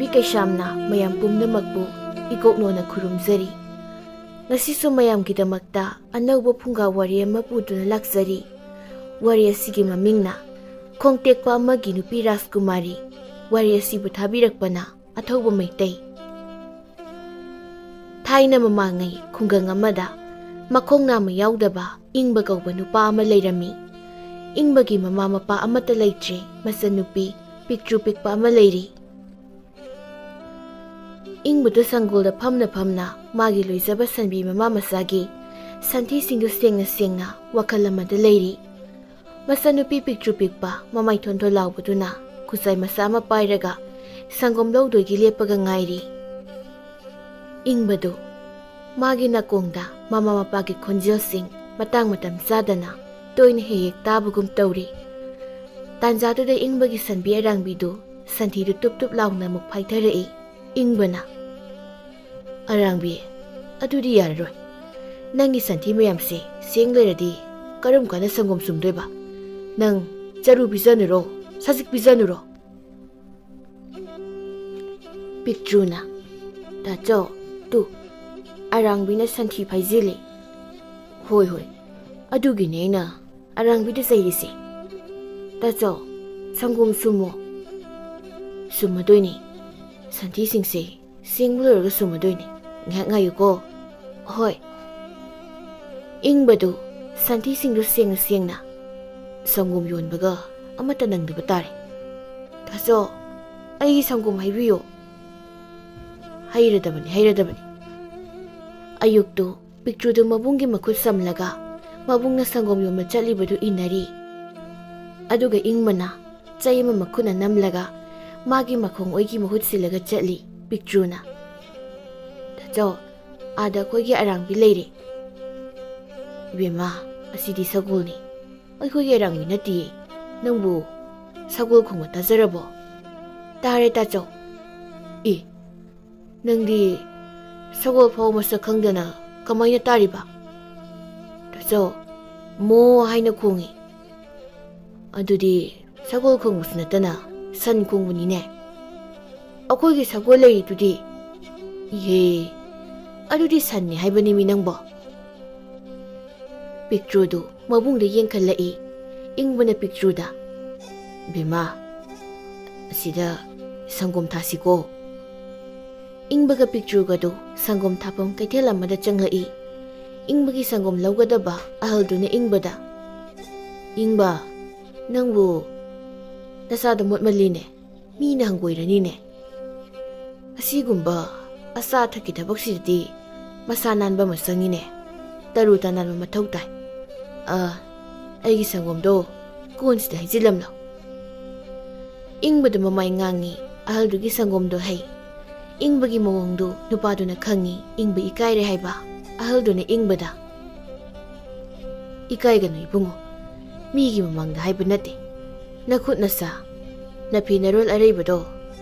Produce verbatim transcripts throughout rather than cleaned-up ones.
ꯀꯩꯁꯥꯝꯅ ꯃꯌꯥꯝ ꯄꯨꯝꯅꯃꯛꯄꯨ ꯏꯀꯣꯛꯅꯣꯅ ꯈꯨꯔꯨꯝꯖꯔꯤ꯫ ꯉꯁꯤꯁꯨ ꯃꯌꯥꯝꯒꯤꯗꯃꯛꯇ ꯑꯅꯧꯕ ꯐꯨꯡꯒꯥ ꯋꯥꯔꯤ ꯑꯃ ꯄꯨꯗꯨꯅ ꯂꯥꯛꯆꯔꯤ꯫ ꯋꯥꯔꯤ ꯑꯁꯤꯒꯤ ꯃꯃꯤꯡꯅ ꯈꯣꯡꯇꯦꯛꯄ ꯑꯃꯒꯤ ꯅꯨꯄꯤ ꯔꯥꯖꯀꯨꯃꯥꯔꯤ꯫ ꯋꯥꯔꯤ ꯑꯁꯤꯕꯨ ꯊꯥꯕꯤꯔꯛꯄꯅ ꯑꯊꯧꯕ ꯃꯩꯇꯩ꯫ ꯊꯥꯏꯅ ꯃꯃꯥꯡꯉꯩ ꯈꯨꯡꯒꯪ ꯑꯃꯗ ꯃꯈꯣꯡ ꯅꯥꯝꯃ ꯌꯥꯎꯗꯕ ꯏꯪꯕ ꯀꯧꯕ ꯅꯨꯄꯥ ꯑꯃ ꯂꯩꯔꯝꯃꯤ꯫ ꯏꯪꯕꯒꯤ ꯃꯃꯥ ꯃꯄꯥ ꯑꯃꯠꯇ ꯂꯩꯇ꯭ꯔꯦ, ꯃꯆꯟꯅꯨꯄꯤ ꯄꯤꯛꯇ꯭ꯔꯨ ꯄꯤꯛꯄ ꯑꯃ ꯂꯩꯔꯤ꯫ ꯏꯪꯕꯗꯨ ꯁꯪꯒꯣꯜꯗ ꯐꯝꯅ ꯐꯝꯅ ꯃꯥꯒꯤ ꯂꯣꯏꯖꯕ ꯁꯟꯕꯤ ꯃꯃꯥ ꯃꯆꯥꯒꯤ ꯁꯟꯊꯤꯁꯤꯡꯗꯨ ꯁꯦꯡꯅ ꯁꯦꯡꯅ ꯋꯥꯈꯜ ꯑꯃꯗ ꯂꯩꯔꯤ꯫ ꯃꯆꯟꯅꯨꯄꯤ ꯄꯤꯛꯇ꯭ꯔꯨ ꯄꯤꯛꯄ ꯃꯃꯥꯏ ꯊꯣꯟꯊꯣꯟ ꯂꯥꯎꯕꯗꯨꯅ ꯈꯨꯖꯥꯏ ꯃꯆꯥ ꯑꯃ ꯄꯥꯏꯔꯒ ꯁꯪꯒꯣꯝ ꯂꯧꯗꯣꯏꯒꯤ ꯂꯦꯞꯄꯒ ꯉꯥꯏꯔꯤ꯫ ꯏꯪꯕꯗꯨ ꯃꯥꯒꯤ ꯅꯥꯀꯣꯡꯗ ꯃꯃꯥ ꯃꯄꯥꯒꯤ ꯈꯣꯟꯖꯦꯜꯁꯤꯡ ꯃꯇꯥꯡ ꯃꯇꯝ ꯆꯥꯗꯅ ꯇꯣꯏꯅ ꯍꯦꯛ ꯍꯦꯛ ꯇꯥꯕꯒꯨꯝ ꯇꯧꯔꯤ꯫ ꯇꯥꯟꯖꯥꯗꯨꯗ ꯏꯪꯕꯒꯤ ꯁꯟꯕꯤ ꯑꯔꯥꯡꯕꯤꯗꯨ ꯁꯟꯊꯤꯗꯨ ꯇꯨꯞ ꯇꯨꯞ ꯂꯥꯎꯅ ꯑꯃꯨꯛ ꯐꯥꯏꯊꯔꯛꯏ꯫ ꯏꯪꯕꯅ, "ꯑꯔꯥꯡꯕꯤ, ꯑꯗꯨꯗꯤ ꯌꯥꯔꯔꯣꯏ꯫ ꯅꯪꯒꯤ ꯁꯟꯊꯤ ꯃꯌꯥꯝꯁꯦ ꯁꯦꯡ ꯂꯩꯔꯗꯤ ꯀꯔꯝ ꯀꯥꯟꯗ ꯁꯪꯒꯣꯝ ꯁꯨꯝꯗꯣꯏꯕ? ꯅꯪ ꯆꯔꯨ ꯄꯤꯖꯅꯨꯔꯣ, ꯁꯖꯤꯛ ꯄꯤꯖꯅꯨꯔꯣ?" ꯄꯤꯛꯇ꯭ꯔꯨꯅ, "ꯇꯥꯆꯧ, ꯇꯨ, ꯑꯔꯥꯡꯕꯤꯅ ꯁꯟꯊꯤ ꯐꯥꯏꯖꯤꯜꯂꯤ꯫" "ꯍꯣꯏ, ꯍꯣꯏ, ꯑꯗꯨꯒꯤꯅꯦ ꯑꯩꯅ ꯑꯔꯥꯡꯕꯤꯗ ꯆꯩꯔꯤꯁꯦ꯫ ꯇꯥꯆꯧ, ꯁꯪꯒꯣꯝ ꯁꯨꯝꯃꯣ꯫" "ꯁꯨꯝꯃꯗꯣꯏꯅꯦ꯫ ꯁꯟꯊꯤꯁꯤꯡꯁꯦ ꯁꯦꯡꯕ ꯂꯣꯏꯔꯒ ꯁꯨꯝꯃꯗꯣꯏꯅꯦ꯫ ꯉꯥꯏꯍꯥꯛ ꯉꯥꯏꯌꯨꯀꯣ꯫" "ꯍꯣꯏ꯫" ꯏꯪꯕꯗꯨ ꯁꯟꯊꯤꯁꯤꯡꯗꯨ ꯁꯦꯡꯅ ꯁꯦꯡꯅ ꯁꯪꯒꯣꯝ ꯌꯣꯟꯕꯒ ꯑꯃꯠꯇ ꯅꯪꯗꯕ ꯇꯥꯔꯦ꯫ "ꯇꯥꯆꯧ, ꯑꯩꯒꯤ ꯁꯪꯒꯣꯝ ꯍꯩꯕꯤꯌꯨ꯫" "ꯍꯩꯔꯗꯕꯅꯤ, ꯍꯩꯔꯗꯕꯅꯤ꯫" ꯑꯌꯨꯛꯇꯨ ꯄꯤꯛꯇ꯭ꯔꯨꯗꯨ ꯃꯕꯨꯡꯒꯤ ꯃꯈꯨꯠ ꯁꯝꯂꯒ ꯃꯕꯨꯡꯅ ꯁꯪꯒꯣꯝ ꯌꯣꯟꯕ ꯆꯠꯂꯤꯕꯗꯨ ꯏꯟꯅꯔꯤ꯫ ꯑꯗꯨꯒ ꯏꯪꯕꯅ ꯆꯩ ꯑꯃ ꯃꯈꯨꯠꯅ ꯅꯝꯂꯒ ꯃꯥꯒꯤ ꯃꯈꯣꯡ ꯑꯣꯏꯒꯤ ꯃꯍꯨꯠ ꯁꯤꯜꯂꯒ ꯆꯠꯂꯤ꯫ ꯄꯤꯛꯇ꯭ꯔꯨꯅ, "ꯇꯥꯆꯧ, ꯑꯥꯗ ꯑꯩꯈꯣꯏꯒꯤ ꯑꯔꯥꯡꯕꯤ ꯂꯩꯔꯦ꯫" "ꯏꯕꯦꯝꯃ, ꯑꯁꯤꯗꯤ ꯁꯒꯣꯜꯅꯤ꯫ ꯑꯩꯈꯣꯏꯒꯤ ꯑꯔꯥꯡꯕꯤ ꯅꯠꯇꯤꯌꯦ꯫ ꯅꯪꯕꯨ ꯁꯒꯣꯜ ꯈꯣꯡꯕ ꯇꯥꯖꯔꯕꯣ?" "ꯇꯥꯔꯦ, ꯇꯥꯆꯧ꯫" "ꯑꯦ, ꯅꯪꯗꯤ ꯁꯒꯣꯜ ꯐꯥꯎ ꯃꯁꯛ ꯈꯪꯗꯅ ꯀꯃꯥꯏꯅ ꯇꯥꯔꯤꯕ?" "ꯇꯥꯆꯧ, ꯃꯣ ꯍꯥꯏꯅ ꯈꯣꯡꯉꯤ꯫" "ꯑꯗꯨꯗꯤ ꯁꯒꯣꯜ ꯈꯣꯡꯕꯁꯨ ꯅꯠꯇꯅ ꯁꯟ ꯈꯣꯡꯕꯅꯤꯅꯦ꯫" ꯑꯩꯈꯣꯏꯒꯤ ꯁꯒꯣꯜ ꯂꯩꯔꯤꯗꯨꯗꯤ꯫ ꯏꯍꯦ, ꯑꯗꯨꯗꯤ ꯁꯟꯅꯤ ꯍꯥꯏꯕꯅꯤꯃꯤ ꯅꯪꯕꯣ꯫ ꯄꯤꯛꯇ꯭ꯔꯨꯗꯨ ꯃꯕꯨꯡꯗ ꯌꯦꯡꯈꯠꯂꯛꯏ꯫ ꯏꯪꯕꯅ ꯄꯤꯛꯇ꯭ꯔꯨꯗ, "ꯕꯦꯝꯃ, ꯑꯁꯤꯗ ꯁꯪꯒꯣꯝ ꯊꯥꯁꯤꯀꯣ?" ꯏꯪꯕꯒ ꯄꯤꯛꯇ꯭ꯔꯨꯒꯗꯨ ꯁꯪꯒꯣꯝ ꯊꯥꯐꯝ ꯀꯩꯊꯦꯜ ꯑꯃꯗ ꯆꯪꯂꯛꯏ꯫ ꯏꯪꯕꯒꯤ ꯁꯪꯒꯣꯝ ꯂꯧꯒꯗꯕ ꯑꯍꯜꯗꯨꯅ ꯏꯪꯕꯗ, "ꯏꯪꯕ, ꯅꯪꯕꯨ ꯅꯁꯥꯗꯣ ꯃꯣꯠꯃꯜꯂꯤꯅꯦ, ꯃꯤꯅ ꯍꯪꯒꯣꯏꯔꯅꯤꯅꯦ꯫ ꯑꯁꯤꯒꯨꯝꯕ ꯑꯆꯥ ꯑꯊꯛꯀꯤ ꯊꯕꯛꯁꯤꯗꯗꯤ ꯃꯁꯥ ꯅꯥꯟꯕ ꯑꯃ ꯆꯪꯉꯤꯅꯦ, ꯇꯔꯨ ꯇꯅꯥꯟꯕ ꯃꯊꯧ ꯇꯥꯏ꯫ ꯑ, ꯑꯩꯒꯤ ꯁꯪꯒꯣꯝꯗꯣ ꯀꯣꯟꯁꯤꯗ ꯍꯩꯖꯤꯜꯂꯝꯂꯣ꯫" ꯏꯪꯕꯗꯨ ꯃꯃꯥꯏ ꯉꯥꯡꯉꯤ꯫ ꯑꯍꯜꯗꯨꯒꯤ ꯁꯪꯒꯣꯝꯗꯣ ꯍꯩ꯫ ꯏꯪꯕꯒꯤ ꯃꯑꯣꯡꯗꯨ ꯅꯨꯄꯥꯗꯨꯅ ꯈꯪꯉꯤ꯫ ꯏꯪꯕ ꯏꯀꯥꯏꯔꯦ ꯍꯥꯏꯕ꯫ ꯑꯍꯜꯗꯨꯅ ꯏꯪꯕꯗ, "ꯏꯀꯥꯏꯒꯅꯨ ꯏꯕꯨꯡꯉꯣ, ꯃꯤꯒꯤ ꯃꯃꯥꯡꯗ ꯍꯥꯏꯕ ꯅꯠꯇꯦ꯫ ꯅꯈꯨꯠ ꯅꯁꯥ, ꯅꯐꯤ ꯅꯔꯣꯜ ꯑꯔꯩꯕꯗꯣ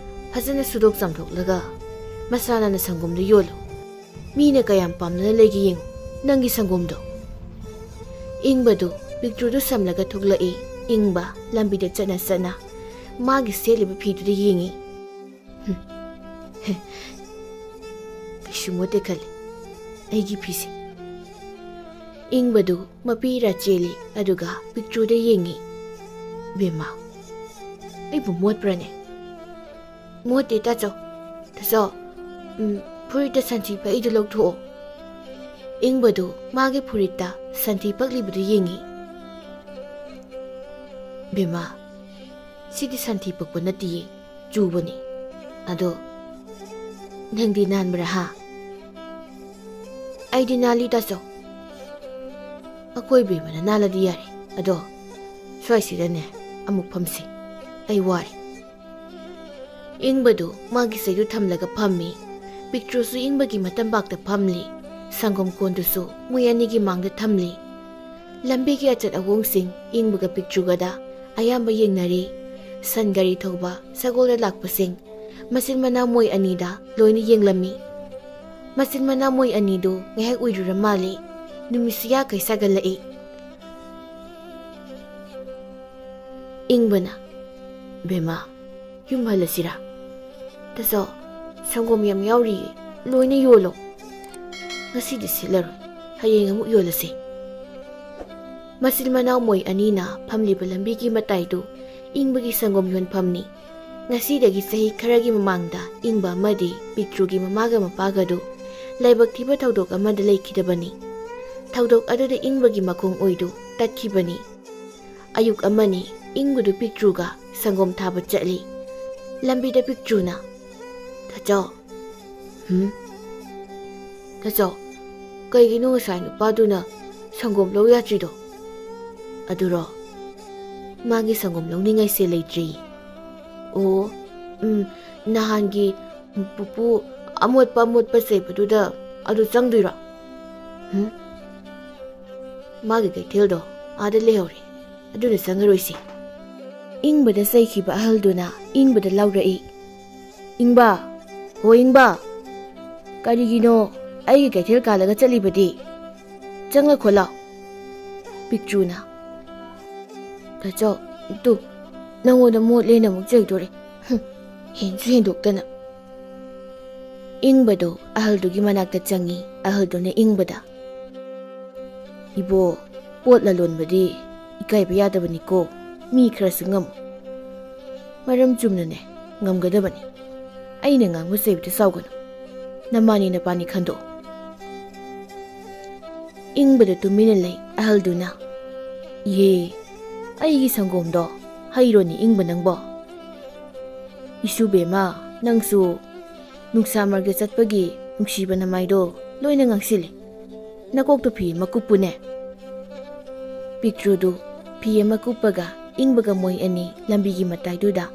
ꯐꯖꯅ ꯁꯨꯗꯣꯛ ꯆꯥꯝꯊꯣꯛꯂꯒ ꯃꯁꯥ ꯅꯥꯟꯅ ꯁꯪꯒꯣꯝꯗꯣ ꯌꯣꯜꯂꯨ꯫ ꯃꯤꯅ ꯀꯌꯥꯝ ꯄꯥꯝꯅꯅ ꯂꯩꯒꯦ ꯌꯦꯡꯉꯨ ꯅꯪꯒꯤ ꯁꯪꯒꯣꯝꯗꯣ꯫" ꯏꯪꯕꯗꯨ ꯄꯤꯛꯇ꯭ꯔꯨꯗꯨ ꯁꯝꯂꯒ ꯊꯣꯛꯂꯛꯏ꯫ ꯏꯪꯕ ꯂꯝꯕꯤꯗ ꯆꯠꯅ ꯆꯠꯅ ꯃꯥꯒꯤ ꯁꯦꯠꯂꯤꯕ ꯐꯤꯗꯨꯗ ꯌꯦꯡꯉꯤ꯫ "ꯍꯨꯝ, ꯍꯦ, ꯀꯩꯁꯨ ꯃꯣꯠꯇꯦ ꯈꯜꯂꯤ ꯑꯩꯒꯤ ꯐꯤꯁꯦ꯫" ꯏꯪꯕꯗꯨ ꯃꯄꯤ ꯏꯔꯥ ꯆꯦꯜꯂꯤ, ꯑꯗꯨꯒ ꯄꯤꯛꯇ꯭ꯔꯨꯗ ꯌꯦꯡꯉꯤ꯫ "ꯕꯦꯝꯃ, ꯑꯩꯕꯨ ꯃꯣꯠꯄ꯭ꯔꯅꯦ?" "ꯃꯣꯠꯇꯦ ꯇꯥꯆꯧ꯫ ꯇꯥꯆꯧ, ꯎꯝ, ꯐꯨꯔꯤꯠꯇ ꯁꯟꯊꯤ ꯄꯛꯏꯗꯨ ꯂꯧꯊꯣꯛꯑꯣ꯫" ꯏꯪꯕꯗꯨ ꯃꯥꯒꯤ ꯐꯨꯔꯤꯠꯇ ꯁꯟꯊꯤ ꯄꯛꯂꯤꯕꯗꯨ ꯌꯦꯡꯉꯤ꯫ "ꯕꯦꯝꯃ, ꯁꯤꯗꯤ ꯁꯟꯊꯤ ꯄꯛꯄ ꯅꯠꯇꯤꯌꯦ, ꯆꯨꯕꯅꯤ꯫ ꯑꯗꯣ ꯅꯪꯗꯤ ꯅꯥꯟꯕ꯭ꯔꯥ ꯍꯥ?" "ꯑꯩꯗꯤ ꯅꯥꯜꯂꯤ ꯇꯥꯆꯧ꯫" "ꯑꯩꯈꯣꯏ ꯕꯦꯝꯃꯅ ꯅꯥꯜꯂꯗꯤ ꯌꯥꯔꯦ꯫ ꯑꯗꯣ ꯁ꯭ꯋꯥꯏꯁꯤꯗꯅꯦ ꯑꯃꯨꯛ ꯐꯝꯁꯤ, ꯑꯩ ꯋꯥꯔꯦ꯫" ꯏꯪꯕꯗꯨ ꯃꯥꯒꯤ ꯆꯩꯗꯨ ꯊꯝꯂꯒ ꯐꯝꯃꯤ꯫ ꯄꯤꯛꯇ꯭ꯔꯨꯁꯨ ꯏꯪꯕꯒꯤ ꯃꯇꯝꯄꯥꯛꯇ ꯐꯝꯂꯤ꯫ ꯁꯪꯒꯣꯝ ꯀꯣꯟꯗꯨꯁꯨ ꯃꯣꯏ ꯑꯅꯤꯒꯤ ꯃꯥꯡꯗ ꯊꯝꯂꯤ꯫ ꯂꯝꯕꯤꯒꯤ ꯑꯆꯠ ꯑꯋꯣꯡꯁꯤꯡ ꯏꯪꯕꯒ ꯄꯤꯛꯇ꯭ꯔꯨꯒꯗ ꯑꯌꯥꯝꯕ ꯌꯦꯡꯅꯔꯤ꯫ ꯁꯟ ꯒꯥꯔꯤ ꯊꯧꯕ ꯁꯒꯣꯜꯗ ꯂꯥꯛꯄꯁꯤꯡ ꯃꯆꯤꯟ ꯃꯅꯥꯎ ꯃꯣꯏ ꯑꯅꯤꯗ ꯂꯣꯏꯅ ꯌꯦꯡꯂꯝꯃꯤ꯫ ꯃꯆꯤꯟ ꯃꯅꯥꯎ ꯃꯣꯏ ꯑꯅꯤꯗꯨ ꯉꯥꯏꯍꯥꯛ ꯎꯏꯔꯨꯔ ꯃꯥꯜꯂꯤ꯫ ꯅꯨꯃꯤꯠꯁꯨ ꯌꯥꯈꯩ ꯁꯥꯒꯠꯂꯛꯏ꯫ ꯏꯪꯕꯅ, "ꯕꯦꯝꯃ, ꯌꯨꯝ ꯍꯜꯂꯁꯤꯔꯥ?" "ꯇꯥꯆꯧ, ꯁꯪꯒꯣꯝ ꯌꯥꯝ ꯌꯥꯎꯔꯤꯌꯦ, ꯂꯣꯏꯅ ꯌꯣꯜꯂꯣ꯫ ꯉꯁꯤꯗꯤ ꯁꯤꯠꯂꯔꯣꯏ, ꯍꯌꯦꯡ ꯑꯃꯨꯛ ꯌꯣꯜꯂꯁꯤ꯫" ꯃꯆꯤꯟ ꯃꯅꯥꯎ ꯃꯣꯏ ꯑꯅꯤꯅ ꯐꯝꯂꯤꯕ ꯂꯝꯕꯤꯒꯤ ꯃꯇꯥꯏꯗꯨ ꯏꯪꯕꯒꯤ ꯁꯪꯒꯣꯝ ꯌꯣꯟꯐꯝꯅꯤ꯫ ꯉꯁꯤꯗꯒꯤ ꯆꯍꯤ ꯈꯔꯒꯤ ꯃꯃꯥꯡꯗ ꯏꯪꯕ ꯑꯃꯗꯤ ꯄꯤꯛꯇ꯭ꯔꯨꯒꯤ ꯃꯃꯥꯒ ꯃꯄꯥꯒꯗꯨ ꯂꯥꯏꯕꯛ ꯊꯤꯕ ꯊꯧꯗꯣꯛ ꯑꯃꯗ ꯂꯩꯈꯤꯗꯕꯅꯤ꯫ ꯊꯧꯗꯣꯛ ꯑꯗꯨꯗ ꯏꯪꯕꯒꯤ ꯃꯈꯣꯡ ꯑꯣꯏꯗꯨ ꯇꯠꯈꯤꯕꯅꯤ꯫ ꯑꯌꯨꯛ ꯑꯃꯅꯤ, ꯏꯪꯕꯗꯨ ꯄꯤꯛꯇ꯭ꯔꯨꯒ ꯁꯪꯒꯣꯝ ꯊꯥꯕ ꯆꯠꯂꯤ꯫ ꯂꯝꯕꯤꯗ ꯄꯤꯛꯇ꯭ꯔꯨꯅ, "ꯇꯥꯆꯧ꯫" "ꯍꯨꯝ?" "ꯇꯥꯆꯧ, ꯀꯩꯒꯤꯅꯣ ꯉꯁꯥꯏ ꯅꯨꯄꯥꯗꯨꯅ ꯁꯪꯒꯣꯝ ꯂꯧ ꯌꯥꯗ꯭ꯔꯤꯗꯣ?" "ꯑꯗꯨꯔꯣ? ꯃꯥꯒꯤ ꯁꯪꯒꯣꯝ ꯂꯧꯅꯤꯡꯉꯥꯏꯁꯦ ꯂꯩꯇ꯭ꯔꯤ꯫" "ꯑꯣ, ꯎꯝ, ꯅꯍꯥꯟꯒꯤ ꯄꯨꯄꯨ ꯑꯃꯣꯠꯄ ꯑꯃꯣꯠꯄ ꯆꯩꯕꯗꯨꯗ ꯑꯗꯨ ꯆꯪꯗꯣꯏꯔꯣ?" "ꯍꯨꯝ?" "ꯃꯥꯒꯤ ꯀꯩꯊꯦꯜꯗꯣ ꯑꯥꯗ ꯂꯩꯍꯧꯔꯦ, ꯑꯗꯨꯅ ꯆꯪꯉꯔꯣꯏꯁꯤ꯫" ꯏꯪꯕꯗ ꯆꯩꯈꯤꯕ ꯑꯍꯜꯗꯨꯅ ꯏꯪꯕꯗ ꯂꯥꯎꯔꯛꯏ, "ꯏꯪꯕ, ꯍꯣ ꯏꯪꯕ, ꯀꯔꯤꯒꯤꯅꯣ ꯑꯩꯒꯤ ꯀꯩꯊꯦꯜ ꯀꯥꯜꯂꯒ ꯆꯠꯂꯤꯕꯗꯤ? ꯆꯪꯂꯛꯈꯣ ꯂꯥꯎ꯫" ꯄꯤꯛꯇ꯭ꯔꯨꯅ, "ꯇꯥꯆꯧ, ꯇꯨ, ꯅꯪꯉꯣꯟꯗ ꯃꯣꯠꯂꯦꯅ ꯑꯃꯨꯛ ꯆꯩꯗꯣꯔꯦ꯫ ꯍꯨꯝ, ꯍꯦꯟꯁꯨ ꯍꯦꯟꯗꯣꯛꯇꯅ꯫" ꯏꯪꯕꯗꯣ ꯑꯍꯜꯗꯨꯒꯤ ꯃꯅꯥꯛꯇ ꯆꯪꯉꯤ꯫ ꯑꯍꯜꯗꯨꯅ ꯏꯪꯕꯗ, "ꯏꯕꯣ, ꯄꯣꯠ ꯂꯂꯣꯟꯕꯗꯤ ꯏꯀꯥꯏꯕ ꯌꯥꯗꯕꯅꯤꯀꯣ, ꯃꯤ ꯈꯔꯁꯨ ꯉꯝꯃꯨ꯫" "ꯃꯔꯝ ꯆꯨꯝꯅꯅꯦ, ꯉꯝꯒꯗꯕꯅꯤ꯫ ꯑꯩꯅ ꯉꯥꯡꯕ ꯆꯩꯕꯗ ꯁꯥꯎꯒꯅꯨ꯫ ꯅꯃꯥꯅꯤ ꯅꯄꯥꯅꯤ ꯈꯟꯗꯣꯛꯑꯣ꯫" ꯏꯪꯕꯗ ꯇꯨꯃꯤꯟꯅ ꯂꯩ꯫ ꯑꯍꯜꯗꯨꯅ, "ꯏꯍꯦ, ꯑꯩꯒꯤ ꯁꯪꯒꯣꯝꯗꯣ ꯍꯩꯔꯣꯅꯤ ꯏꯪꯕ ꯅꯪꯕꯣ?" "ꯏꯁꯨ ꯕꯦꯝꯃ, ꯅꯪꯁꯨ ꯅꯨꯡꯁꯥ ꯃꯔꯛꯇ ꯆꯠꯄꯒꯤ ꯅꯨꯡꯁꯤꯕ ꯅꯃꯥꯏꯗꯣ ꯂꯣꯏꯅ ꯉꯥꯡꯁꯤꯜꯂꯦ꯫ ꯅꯀꯣꯛꯇꯨ ꯐꯤ ꯑꯃ ꯀꯨꯞꯄꯨꯅꯦ꯫" ꯄꯤꯛꯇ꯭ꯔꯨꯗꯨ ꯐꯤ ꯑꯃ ꯀꯨꯞꯄꯒ ꯏꯪꯕꯒ ꯃꯣꯏ ꯑꯅꯤ ꯂꯝꯕꯤꯒꯤ ꯃꯇꯥꯏꯗꯨꯗ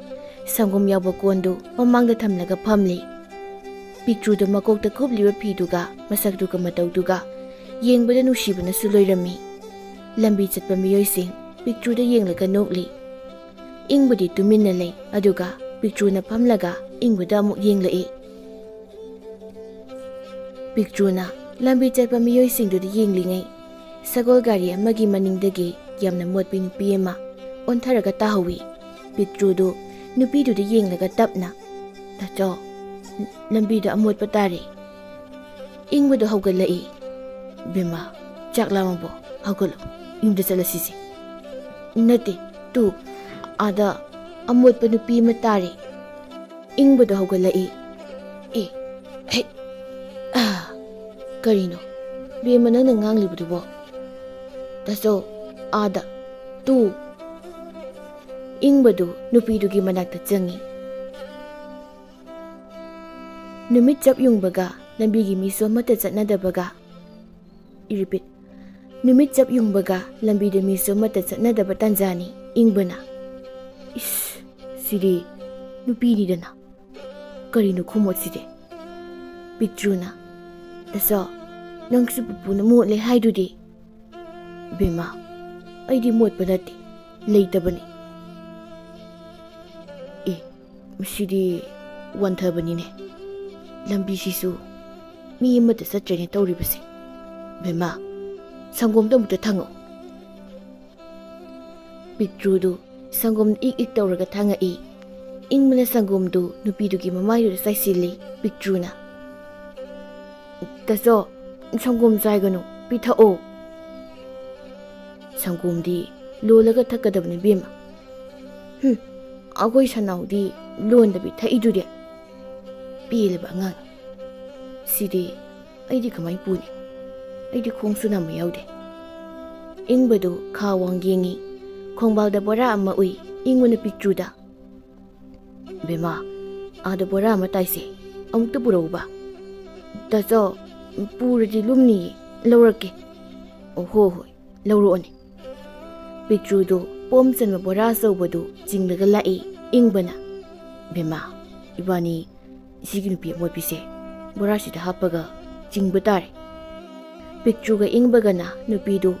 ꯁꯪꯒꯣꯝ ꯌꯥꯎꯕ ꯀꯣꯟꯗꯨ ꯃꯃꯥꯡꯗ ꯊꯝꯂꯒ ꯐꯝꯂꯤ꯫ ꯄꯤꯛꯇ꯭ꯔꯨꯗꯨ ꯃꯀꯣꯛꯇ ꯀꯨꯞꯂꯤꯕ ꯐꯤꯗꯨꯒ ꯃꯁꯛꯇꯨꯒ ꯃꯇꯧꯗꯨꯒ ꯌꯦꯡꯕꯗ ꯅꯨꯡꯁꯤꯕꯅꯁꯨ ꯂꯣꯏꯔꯝꯃꯤ꯫ ꯂꯝꯕꯤ ꯆꯠꯄ ꯃꯤꯑꯣꯏꯁꯤꯡ ꯄꯤꯛꯇ꯭ꯔꯨꯗ ꯌꯦꯡꯂꯒ ꯅꯣꯛꯂꯤ꯫ ꯏꯪꯕꯗꯤ ꯇꯨꯃꯤꯟꯅ ꯂꯩ, ꯑꯗꯨꯒ ꯄꯤꯛꯇ꯭ꯔꯨꯅ ꯐꯝꯂꯒ ꯏꯪꯕꯗ ꯑꯃꯨꯛ ꯌꯦꯡꯂꯛꯏ꯫ ꯄꯤꯛꯇ꯭ꯔꯨꯅ ꯂꯝꯕꯤ ꯆꯠꯄ ꯃꯤꯑꯣꯏꯁꯤꯡꯗꯨꯗ ꯌꯦꯡꯂꯤꯉꯩ, ꯁꯒꯣꯜ ꯒꯥꯔꯤ ꯑꯃꯒꯤ ꯃꯅꯤꯡꯗꯒꯤ ꯌꯥꯝꯅ ꯃꯣꯠꯄꯤ ꯅꯨꯄꯤ ꯑꯃ ꯑꯣꯟꯊꯔꯒ ꯇꯥꯍꯧꯏ꯫ ꯄꯤꯛꯇ꯭ꯔꯨꯗꯨ ꯅꯨꯄꯤꯗꯨꯗ ꯌꯦꯡꯂꯒ ꯇꯞꯅ, ꯆꯣ, ꯂꯝꯕꯤꯗ ꯑꯃꯣꯠꯄ ꯇꯥꯔꯦ꯫ ꯏꯪꯕꯗꯣ ꯍꯧꯒꯠꯂꯛꯏ꯫ ꯕꯦꯝꯃ, ꯆꯥꯛ ꯂꯥꯝꯃꯕꯣ? ꯍꯧꯒꯠꯂꯣ, ꯌꯨꯝꯗ ꯆꯠꯂꯁꯤꯁꯦ꯫ ꯅꯠꯇꯦ, ꯇꯨ, ꯑꯥꯗ ꯑꯃꯣꯠꯄ ꯅꯨꯄꯤ ꯑꯃ ꯇꯥꯔꯦ꯫ ꯏꯪꯕꯗꯣ ꯍꯧꯒꯠꯂꯛꯏ꯫ ꯑꯦ, ꯍꯦ, ꯑꯥ, ꯀꯔꯤꯅꯣ? ꯕꯦꯝꯃ, ꯅꯪꯅ ꯉꯥꯡꯂꯤꯕꯗꯨꯕꯣ? ꯇꯥꯆꯧ, ꯑꯥꯗ, ꯇꯨ꯫ ꯏꯪꯕꯗꯨ ꯅꯨꯄꯤꯗꯨꯒꯤ ꯃꯅꯥꯛꯇ ꯆꯪꯉꯤ꯫ ꯅꯨꯃꯤꯠ ꯆꯞ ꯌꯨꯡꯕꯒ ꯂꯝꯕꯤꯒꯤ ꯃꯤꯁꯨ ꯑꯃꯠꯇ ꯆꯠꯅꯗꯕꯒ, I repeat, ꯅꯨꯃꯤꯠ ꯆꯞ ꯌꯨꯡꯕꯒ ꯂꯝꯕꯤꯗ ꯃꯤꯁꯨ ꯑꯃꯠꯇ ꯆꯠꯅꯗꯕ ꯇꯥꯟꯖꯥꯅꯤ꯫ ꯏꯪꯕꯅ, "ꯏꯁ, ꯁꯤꯗꯤ ꯅꯨꯄꯤꯅꯤꯗꯅ꯫ ꯀꯔꯤꯅꯣ ꯈꯨꯃꯣꯠꯁꯤꯗꯤ?" ꯄꯤꯛꯇ꯭ꯔꯨꯅ, "ꯇꯥꯆꯧ, ꯅꯪꯁꯨ ꯄꯨꯄꯨꯅ ꯃꯣꯠꯂꯦ ꯍꯥꯏꯗꯨꯗꯤ?" ꯕꯦꯝꯃ, ꯑꯩꯗꯤ ꯃꯣꯠꯄ ꯅꯠꯇꯦ, ꯂꯩꯇꯕꯅꯤ꯫ ꯑꯦ, ꯃꯁꯤꯗꯤ ꯋꯥꯟꯊꯕꯅꯤꯅꯦ꯫ ꯂꯝꯕꯤꯁꯤꯁꯨ ꯃꯤ ꯑꯃꯠꯇ ꯆꯠꯇ꯭ꯔꯦꯅꯦ ꯇꯧꯔꯤꯕꯁꯦ꯫ ꯕꯦꯝꯃ, ꯁꯪꯒꯣꯝꯗꯣ ꯑꯃꯨꯛꯇ ꯊꯥꯡꯉꯛꯎ꯫ ꯄꯤꯛꯇ꯭ꯔꯨꯗꯨ ꯁꯪꯒꯣꯝ ꯏꯛ ꯏꯛ ꯇꯧꯔꯒ ꯊꯥꯡꯉꯛꯏ꯫ ꯏꯪꯕꯅ ꯁꯪꯒꯣꯝꯗꯨ ꯅꯨꯄꯤꯗꯨꯒꯤ ꯃꯃꯥꯏꯗꯨꯗ ꯆꯥꯏꯁꯤꯜꯂꯤ꯫ ꯄꯤꯛꯇ꯭ꯔꯨꯅ, "ꯇꯥꯆꯧ, ꯁꯪꯒꯣꯝ ꯆꯥꯏꯒꯅꯨ, ꯄꯤꯊꯛꯑꯣ꯫ ꯁꯪꯒꯣꯝꯗꯤ ꯂꯣꯜꯂꯒ ꯊꯛꯀꯗꯕꯅꯤ ꯏꯕꯦꯝꯃ꯫ ꯍꯨꯝ, ꯑꯩꯈꯣꯏ ꯁꯅꯥꯎꯗꯤ ꯂꯣꯟꯗꯕꯤ ꯊꯛꯏꯗꯨꯗꯤ꯫ ꯄꯦꯜꯂꯕ ꯑꯉꯥꯡꯅꯤ꯫ ꯁꯤꯗꯤ ꯑꯩꯗꯤ ꯀꯃꯥꯏ ꯄꯨꯅꯤ? ꯑꯩꯗꯤ ꯈꯣꯡꯁꯨ ꯅꯥꯝꯃ ꯌꯥꯎꯗꯦ꯫" ꯏꯪꯕꯗꯨ ꯈꯥ ꯋꯥꯡ ꯌꯦꯡꯉꯤ꯫ ꯈꯣꯡꯕꯥꯜꯗ ꯕꯣꯔꯥ ꯑꯃ ꯎꯏ꯫ ꯏꯪꯕꯅ ꯄꯤꯛꯇ꯭ꯔꯨꯗ, "ꯕꯦꯝꯃ, ꯑꯥꯗ ꯕꯣꯔꯥ ꯑꯃ ꯇꯥꯏꯁꯦ, ꯑꯃꯨꯛꯇ ꯄꯨꯔꯛꯎꯕ꯫" "ꯇꯥꯆꯧ, ꯄꯨꯔꯗꯤ ꯂꯨꯝꯅꯤꯌꯦ, ꯂꯧꯔꯛꯀꯦ꯫" "ꯑꯣ, ꯍꯣ ꯍꯣꯏ, ꯂꯧꯔꯛꯑꯣꯅꯦ꯫" ꯄꯤꯛꯇ꯭ꯔꯨꯗꯨ ꯄꯣꯝ ꯆꯟꯕ ꯕꯣꯔꯥ ꯑꯆꯧꯕꯗꯨ ꯆꯤꯡꯂꯒ ꯂꯥꯛꯏ꯫ ꯏꯪꯕꯅ, "ꯕꯦꯝꯃ, ꯏꯕꯥꯅꯤ ꯁꯤꯒꯤ ꯅꯨꯄꯤ ꯑꯃꯣꯠꯄꯤꯁꯦ ꯕꯣꯔꯥꯁꯤꯗ ꯍꯥꯞꯄꯒ ꯆꯤꯡꯕ ꯇꯥꯔꯦ꯫" ꯄꯤꯛꯇ꯭ꯔꯨꯒ ꯏꯪꯕꯒꯅ ꯅꯨꯄꯤꯗꯨ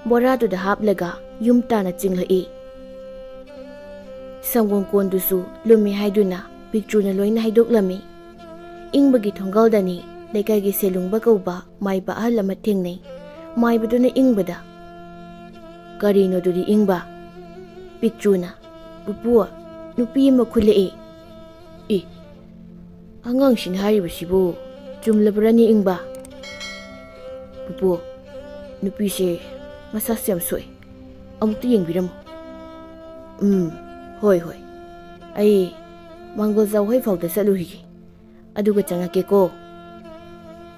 ꯕꯣꯔꯥꯗꯨꯗ ꯍꯥꯞꯂꯒ ꯌꯨꯝ ꯇꯥꯅ ꯆꯤꯡꯂꯛꯏ꯫ ꯁꯪꯒꯣꯝ ꯀꯣꯟꯗꯨꯁꯨ ꯂꯨꯝꯃꯤ ꯍꯥꯏꯗꯨꯅ ꯄꯤꯛꯇ꯭ꯔꯨꯅ ꯂꯣꯏꯅ ꯍꯩꯗꯣꯛꯂꯝꯃꯤ꯫ ꯏꯪꯕꯒꯤ ꯊꯣꯡꯒꯥꯜꯗꯅꯤ ꯂꯩꯀꯥꯏꯒꯤ ꯁꯦꯂꯨꯡꯕ ꯀꯧꯕ ꯃꯥꯏꯕ ꯑꯍꯜ ꯑꯃ ꯊꯦꯡꯅꯩ꯫ ꯃꯥꯏꯕꯗꯨꯅ ꯏꯪꯕꯗ, "ꯀꯔꯤꯅꯣ ꯑꯗꯨꯗꯤ ꯏꯪꯕ?" ꯄꯤꯛꯇ꯭ꯔꯨꯅ, "ꯄꯨꯄꯨ, ꯅꯨꯄꯤ ꯑꯃ ꯈꯨꯜꯂꯛꯑꯦ꯫" "ꯑꯦ, ꯑꯉꯥꯡꯁꯤꯅ ꯍꯥꯏꯔꯤꯕꯁꯤꯕꯨ ꯆꯨꯝꯂꯕ꯭ꯔꯅꯦ, ꯏꯪꯕ? ꯄꯨꯄꯨ, ꯅꯨꯄꯤꯁꯦ ꯃꯁꯥꯁꯦ ꯌꯥꯝ ꯁꯣꯛꯑꯦ꯫ ꯑꯃꯨꯛꯇ ꯌꯦꯡꯕꯤꯔꯝꯃꯨ꯫ ꯎꯝ, ꯍꯣꯏ, ꯍꯣꯏ꯫ ꯑꯩ ꯃꯥꯡꯒꯣꯜꯖꯥꯎ ꯍꯣꯏ ꯐꯥꯎꯗ ꯆꯠꯂꯨꯈꯤꯒꯦ꯫ ꯑꯗꯨꯒ ꯆꯪꯉꯛꯀꯦꯀꯣ꯫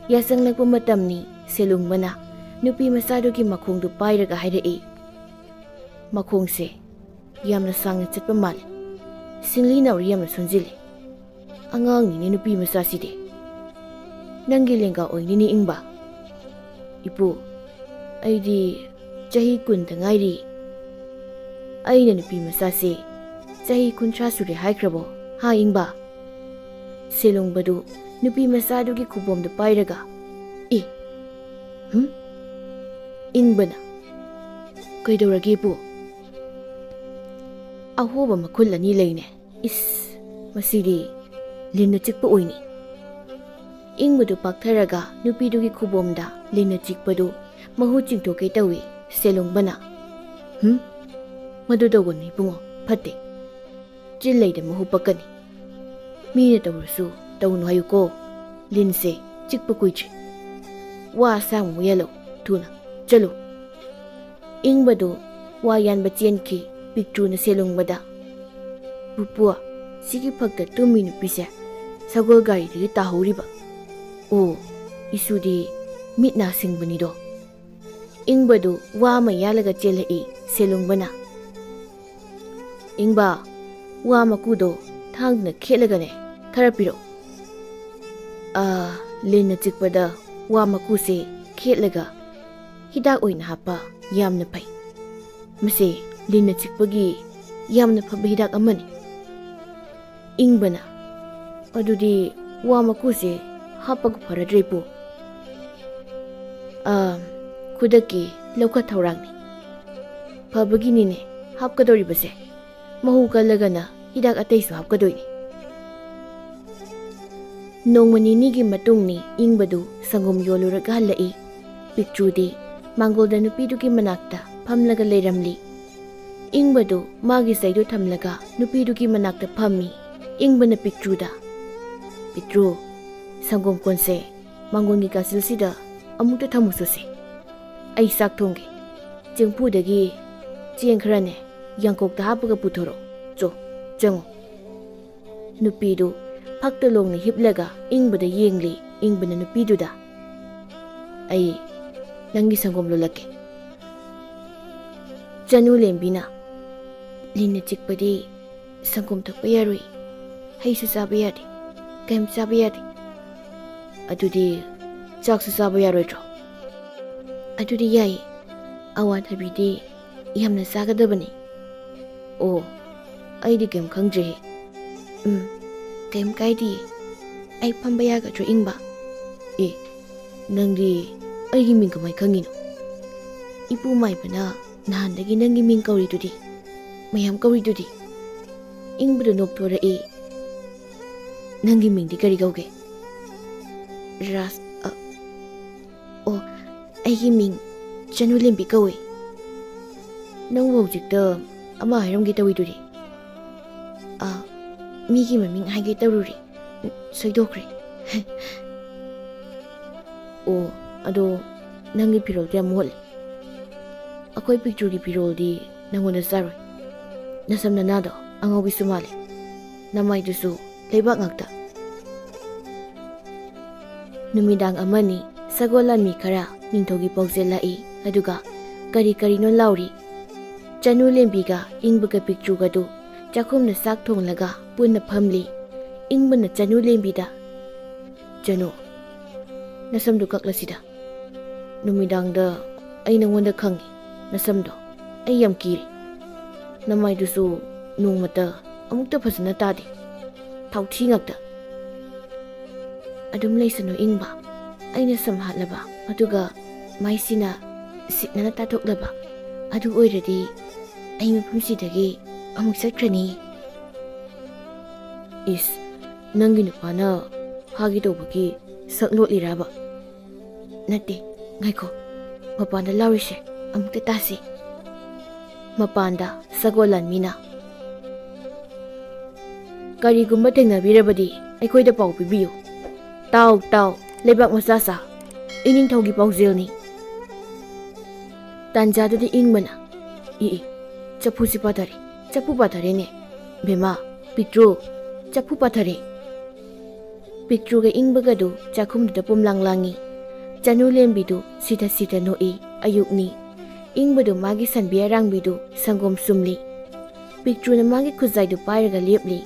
ꯌꯥꯆꯪꯂꯛꯄ ꯃꯇꯝꯅꯤ꯫ ꯁꯦꯂꯨꯡꯕꯅ ꯅꯨꯄꯤ ꯃꯆꯥꯗꯨꯒꯤ ꯃꯈꯣꯡꯗꯨ ꯄꯥꯏꯔꯒ ꯍꯥꯏꯔꯛꯏ꯫ ꯃꯈꯣꯡꯁꯦ ꯌꯥꯝꯅ ꯁꯥꯡꯅ ꯆꯠꯄ ꯃꯥꯜꯂꯤ꯫ ꯁꯤꯡꯂꯤ ꯅꯥꯎꯔꯤ ꯌꯥꯝꯅ ꯁꯣꯟꯖꯤꯜꯂꯤ꯫ ꯑꯉꯥꯡꯅꯤꯅꯦ ꯅꯨꯄꯤ ꯃꯆꯥꯁꯤꯗꯤ꯫ ꯅꯪꯒꯤ ꯂꯦꯡꯒꯥ ꯑꯣꯏꯅꯤꯅꯦ, ꯏꯪꯕ꯫ ꯏꯄꯨ, ꯑꯩꯗꯤ ꯆꯍꯤ ꯀꯨꯟꯗ ꯉꯥꯏꯔꯤ꯫ ꯑꯩꯅ ꯅꯨꯄꯤ ꯃꯆꯥꯁꯦ ꯆꯍꯤ ꯀꯨꯟꯊ꯭ꯔꯥ ꯁꯨꯔꯦ ꯍꯥꯏꯈ꯭ꯔꯕꯣ, ꯍꯥ, ꯏꯪꯕ? ꯁꯦꯂꯨꯡꯕꯗꯨ ꯅꯨꯄꯤ ꯃꯆꯥꯗꯨꯒꯤ ꯈꯨꯕꯣꯝꯗꯨ ꯄꯥꯏꯔꯒ, "ꯏ! ꯍꯨꯝ?" ꯏꯪꯕꯅ, "ꯀꯩꯗꯧꯔꯒꯦ, ꯏꯄꯨ?" "ꯑꯍꯣꯕ ꯃꯈꯨꯜ ꯑꯅꯤ ꯂꯩꯅꯦ꯫ ꯏꯁ, ꯃꯁꯤꯗꯤ ꯂꯤꯟꯅ ꯆꯤꯛꯄ ꯑꯣꯏꯅꯤ꯫" ꯏꯪꯕꯗꯨ ꯄꯥꯛꯊꯔꯒ ꯅꯨꯄꯤꯗꯨꯒꯤ ꯈꯨꯕꯣꯝꯗ ꯂꯤꯟꯅ ꯆꯤꯛꯄꯗꯨ ꯃꯍꯨ ꯆꯤꯡꯊꯣꯛꯀꯦ ꯇꯧꯏ꯫ ꯁꯦꯂꯨꯡꯕꯅ, "ꯍꯨꯝ? ꯃꯗꯨ ꯇꯧꯒꯅꯨ ꯏꯕꯨꯡꯉꯣ, ꯐꯠꯇꯦ꯫ ꯆꯤꯜ ꯂꯩꯗ ꯃꯍꯨ ꯄꯛꯀꯅꯤ꯫ ꯃꯤꯅ ꯇꯧꯔꯁꯨ ꯇꯧꯅꯨ ꯍꯥꯏꯌꯨꯀꯣ꯫ ꯂꯤꯟꯁꯦ ꯆꯤꯛꯄ ꯀꯨꯏꯗ꯭ꯔꯤ꯫ ꯋꯥ ꯑꯁꯥꯡꯕ ꯑꯃꯨꯛ ꯌꯥꯜꯂꯣ, ꯊꯨꯅ, ꯆꯠꯂꯨ꯫" ꯏꯪꯕꯗꯨ ꯋꯥ ꯌꯥꯟꯕ ꯆꯦꯟꯈꯤ꯫ ꯄꯤꯛꯇ꯭ꯔꯨꯅ ꯁꯦꯂꯨꯡꯕꯗ, "ꯄꯨꯄꯨ, ꯁꯤꯒꯤ ꯐꯛꯇ ꯇꯨꯝꯃꯤ ꯅꯨꯄꯤꯁꯦ ꯁꯒꯣꯜ ꯒꯥꯔꯤꯗꯒꯤ ꯇꯥꯍꯧꯔꯤꯕ꯫ ꯑꯣ, ꯏꯁꯨꯗꯤ ꯃꯤꯠ ꯅꯥ ꯁꯤꯡꯕꯅꯤꯗꯣ꯫" ꯏꯪꯕꯗꯨ ꯋꯥ ꯑꯃ ꯌꯥꯜꯂꯒ ꯆꯦꯜꯂꯛꯏ꯫ ꯁꯦꯂꯨꯡꯕꯅ, "ꯏꯪꯕ, ꯋꯥ ꯃꯀꯨꯗꯣ ꯊꯥꯡꯗꯨꯅ ꯈꯦꯠꯂꯒꯅꯦ ꯈꯔ ꯄꯤꯔꯛꯑꯣ꯫ ꯑꯥ, ꯂꯤꯟꯅ ꯆꯤꯛꯄꯗ ꯋꯥ ꯃꯀꯨꯁꯦ ꯈꯦꯠꯂꯒ ꯍꯤꯗꯥꯛ ꯑꯣꯏꯅ ꯍꯥꯞꯄ ꯌꯥꯝꯅ ꯐꯩ꯫ ꯃꯁꯦ ꯂꯤꯟꯅ ꯆꯤꯛꯄꯒꯤ ꯌꯥꯝꯅ ꯐꯕ ꯍꯤꯗꯥꯛ ꯑꯃꯅꯤ꯫" ꯏꯪꯕꯅ, "ꯑꯗꯨꯗꯤ ꯋꯥ ꯃꯀꯨꯁꯦ ꯍꯥꯞꯄꯒ ꯐꯔꯗ꯭ꯔꯦ, ꯏꯄꯨ?" "ꯑꯥ, ꯈꯨꯗꯛꯀꯤ ꯂꯧꯈꯠ ꯊꯧꯔꯥꯡꯅꯤ꯫ ꯐꯕꯒꯤꯅꯤꯅꯦ ꯍꯥꯞꯀꯗꯧꯔꯤꯕꯁꯦ꯫ ꯃꯍꯨ ꯀꯜꯂꯒꯅ ꯍꯤꯗꯥꯛ ꯑꯇꯩꯁꯨ ꯍꯥꯞꯀꯗꯣꯏꯅꯤ꯫" ꯅꯣꯡꯃ ꯅꯤꯅꯤꯒꯤ ꯃꯇꯨꯡꯅꯤ꯫ ꯏꯪꯕꯗꯨ ꯁꯪꯒꯣꯝ ꯌꯣꯜꯂꯨꯔꯒ ꯍꯜꯂꯛꯏ꯫ ꯄꯤꯛꯇ꯭ꯔꯨꯗꯤ ꯃꯥꯡꯒꯣꯜꯗ ꯅꯨꯄꯤꯗꯨꯒꯤ ꯃꯅꯥꯛꯇ ꯐꯝꯂꯒ ꯂꯩꯔꯝꯂꯤ꯫ ꯏꯪꯕꯗꯨ ꯃꯥꯒꯤ ꯆꯩꯗꯨ ꯊꯝꯂꯒ ꯅꯨꯄꯤꯗꯨꯒꯤ ꯃꯅꯥꯛꯇ ꯐꯝꯃꯤ꯫ ꯏꯪꯕꯅ ꯄꯤꯛꯇ꯭ꯔꯨꯗ, ꯄꯤꯇ꯭ꯔꯨ, ꯁꯪꯒꯣꯝ ꯀꯣꯟꯁꯦ ꯃꯥꯡꯒꯣꯟꯒꯤ ꯀꯥꯆꯤꯜꯁꯤꯗ ꯑꯃꯨꯛꯇ ꯊꯝꯃꯨꯁꯨꯁꯦ꯫ ꯑꯩ ꯆꯥꯛ ꯊꯣꯡꯒꯦ꯫ ꯆꯦꯡꯐꯨꯗꯒꯤ ꯆꯦꯡ ꯈꯔꯅꯦ ꯌꯥꯡꯀꯣꯛꯇ ꯍꯥꯞꯄꯒ ꯄꯨꯊꯣꯔꯛꯑꯣ꯫ ꯆꯣ, ꯆꯪꯉꯣ꯫ ꯅꯨꯄꯤꯗꯨ ꯐꯛꯇ ꯂꯣꯡꯅ ꯍꯤꯞꯂꯒ ꯏꯪꯕꯗ ꯌꯦꯡꯂꯤ꯫ ꯏꯪꯕꯅ ꯅꯨꯄꯤꯗꯨꯗ, "ꯑꯩ ꯅꯪꯒꯤ ꯁꯪꯒꯣꯝ ꯂꯣꯜꯂꯛꯀꯦ꯫" ꯆꯅꯨ ꯂꯦꯝꯕꯤꯅ, "ꯂꯤꯟꯅ ꯆꯤꯛꯄꯗꯤ ꯁꯪꯒꯣꯝ ꯊꯛꯄ ꯌꯥꯔꯣꯏ, ꯍꯩꯁꯨ ꯆꯥꯕ ꯌꯥꯗꯦ, ꯀꯩꯝ ꯆꯥꯕ ꯌꯥꯗꯦ꯫ ꯑꯗꯨꯗꯤ ꯆꯥꯛꯁꯨ ꯆꯥꯕ ꯌꯥꯔꯣꯏꯗ꯭ꯔꯣ?" "ꯑꯗꯨꯗꯤ ꯌꯥꯏꯌꯦ, ꯑꯋꯥꯊꯕꯤꯗꯤ ꯌꯥꯝꯅ ꯆꯥꯒꯗꯕꯅꯤ꯫" "ꯑꯣ, ꯑꯩꯗꯤ ꯀꯩꯝ ꯈꯪꯗ꯭ꯔꯦꯍꯦ꯫" "ꯎꯝ, ꯀꯩꯝ ꯀꯥꯏꯗꯤꯌꯦ꯫ ꯑꯩ ꯐꯝꯕ ꯌꯥꯒꯗ꯭ꯔꯣ, ꯏꯪꯕ?" "ꯑꯦ, ꯅꯪꯗꯤ ꯑꯩꯒꯤ ꯃꯤꯡ ꯀꯃꯥꯏ ꯈꯪꯉꯤꯅꯣ?" "ꯏꯄꯨ ꯃꯥꯏꯕꯅ ꯅꯍꯥꯟꯗꯒꯤ ꯅꯪꯒꯤ ꯃꯤꯡ ꯀꯧꯔꯤꯗꯨꯗꯤ, ꯃꯌꯥꯝ ꯀꯧꯔꯤꯗꯨꯗꯤ꯫" ꯏꯪꯕꯗ ꯅꯣꯛꯊꯣꯔꯛꯏ꯫ "ꯅꯪꯒꯤ ꯃꯤꯡꯗꯤ ꯀꯔꯤ ꯀꯧꯒꯦ?" "ꯔꯥꯁ-, ꯑ, ꯑꯣ, ꯑꯩꯒꯤ ꯃꯤꯡ ꯆꯅꯨ ꯂꯦꯝꯕꯤ ꯀꯧꯏ꯫" "ꯅꯪꯕꯨ ꯍꯧꯖꯤꯛꯇ ꯑꯃ ꯍꯥꯏꯔꯝꯒꯦ ꯇꯧꯔꯤꯗꯨꯗꯤ꯫" "ꯑ, ꯃꯤꯒꯤ ꯃꯃꯤꯡ ꯍꯥꯏꯒꯦ ꯇꯧꯔꯨꯔꯦ, ꯁꯣꯏꯗꯣꯛꯈ꯭ꯔꯦ꯫" "ꯑꯣ, ꯑꯗꯣ ꯅꯪꯒꯤ ꯐꯤꯔꯣꯜꯗꯤ ꯌꯥꯝ ꯃꯣꯠꯂꯦ꯫ ꯑꯩꯈꯣꯏ ꯄꯤꯛꯇ꯭ꯔꯨꯒꯤ ꯐꯤꯔꯣꯜꯗꯤ ꯅꯪꯉꯣꯟꯗ ꯆꯥꯔꯣꯏ꯫ ꯅꯁꯝ ꯅꯅꯥꯗꯣ ꯑꯉꯧꯕꯤꯁꯨ ꯃꯥꯜꯂꯦ꯫ ꯅꯃꯥꯏꯗꯨꯁꯨ ꯂꯩꯕꯥꯛ ꯉꯥꯛꯇ꯫" ꯅꯨꯃꯤꯗꯥꯡ ꯑꯃꯅꯤ ꯁꯒꯣꯜ ꯂꯥꯟꯃꯤ ꯈꯔ ꯅꯤꯡꯊꯧꯒꯤ ꯄꯥꯎꯖꯦꯜ ꯂꯥꯛꯏ, ꯑꯗꯨꯒ ꯀꯔꯤ ꯀꯔꯤꯅꯣ ꯂꯥꯎꯔꯤ꯫ ꯆꯅꯨ ꯂꯦꯝꯕꯤꯒ ꯏꯪꯕꯒ ꯄꯤꯛꯇ꯭ꯔꯨꯒꯗꯨ ꯆꯥꯛꯈꯨꯝꯗ ꯆꯥꯛ ꯊꯣꯡꯂꯒ ꯄꯨꯟꯅ ꯐꯝꯂꯤ꯫ ꯏꯪꯕꯅ ꯆꯅꯨ ꯂꯦꯝꯕꯤꯗ, "ꯆꯅꯨ, ꯅꯁꯝꯗꯨ ꯀꯛꯂꯁꯤꯗ꯫ ꯅꯨꯃꯤꯗꯥꯡꯗ ꯑꯩ ꯅꯉꯣꯟꯗ ꯈꯪꯉꯤ, ꯅꯁꯝꯗꯣ꯫ ꯑꯩ ꯌꯥꯝ ꯀꯤꯔꯦ꯫ ꯅꯃꯥꯏꯗꯨꯁꯨ ꯅꯣꯡꯃꯇ ꯑꯃꯨꯛꯇ ꯐꯖꯅ ꯇꯥꯗꯦ꯫ ꯊꯥꯎꯊꯤ ꯉꯥꯛꯇ꯫" "ꯑꯗꯨꯝ ꯂꯩꯁꯅꯨ ꯏꯪꯕ꯫ ꯑꯩꯅ ꯁꯝ ꯍꯥꯠꯂꯕ, ꯑꯗꯨꯒ ꯃꯥꯏꯁꯤꯅ ꯁꯤꯠꯅꯅ ꯇꯥꯊꯣꯛꯂꯕ, ꯑꯗꯨ ꯑꯣꯏꯔꯗꯤ ꯑꯩ ꯃꯐꯝꯁꯤꯗꯒꯤ ꯑꯃꯨꯛ ꯆꯠꯈ꯭ꯔꯅꯤ꯫" "ꯏꯁ, ꯅꯪꯒꯤ ꯅꯨꯄꯥꯅ ꯐꯥꯒꯦ ꯇꯧꯕꯒꯤ ꯁꯛ ꯂꯣꯠꯂꯤꯔꯕ?" "ꯅꯠꯇꯦ, ꯉꯥꯏꯈꯣ, ꯃꯄꯥꯟꯗ ꯂꯥꯎꯔꯤꯁꯦ ꯑꯃꯨꯛꯇ ꯇꯥꯁꯤ꯫" ꯃꯄꯥꯟꯗ ꯁꯒꯣꯜ ꯂꯥꯟꯃꯤꯅ, "ꯀꯔꯤꯒꯨꯝꯕ ꯊꯦꯡꯅꯕꯤꯔꯕꯗꯤ ꯑꯩꯈꯣꯏꯗ ꯄꯥꯎ ꯄꯤꯕꯤꯌꯨ꯫ ꯇꯥꯎ, ꯇꯥꯎ, ꯂꯩꯕꯥꯛ ꯃꯆꯥ ꯁꯥ, ꯏꯅꯤꯡꯊꯧꯒꯤ ꯄꯥꯎꯖꯦꯜꯅꯤ꯫ ꯇꯥꯟꯖꯥꯗꯨꯗ ꯏꯪꯕꯅ, "ꯏ, ꯏ, ꯆꯐꯨꯁꯤ ꯄꯥꯊꯔꯦ, ꯆꯐꯨ ꯄꯥꯊꯔꯦꯅꯦ꯫ ꯕꯦꯝꯃ, ꯄꯤꯛꯇ꯭ꯔꯨ, ꯆꯐꯨ ꯄꯥꯊꯔꯦ!" ꯄꯤꯛꯇ꯭ꯔꯨꯒ ꯏꯪꯕꯒꯗꯨ ꯆꯥꯛꯈꯨꯝꯗꯨꯗ ꯄꯨꯝꯂꯥꯡ ꯂꯥꯡꯉꯤ꯫ ꯆꯅꯨ ꯂꯦꯝꯕꯤꯗꯨ ꯁꯤꯊ ꯁꯤꯊ ꯅꯣꯛꯏ꯫ ꯑꯌꯨꯛꯅꯤ꯫ ꯏꯪꯕꯗꯨ ꯃꯥꯒꯤ ꯁꯟꯕꯤ ꯑꯔꯥꯡꯕꯤꯗꯨ ꯁꯪꯒꯣꯝ ꯁꯨꯝꯂꯤ꯫ ꯄꯤꯛꯇ꯭ꯔꯨꯅ ꯃꯥꯒꯤ ꯈꯨꯖꯥꯏꯗꯨ ꯄꯥꯏꯔꯒ ꯂꯦꯞꯂꯤ꯫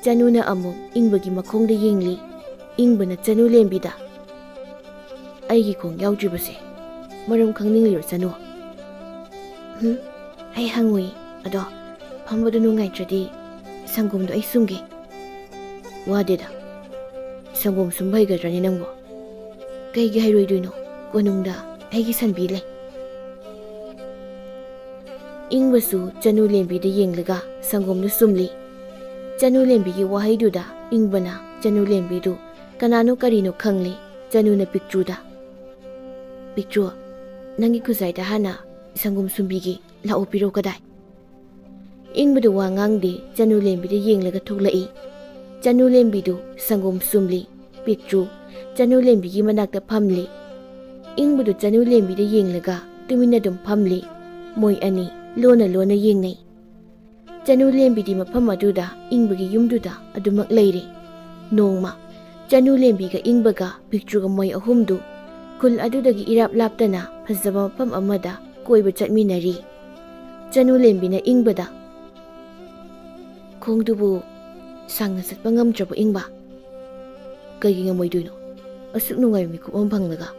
ꯆꯅꯨꯅ ꯑꯃꯨꯛ ꯏꯪꯕꯒꯤ ꯃꯈꯣꯡꯗ ꯌꯦꯡꯂꯤ꯫ ꯏꯪꯕꯅ ꯆꯅꯨ ꯂꯦꯝꯕꯤꯗ, "ꯑꯩꯒꯤ ꯈꯣꯡ ꯌꯥꯎꯗ꯭ꯔꯤꯕꯁꯦ ꯃꯔꯝ ꯈꯪꯅꯤꯡꯂꯤꯔꯣ, ꯆꯅꯨ?" "ꯍꯨꯝ, ꯑꯩ ꯍꯪꯉꯨꯏ꯫ ꯑꯗꯣ ꯐꯝꯕꯗꯨ ꯅꯨꯡꯉꯥꯏꯇ꯭ꯔꯗꯤ ꯁꯪꯒꯣꯝꯗꯣ ꯑꯩ ꯁꯨꯝꯒꯦ꯫" "ꯋꯥꯗꯦꯗ, ꯁꯪꯒꯣꯝ ꯁꯨꯝꯕ ꯍꯩꯒꯗ꯭ꯔꯅꯦ ꯅꯪꯕꯣ?" "ꯀꯩꯒꯤ ꯍꯩꯔꯣꯏꯗꯣꯏꯅꯣ? ꯀꯣꯅꯨꯡꯗ ꯑꯩꯒꯤ ꯁꯟꯕꯤ ꯂꯩ꯫" ꯏꯪꯕꯁꯨ ꯆꯅꯨ ꯂꯦꯝꯕꯤꯗ ꯌꯦꯡꯂꯒ ꯁꯪꯒꯣꯝꯗꯨ ꯁꯨꯝꯂꯤ꯫ ꯆꯅꯨ ꯂꯦꯝꯕꯤꯒꯤ ꯋꯥꯍꯩꯗꯨꯗ ꯏꯪꯕꯅ ꯆꯅꯨ ꯂꯦꯝꯕꯤꯗꯨ ꯀꯅꯥꯅꯣ ꯀꯔꯤꯅꯣ ꯈꯪꯂꯤ꯫ ꯆꯅꯨꯅ ꯄꯤꯛꯇ꯭ꯔꯨꯗ, "ꯄꯤꯛꯇ꯭ꯔꯨ, ꯅꯪꯒꯤ ꯈꯨꯖꯥꯏꯗ ꯍꯥꯟꯅ ꯁꯪꯒꯣꯝ ꯁꯨꯝꯕꯤꯒꯦ, ꯂꯥꯛꯑꯣ, ꯄꯤꯔꯛꯑꯣ ꯀꯗꯥꯏ?" ꯏꯪꯕꯗꯨ ꯋꯥ ꯉꯥꯡꯗꯦ, ꯆꯅꯨ ꯂꯦꯝꯕꯤꯗ ꯌꯦꯡꯂꯒ ꯊꯣꯛꯂꯛꯏ꯫ ꯆꯅꯨ ꯂꯦꯝꯕꯤꯗꯨ ꯁꯪꯒꯣꯝ ꯁꯨꯝꯂꯤ꯫ ꯄꯤꯛꯇ꯭ꯔꯨ ꯆꯅꯨ ꯂꯦꯝꯕꯤꯒꯤ ꯃꯅꯥꯛꯇ ꯐꯝꯂꯤ꯫ ꯏꯪꯕꯗꯨ ꯆꯅꯨ ꯂꯦꯝꯕꯤꯗ ꯌꯦꯡꯂꯒ ꯇꯨꯃꯤꯟꯅ ꯑꯗꯨꯝ ꯐꯝꯂꯤ꯫ ꯃꯣꯏ ꯑꯅꯤ ꯂꯣꯟꯅ ꯂꯣꯟꯅ ꯌꯦꯡꯅꯩ꯫ ꯆꯅꯨ ꯂꯦꯝꯕꯤꯗꯤ ꯃꯐꯝ ꯑꯗꯨꯗ ꯏꯪꯕꯒꯤ ꯌꯨꯝꯗꯨꯗ ꯑꯗꯨꯃꯛ ꯂꯩꯔꯦ꯫ ꯅꯣꯡꯃ ꯆꯅꯨ ꯂꯦꯝꯕꯤꯒ ꯏꯪꯕꯒ ꯄꯤꯛꯇ꯭ꯔꯨꯒ ꯃꯣꯏ ꯑꯍꯨꯝꯗꯨ ꯈꯨꯜ ꯑꯗꯨꯗꯒꯤ ꯏꯔꯥꯞ ꯂꯥꯞꯇꯅ ꯐꯖꯕ ꯃꯐꯝ ꯑꯃꯗ ꯀꯣꯏꯕ ꯆꯠꯃꯤꯟꯅꯔꯤ꯫ ꯆꯅꯨ ꯂꯦꯝꯕꯤꯅ ꯏꯪꯕꯗ, "ꯈꯣꯡꯗꯨꯕꯨ ꯁꯥꯡꯅ ꯆꯠꯄ ꯉꯝꯗ꯭ꯔꯕꯣ, ꯏꯪꯕ?" "ꯀꯩꯒꯤ ꯉꯝꯃꯣꯏꯗꯣꯏꯅꯣ? ꯑꯁꯨꯛ ꯅꯨꯡꯉꯥꯏꯕ ꯃꯤꯀꯨꯞ ꯑꯃ ꯐꯪꯂꯒ꯫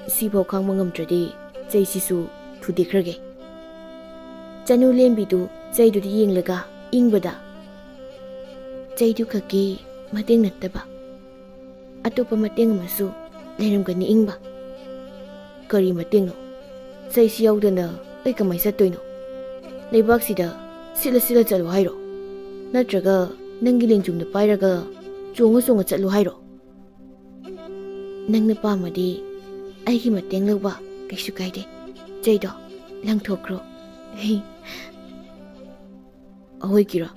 ꯁꯤꯐꯥꯎ ꯈꯥꯡꯕ ꯉꯝꯗ꯭ꯔꯗꯤ ꯆꯩꯁꯤꯁꯨ ꯊꯨꯗꯦꯛꯈ꯭ꯔꯒꯦ꯫" ꯆꯅꯨ ꯂꯦꯝꯕꯤꯗꯨ ꯆꯩꯗꯨꯗ ꯌꯦꯡꯂꯒ ꯏꯪꯕꯗ, "ꯆꯩꯗꯨ ꯈꯛꯀꯤ ꯃꯇꯦꯡ ꯅꯠꯇꯕ ꯑꯇꯣꯞꯄ ꯃꯇꯦꯡ ꯑꯃꯁꯨ ꯂꯩꯔꯝꯒꯅꯤ, ꯏꯪꯕ꯫" "ꯀꯔꯤ ꯃꯇꯦꯡꯅꯣ? ꯆꯩꯁꯤ ꯌꯥꯎꯗꯅ ꯑꯩ ꯀꯃꯥꯏ ꯆꯠꯇꯣꯏꯅꯣ? ꯂꯩꯕꯥꯛꯁꯤꯗ ꯁꯤꯠꯂ ꯁꯤꯠꯂ ꯆꯠꯂꯨ ꯍꯥꯏꯔꯣ? ꯅꯠꯇ꯭ꯔꯒ ꯅꯪꯒꯤ ꯂꯦꯡꯖꯨꯝꯗ ꯄꯥꯏꯔꯒ ꯆꯣꯡꯉ ꯆꯣꯡꯉ ꯆꯠꯂꯨ ꯍꯥꯏꯔꯣ?" "ꯅꯪꯅ ꯄꯥꯝꯃꯗꯤ ꯑꯩꯒꯤ ꯃꯇꯦꯡ ꯂꯧꯕ ꯀꯩꯁꯨ ꯀꯥꯏꯗꯦ꯫ ꯆꯩꯗꯣ ꯂꯪꯊꯣꯛꯈ꯭ꯔꯣ꯫" "ꯍꯤ, ꯑꯍꯣꯏ ꯀꯤꯔꯣ,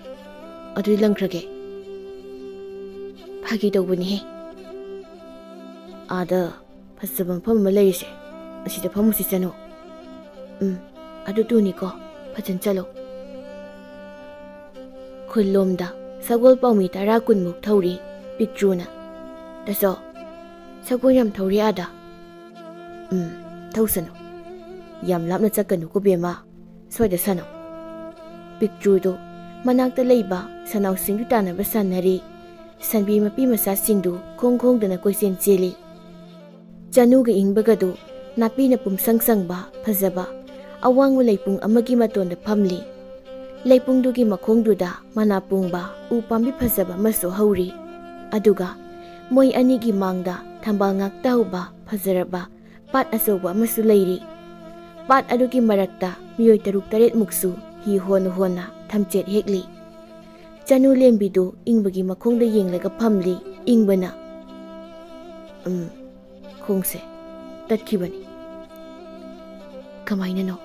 ꯑꯗꯨꯗꯤ ꯂꯪꯈ꯭ꯔꯒꯦ꯫" ꯐꯥꯒꯤ ꯇꯧꯕꯅꯤꯍꯦ꯫ ꯑꯥꯗ ꯐꯖꯕ ꯃꯐꯝ ꯑꯃ ꯂꯩꯔꯤꯁꯦ, ꯑꯁꯤꯗ ꯐꯝꯃꯨꯁꯤ, ꯆꯅꯨ꯫ ꯎꯝ, ꯑꯗꯨ ꯇꯨꯅꯤꯀꯣ, ꯐꯖꯅ ꯆꯠꯂꯣ꯫ ꯈꯨꯜꯂꯣꯝꯗ ꯁꯒꯣꯜ ꯄꯥꯎꯃꯤ ꯇꯔꯥ ꯀꯨꯟꯃꯨꯛ ꯊꯧꯔꯤ ꯄꯤꯛꯇ꯭ꯔꯨꯅ꯫ "ꯇꯥꯆꯧ, ꯁꯒꯣꯜ ꯌꯥꯝ ꯊꯧꯔꯤ ꯑꯥꯗ꯫" "ꯎꯝ, ꯊꯧꯁꯅꯨ꯫ ꯌꯥꯝ ꯂꯥꯞꯅ ꯆꯠꯀꯅꯨꯀꯣ ꯕꯦꯝꯃ, ꯁ꯭ꯋꯥꯏꯗ ꯁꯥꯟꯅꯧ꯫" ꯄꯤꯛꯇ꯭ꯔꯨꯗꯨ ꯃꯅꯥꯛꯇ ꯂꯩꯕ ꯁꯟꯅꯥꯎꯁꯤꯡꯗꯨ ꯇꯥꯟꯅꯕ ꯁꯥꯟꯅꯔꯤ꯫ ꯁꯟꯕꯤ ꯃꯄꯤ ꯃꯆꯥꯁꯤꯡꯗꯨ ꯈꯣꯡ ꯈꯣꯡꯗꯅ ꯀꯣꯏꯆꯦꯟ ꯆꯦꯜꯂꯤ꯫ ꯆꯅꯨꯒ ꯏꯪꯕꯒꯗꯨ ꯅꯥꯄꯤꯅ ꯄꯨꯝꯁꯪ ꯁꯪꯕ ꯐꯖꯕ ꯑꯋꯥꯡꯕ ꯂꯩꯄꯨꯡ ꯑꯃꯒꯤ ꯃꯇꯣꯟꯗ ꯐꯝꯂꯤ꯫ ꯂꯩꯄꯨꯡꯗꯨꯒꯤ ꯃꯈꯣꯡꯗꯨꯗ ꯃꯅꯥ ꯄꯨꯡꯕ ꯎ ꯄꯥꯝꯕꯤ ꯐꯖꯕ ꯑꯃꯁꯨ ꯍꯧꯔꯤ꯫ ꯑꯗꯨꯒ ꯃꯣꯏ ꯑꯅꯤꯒꯤ ꯃꯥꯡꯗ ꯊꯝꯕꯥꯜ ꯉꯥꯛꯇ ꯍꯧꯕ ꯐꯖꯔꯕ ꯄꯥꯠ ꯑꯆꯧꯕ ꯑꯃꯁꯨ ꯂꯩꯔꯤ꯫ ꯄꯥꯠ ꯑꯗꯨꯒꯤ ꯃꯔꯛꯇ ꯃꯤꯑꯣꯏ ꯇꯔꯨꯛ ꯇꯔꯦꯠꯃꯨꯛꯁꯨ ꯍꯤ ꯍꯣꯟꯅ ꯍꯣꯟꯅ ꯊꯝꯆꯦꯠ ꯍꯦꯛꯂꯤ꯫ ꯆꯅꯨ ꯂꯦꯝꯕꯤꯗꯨ ꯏꯪꯕꯒꯤ ꯃꯈꯣꯡꯗ ꯌꯦꯡꯂꯒ ꯐꯝꯂꯤ꯫ ꯏꯪꯕꯅ, "ꯎꯝ, ꯈꯣꯡꯁꯦ ꯇꯠꯈꯤꯕꯅꯤ꯫" "ꯀꯃꯥꯏꯅꯅꯣ?"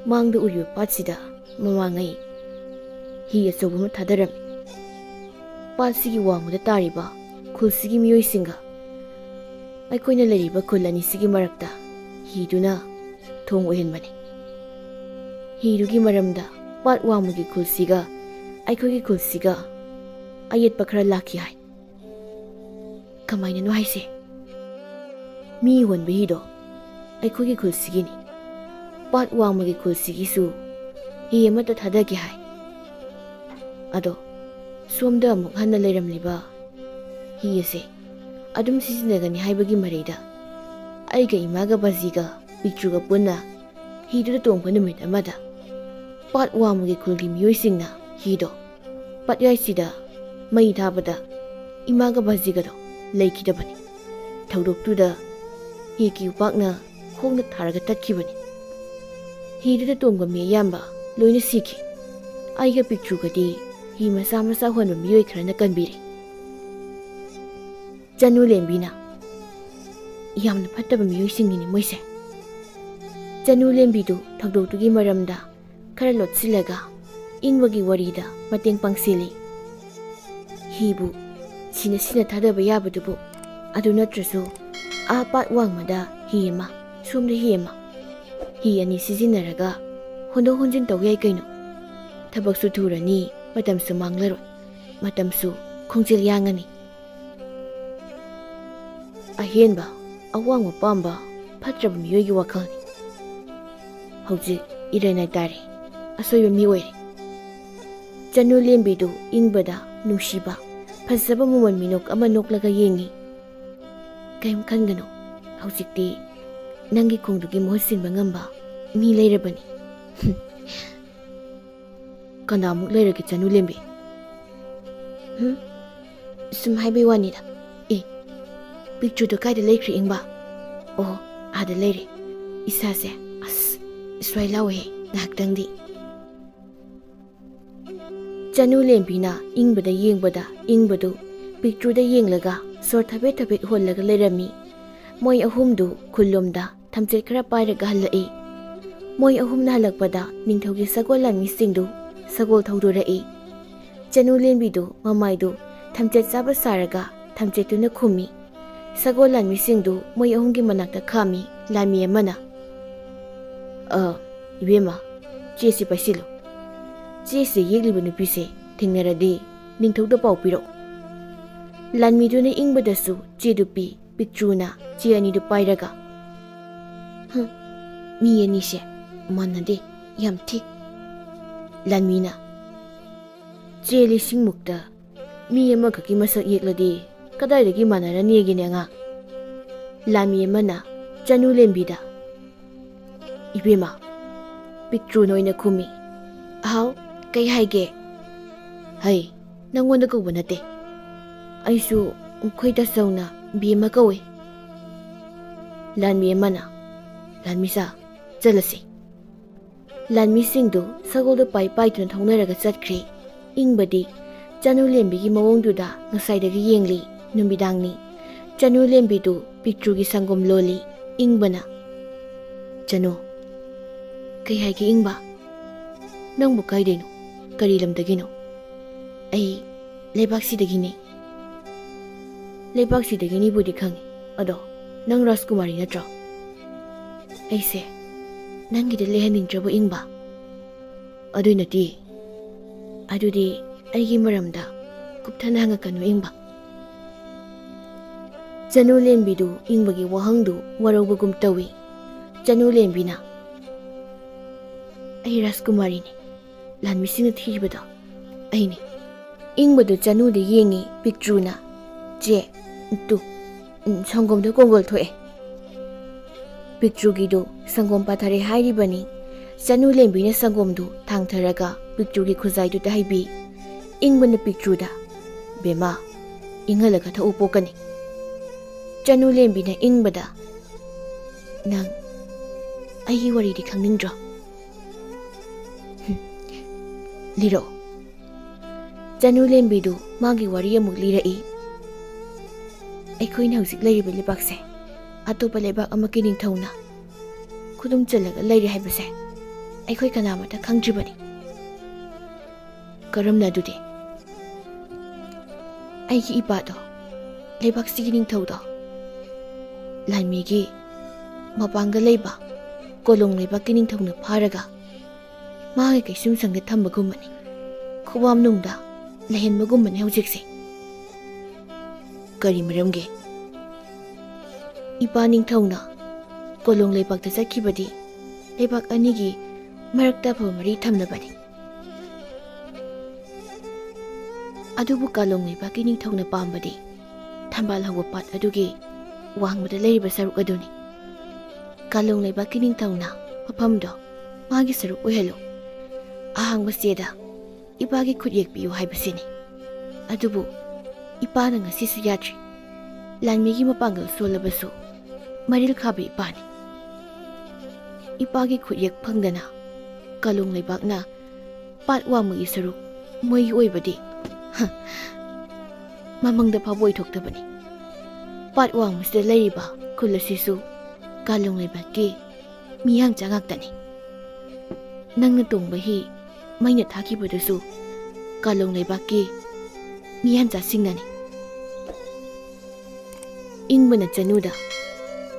"ꯃꯥꯡꯗ ꯎꯔꯤꯕ ꯄꯥꯠꯁꯤꯗ ꯃꯃꯥꯡꯉꯩ ꯍꯤ ꯑꯆꯧꯕ ꯑꯃ ꯊꯥꯗꯔꯝꯃꯤ꯫ ꯄꯥꯠꯁꯤꯒꯤ ꯋꯥꯡꯃꯗ ꯇꯥꯔꯤꯕ ꯈꯨꯜꯁꯤꯒꯤ ꯃꯤꯑꯣꯏꯁꯤꯡꯒ ꯑꯩꯈꯣꯏꯅ ꯂꯩꯔꯤꯕ ꯈꯨꯜ ꯑꯅꯤꯁꯤꯒꯤ ꯃꯔꯛꯇ ꯍꯤꯗꯨꯅ ꯊꯣꯡ ꯑꯣꯏꯍꯟꯕꯅꯤ꯫ ꯍꯤꯗꯨꯒꯤ ꯃꯔꯝꯗ ꯄꯥꯠ ꯋꯥꯡꯃꯒꯤ ꯈꯨꯜꯁꯤꯒ ꯑꯩꯈꯣꯏꯒꯤ ꯈꯨꯜꯁꯤꯒ ꯑꯌꯦꯠꯄ ꯈꯔ ꯂꯥꯛꯈꯤ ꯍꯥꯏ꯫" "ꯀꯃꯥꯏꯅꯅꯣ ꯍꯥꯏꯁꯦ?" "ꯃꯤ ꯍꯣꯟꯕ ꯍꯤꯗꯣ ꯑꯩꯈꯣꯏꯒꯤ ꯈꯨꯜꯁꯤꯒꯤꯅꯤ꯫ ꯄꯥꯠ ꯋꯥꯡꯃꯒꯤ ꯈꯨꯜꯁꯤꯒꯤꯁꯨ ꯍꯤ ꯑꯃꯠꯇ ꯊꯥꯗꯒꯦ ꯍꯥꯏ꯫ ꯑꯗꯣ ꯁꯣꯝꯗ ꯑꯃꯨꯛ ꯍꯟꯅ ꯂꯩꯔꯝꯂꯤꯕ ꯍꯤ ꯑꯁꯦ ꯑꯗꯨꯝ ꯁꯤꯖꯤꯟꯅꯒꯅꯤ ꯍꯥꯏꯕꯒꯤ ꯃꯔꯩꯗ ꯑꯩꯒ ꯏꯃꯥꯒ ꯕꯥꯖꯤꯒ ꯄꯤꯛꯇ꯭ꯔꯨꯒ ꯄꯨꯟꯅ ꯍꯤꯗꯨꯗ ꯇꯣꯡꯕ ꯅꯨꯃꯤꯠ ꯑꯃꯗ ꯄꯥꯠ ꯋꯥꯡꯃꯒꯤ ꯈꯨꯜꯒꯤ ꯃꯤꯑꯣꯏꯁꯤꯡꯅ ꯍꯤꯗꯣ ꯄꯥꯠꯌꯥꯏꯁꯤꯗ ꯃꯩ ꯊꯥꯕꯗ ꯏꯃꯥꯒ ꯕꯥꯖꯤꯒꯗꯣ ꯂꯩꯈꯤꯗꯕꯅꯤ꯫ ꯊꯧꯗꯣꯛꯇꯨꯗ ꯍꯤꯒꯤ ꯎꯄꯥꯛꯅ ꯈꯣꯡꯗ ꯊꯥꯔꯒ ꯇꯠꯈꯤꯕꯅꯤ꯫ ꯍꯤꯗꯨꯗ ꯇꯣꯡꯕ ꯃꯤ ꯑꯌꯥꯝꯕ ꯂꯣꯏꯅ ꯁꯤꯈꯤ꯫ ꯑꯩꯒ ꯄꯤꯛꯇ꯭ꯔꯨꯒꯗꯤ ꯍꯤ ꯃꯆꯥ ꯃꯆꯥ ꯍꯣꯟꯕ ꯃꯤꯑꯣꯏ ꯈꯔꯅ ꯀꯟꯕꯤꯔꯦ꯫" ꯆꯅꯨ ꯂꯦꯝꯕꯤꯅ, "ꯌꯥꯝꯅ ꯐꯠꯇꯕ ꯃꯤꯑꯣꯏꯁꯤꯡꯅꯤꯅꯦ ꯃꯣꯏꯁꯦ꯫" ꯆꯅꯨ ꯂꯦꯝꯕꯤꯗꯨ ꯊꯧꯗꯣꯛꯇꯨꯒꯤ ꯃꯔꯝꯗ ꯈꯔ ꯂꯣꯠꯁꯤꯜꯂꯒ ꯏꯪꯕꯒꯤ ꯋꯥꯔꯤꯗ ꯃꯇꯦꯡ ꯄꯥꯡꯁꯤꯜꯂꯤ꯫ ꯍꯤꯕꯨ ꯁꯤꯅ ꯁꯤꯅ ꯊꯥꯗꯕ ꯌꯥꯕꯗꯨꯕꯨ꯫ ꯑꯗꯨ ꯅꯠꯇ꯭ꯔꯁꯨ ꯑꯥ ꯄꯥꯠ ꯋꯥꯡꯃꯗ ꯍꯤ ꯑꯃ, ꯁꯣꯝꯗ ꯍꯤ ꯑꯃ, ꯍꯤ ꯑꯅꯤ ꯁꯤꯖꯤꯟꯅꯔꯒ ꯍꯣꯟꯗꯣꯛ ꯍꯣꯟꯖꯤꯟ ꯇꯧ ꯌꯥꯏ ꯀꯩꯅꯣ꯫ ꯊꯕꯛꯁꯨ ꯊꯨꯔꯅꯤ, ꯃꯇꯝꯁꯨ ꯃꯥꯡꯂꯔꯣꯏ, ꯃꯇꯝꯁꯨ ꯈꯣꯡꯖꯦꯜ ꯌꯥꯡꯉꯅꯤ꯫ ꯑꯍꯦꯟꯕ ꯑꯋꯥꯡꯕ ꯄꯥꯝꯕ ꯐꯠꯇ꯭ꯔꯕ ꯃꯤꯑꯣꯏꯒꯤ ꯋꯥꯈꯜꯅꯤ꯫ ꯍꯧꯖꯤꯛ ꯏꯔꯩ ꯅꯥꯏ ꯇꯥꯔꯦ, ꯑꯁꯣꯏꯕ ꯃꯤ ꯑꯣꯏꯔꯦ꯫ ꯆꯅꯨ ꯂꯦꯝꯕꯤꯗꯨ ꯏꯪꯕꯗ ꯅꯨꯡꯁꯤꯕ, ꯐꯖꯕ ꯃꯃꯜ ꯃꯤꯅꯣꯛ ꯑꯃ ꯅꯣꯛꯂꯒ ꯌꯦꯡꯉꯤ꯫ "ꯀꯔꯤꯝ ꯈꯟꯒꯅꯨ, ꯍꯧꯖꯤꯛꯇꯤ ꯅꯪꯒꯤ ꯈꯣꯡꯗꯨꯒꯤ ꯃꯍꯨꯠ ꯁꯤꯟꯕ ꯉꯝꯕ ꯃꯤ ꯂꯩꯔꯕꯅꯤ꯫" "ꯀꯅꯥꯃꯨꯛ ꯂꯩꯔꯒꯦ ꯆꯅꯨ ꯂꯦꯝꯕꯤ?" "ꯍꯨꯝ? ꯁꯨꯝ ꯍꯥꯏꯕꯩ ꯋꯥꯅꯤꯗ꯫ ꯑꯦ, ꯄꯤꯛꯇ꯭ꯔꯨꯗꯣ ꯀꯥꯏꯗ ꯂꯩꯈ꯭ꯔꯦ ꯏꯪꯕ?" "ꯑꯣ, ꯑꯥꯗ ꯂꯩꯔꯦ꯫ ꯏꯁꯥꯁꯦ ꯑꯁ ꯁ꯭ꯋꯥꯏ ꯂꯥꯎꯋꯦꯍꯦ ꯉꯥꯏꯍꯥꯛꯇꯪꯗꯤ꯫" ꯆꯅꯨ ꯂꯦꯝꯕꯤꯅ ꯏꯪꯕꯗ ꯌꯦꯡꯕꯗ ꯏꯪꯕꯗꯨ ꯄꯤꯛꯇ꯭ꯔꯨꯗ ꯌꯦꯡꯂꯒ ꯁꯣꯔ ꯊꯕꯦꯠ ꯊꯕꯦꯠ ꯍꯣꯜꯂꯒ ꯂꯩꯔꯝꯃꯤ꯫ ꯃꯣꯏ ꯑꯍꯨꯝꯗꯨ ꯈꯨꯜꯂꯣꯝꯗ ꯊꯝꯆꯦꯠ ꯈꯔ ꯄꯥꯏꯔꯒ ꯍꯜꯂꯛꯏ꯫ ꯃꯣꯏ ꯑꯍꯨꯝꯅ ꯍꯜꯂꯛꯄꯗ ꯅꯤꯡꯊꯧꯒꯤ ꯁꯒꯣꯜ ꯂꯥꯟꯃꯤꯁꯤꯡꯗꯨ ꯁꯒꯣꯜ ꯊꯧꯗꯣꯔꯛꯏ꯫ ꯆꯅꯨ ꯂꯦꯝꯕꯤꯗꯨ ꯃꯃꯥꯏꯗꯨ ꯊꯝꯆꯦꯠ ꯆꯥꯕ ꯁꯥꯔꯒ ꯊꯝꯆꯦꯠꯇꯨꯅ ꯈꯨꯝꯃꯤ꯫ ꯁꯒꯣꯜ ꯂꯥꯟꯃꯤꯁꯤꯡꯗꯨ ꯃꯣꯏ ꯑꯍꯨꯝꯒꯤ ꯃꯅꯥꯛꯇ ꯈꯥꯝꯃꯤ꯫ ꯂꯥꯟꯃꯤ ꯑꯃꯅ, "ꯑ, ꯏꯕꯦꯝꯃ, ꯆꯦꯁꯤ ꯄꯥꯏꯁꯤꯜꯂꯨ꯫ ꯆꯦꯁꯤ ꯌꯦꯛꯂꯤꯕ ꯅꯨꯄꯤꯁꯦ ꯊꯦꯡꯅꯔꯗꯤ ꯅꯤꯡꯊꯧꯗ ꯄꯥꯎ ꯄꯤꯔꯛꯎ꯫" ꯂꯥꯟꯃꯤꯗꯨꯅ ꯏꯪꯕꯗꯁꯨ ꯆꯦꯗꯨ ꯄꯤ꯫ ꯄꯤꯛꯇ꯭ꯔꯨꯅ ꯆꯦ ꯑꯅꯤꯗꯨ ꯄꯥꯏꯔꯒ, "ꯍꯝ, ꯃꯤ ꯑꯅꯤꯁꯦ ꯃꯥꯟꯅꯗꯦ, ꯌꯥꯝ ꯊꯤ꯫" ꯂꯥꯟꯃꯤꯅ, "ꯆꯦ ꯂꯤꯁꯤꯡꯃꯨꯛꯇ ꯃꯤ ꯑꯃꯈꯛꯀꯤ ꯃꯁꯛ ꯌꯦꯛꯂꯗꯤ ꯀꯗꯥꯏꯗꯒꯤ ꯃꯥꯟꯅꯔꯅꯤꯒꯦꯅꯦ ꯑꯉꯥꯡ?" ꯂꯥꯟꯃꯤ ꯑꯃꯅ ꯆꯅꯨ ꯂꯦꯝꯕꯤꯗ, "ꯏꯕꯦꯝꯃ," ꯄꯤꯛꯇ꯭ꯔꯨꯅ ꯑꯣꯏꯅ ꯈꯨꯝꯃꯤ꯫ "ꯍꯥꯎ, ꯀꯩ ꯍꯥꯏꯒꯦ?" "ꯍꯩ, ꯅꯪꯉꯣꯟꯗ ꯀꯧꯕ ꯅꯠꯇꯦ꯫ ꯑꯩꯁꯨ ꯈꯣꯏꯗ ꯆꯧꯅ ꯕꯦꯝꯃ ꯀꯧꯏ꯫" ꯂꯥꯟꯃꯤ ꯑꯃꯅ, "ꯂꯥꯟꯃꯤꯁꯥ, ꯆꯠꯂꯁꯤ꯫" ꯂꯥꯟꯃꯤꯁꯤꯡꯗꯨ ꯁꯒꯣꯜꯗꯨ ꯄꯥꯏ ꯄꯥꯏꯗꯨꯅ ꯊꯧꯅꯔꯒ ꯆꯠꯈ꯭ꯔꯦ꯫ ꯏꯪꯕꯗꯤ ꯆꯅꯨ ꯂꯦꯝꯕꯤꯒꯤ ꯃꯑꯣꯡꯗꯨꯗ ꯉꯁꯥꯏꯗꯒꯤ ꯌꯦꯡꯂꯤ꯫ ꯅꯨꯃꯤꯗꯥꯡꯅꯤ꯫ ꯆꯅꯨ ꯂꯦꯝꯕꯤꯗꯨ ꯄꯤꯛꯇ꯭ꯔꯨꯒꯤ ꯁꯪꯒꯣꯝ ꯂꯣꯜꯂꯤ꯫ ꯏꯪꯕꯅ, "ꯆꯅꯨ꯫" "ꯀꯩ ꯍꯥꯏꯒꯦ ꯏꯪꯕ?" "ꯅꯪꯕꯨ ꯀꯥꯏꯗꯩꯅꯣ? ꯀꯔꯤ ꯂꯝꯗꯒꯤꯅꯣ?" "ꯑꯩ ꯂꯩꯕꯥꯛꯁꯤꯗꯒꯤꯅꯤ꯫ ꯂꯩꯕꯥꯛꯁꯤꯗꯒꯤꯅꯤꯕꯨꯗꯤ ꯈꯪꯉꯤ꯫ ꯑꯗꯣ ꯅꯪ ꯔꯥꯖꯀꯨꯃꯥꯔꯤ ꯅꯠꯇ꯭ꯔꯣ? ꯑꯩꯁꯦ ꯅꯪꯒꯤꯗ ꯂꯩꯍꯟꯅꯤꯡꯗ꯭ꯔꯕꯣ ꯏꯪꯕ? ꯑꯗꯨꯅꯗꯤ, ꯑꯗꯨꯗꯤ ꯑꯩꯒꯤ ꯃꯔꯝꯗ ꯀꯨꯞꯊꯅ ꯍꯪꯉꯛꯀꯅꯨ ꯏꯪꯕ꯫ ꯆꯅꯨ ꯂꯦꯝꯕꯤꯗꯨ ꯏꯪꯕꯒꯤ ꯋꯥꯍꯪꯗꯨ ꯋꯥꯔꯧꯕꯒꯨꯝ ꯇꯧꯏ꯫ ꯆꯅꯨ ꯂꯦꯝꯕꯤꯅ, "ꯑꯩ ꯔꯥꯖꯀꯨꯃꯥꯔꯤꯅꯤ꯫ ꯂꯥꯟꯃꯤꯁꯤꯡꯅ ꯊꯤꯔꯤꯕꯗꯣ ꯑꯩꯅꯤ꯫" ꯏꯪꯕꯗꯨ ꯆꯅꯨꯗ ꯌꯦꯡꯉꯤ ꯄꯤꯛꯇ꯭ꯔꯨꯅ꯫ "ꯆꯦ, ꯇꯨ, ꯎꯝ, ꯁꯪꯒꯣꯝꯗꯣ ꯀꯣꯡꯒꯣꯜ ꯊꯣꯛꯑꯦ꯫" ꯄꯤꯛꯇ꯭ꯔꯨꯒꯤꯗꯨ ꯁꯪꯒꯣꯝ ꯄꯥꯊꯔꯦ ꯍꯥꯏꯔꯤꯕꯅꯤ꯫ ꯆꯅꯨ ꯂꯦꯝꯕꯤꯅ ꯁꯪꯒꯣꯝꯗꯨ ꯊꯥꯡꯊꯔꯒ ꯄꯤꯛꯇ꯭ꯔꯨꯒꯤ ꯈꯨꯖꯥꯏꯗꯨꯗ ꯍꯩꯕꯤ꯫ ꯏꯪꯕꯅ ꯄꯤꯛꯇ꯭ꯔꯨꯗ, "ꯕꯦꯝꯃ, ꯏꯪꯍꯜꯂꯒ ꯊꯛꯎ ꯄꯣꯛꯀꯅꯤ꯫" ꯆꯅꯨ ꯂꯦꯝꯕꯤꯅ ꯏꯪꯕꯗ, "ꯅꯪ ꯑꯩꯒꯤ ꯋꯥꯔꯤꯗꯤ ꯈꯪꯅꯤꯡꯗ꯭ꯔꯣ?" "ꯍꯨꯝ, ꯂꯤꯔꯛꯑꯣ꯫" ꯆꯅꯨ ꯂꯦꯝꯕꯤꯗꯨ ꯃꯥꯒꯤ ꯋꯥꯔꯤ ꯑꯃꯨꯛ ꯂꯤꯔꯛꯏ꯫ "ꯑꯩꯈꯣꯏꯅ ꯍꯧꯖꯤꯛ ꯂꯩꯔꯤꯕ ꯂꯩꯕꯥꯛꯁꯦ ꯑꯇꯣꯞꯄ ꯂꯩꯕꯥꯛ ꯑꯃꯒꯤ ꯅꯤꯡꯊꯧꯅ ꯈꯨꯗꯨꯝ ꯆꯜꯂꯒ ꯂꯩꯔꯦ ꯍꯥꯏꯕꯁꯦ ꯑꯩꯈꯣꯏ ꯀꯅꯥꯃꯠꯇ ꯈꯪꯗ꯭ꯔꯤꯕꯅꯤ꯫" "ꯀꯔꯝꯅ ꯑꯗꯨꯗꯤ?" "ꯑꯩꯒꯤ ꯏꯄꯥꯗꯣ, ꯂꯩꯕꯥꯛꯁꯤꯒꯤ ꯅꯤꯡꯊꯧꯗꯣ, ꯂꯥꯟꯃꯤꯒꯤ ꯃꯄꯥꯡꯒ ꯂꯩꯕ ꯀꯣꯂꯣꯡ ꯂꯩꯕꯥꯛꯀꯤ ꯅꯤꯡꯊꯧꯅ ꯐꯥꯔꯒ ꯃꯥꯒꯤ ꯀꯩꯁꯨꯝꯁꯪꯗ ꯊꯝꯕꯒꯨꯝꯕꯅꯤ, ꯈꯨꯕꯥꯝꯅꯨꯡꯗ ꯂꯩꯍꯟꯕꯒꯨꯝꯕꯅꯤ ꯍꯧꯖꯤꯛꯁꯦ꯫" "ꯀꯔꯤ ꯃꯔꯝꯒꯤ?" "ꯏꯄꯥ ꯅꯤꯡꯊꯧꯅ ꯀꯣꯂꯣꯡ ꯂꯩꯕꯥꯛꯇ ꯆꯠꯈꯤꯕꯗꯤ ꯂꯩꯕꯥꯛ ꯑꯅꯤꯒꯤ ꯃꯔꯛꯇ ꯑꯐꯕ ꯃꯔꯤ ꯊꯝꯅꯕꯅꯤ꯫ ꯑꯗꯨꯕꯨ ꯀꯥꯂꯣꯡ ꯂꯩꯕꯥꯛꯀꯤ ꯅꯤꯡꯊꯧꯅ ꯄꯥꯝꯕꯗꯤ ꯊꯝꯕꯥꯜ ꯍꯧꯕ ꯄꯥꯠ ꯑꯗꯨꯒꯤ ꯋꯥꯡꯃꯗ ꯂꯩꯔꯤꯕ ꯁꯔꯨꯛ ꯑꯗꯨꯅꯤ꯫ ꯀꯥꯂꯣꯡ ꯂꯩꯕꯥꯛꯀꯤ ꯅꯤꯡꯊꯧꯅ ꯃꯐꯝꯗꯣ ꯃꯥꯒꯤ ꯁꯔꯨꯛ ꯑꯣꯏꯍꯜꯂꯨ꯫ ꯑꯍꯥꯡꯕ ꯆꯦꯗ ꯏꯄꯥꯒꯤ ꯈꯨꯠꯌꯦꯛ ꯄꯤꯌꯨ ꯍꯥꯏꯕꯁꯤꯅꯤ꯫ ꯑꯗꯨꯕꯨ ꯏꯄꯥꯅ ꯉꯁꯤꯁꯨ ꯌꯥꯗ꯭ꯔꯤ꯫ ꯂꯥꯟꯃꯤꯒꯤ ꯃꯄꯥꯡꯒꯜ ꯁꯣꯜꯂꯕꯁꯨ ꯃꯔꯤꯜ ꯈꯥꯕ ꯏꯄꯥꯅꯤ꯫ ꯏꯄꯥꯒꯤ ꯈꯨꯠꯌꯦꯛ ꯐꯪꯗꯅ ꯀꯥꯂꯣꯡ ꯂꯩꯕꯥꯛꯅ ꯄꯥꯠ ꯋꯥꯡꯃꯒꯤ ꯁꯔꯨꯛ ꯃꯣꯏꯒꯤ ꯑꯣꯏꯕꯗꯤ, ꯍ, ꯃꯃꯪꯗ ꯐꯥꯎꯕ ꯑꯣꯏꯊꯣꯛꯇꯕꯅꯤ꯫ ꯄꯥꯠ ꯋꯥꯡꯃꯁꯤꯗ ꯂꯩꯔꯤꯕ ꯈꯨꯜ ꯑꯁꯤꯁꯨ ꯀꯥꯂꯣꯡ ꯂꯩꯕꯥꯛꯀꯤ ꯃꯤꯌꯥꯡꯆꯥ ꯉꯥꯛꯇꯅꯤ꯫ ꯅꯪꯅ ꯇꯣꯡꯕ ꯍꯤ ꯃꯩꯅ ꯊꯥꯈꯤꯕꯗꯨꯁꯨ ꯀꯥꯂꯣꯡ ꯂꯩꯕꯥꯛꯀꯤ ꯃꯤꯍꯥꯟ ꯆꯥꯁꯤꯡꯅꯅꯤ꯫ ꯏꯪꯕꯅ ꯆꯅꯨꯗ,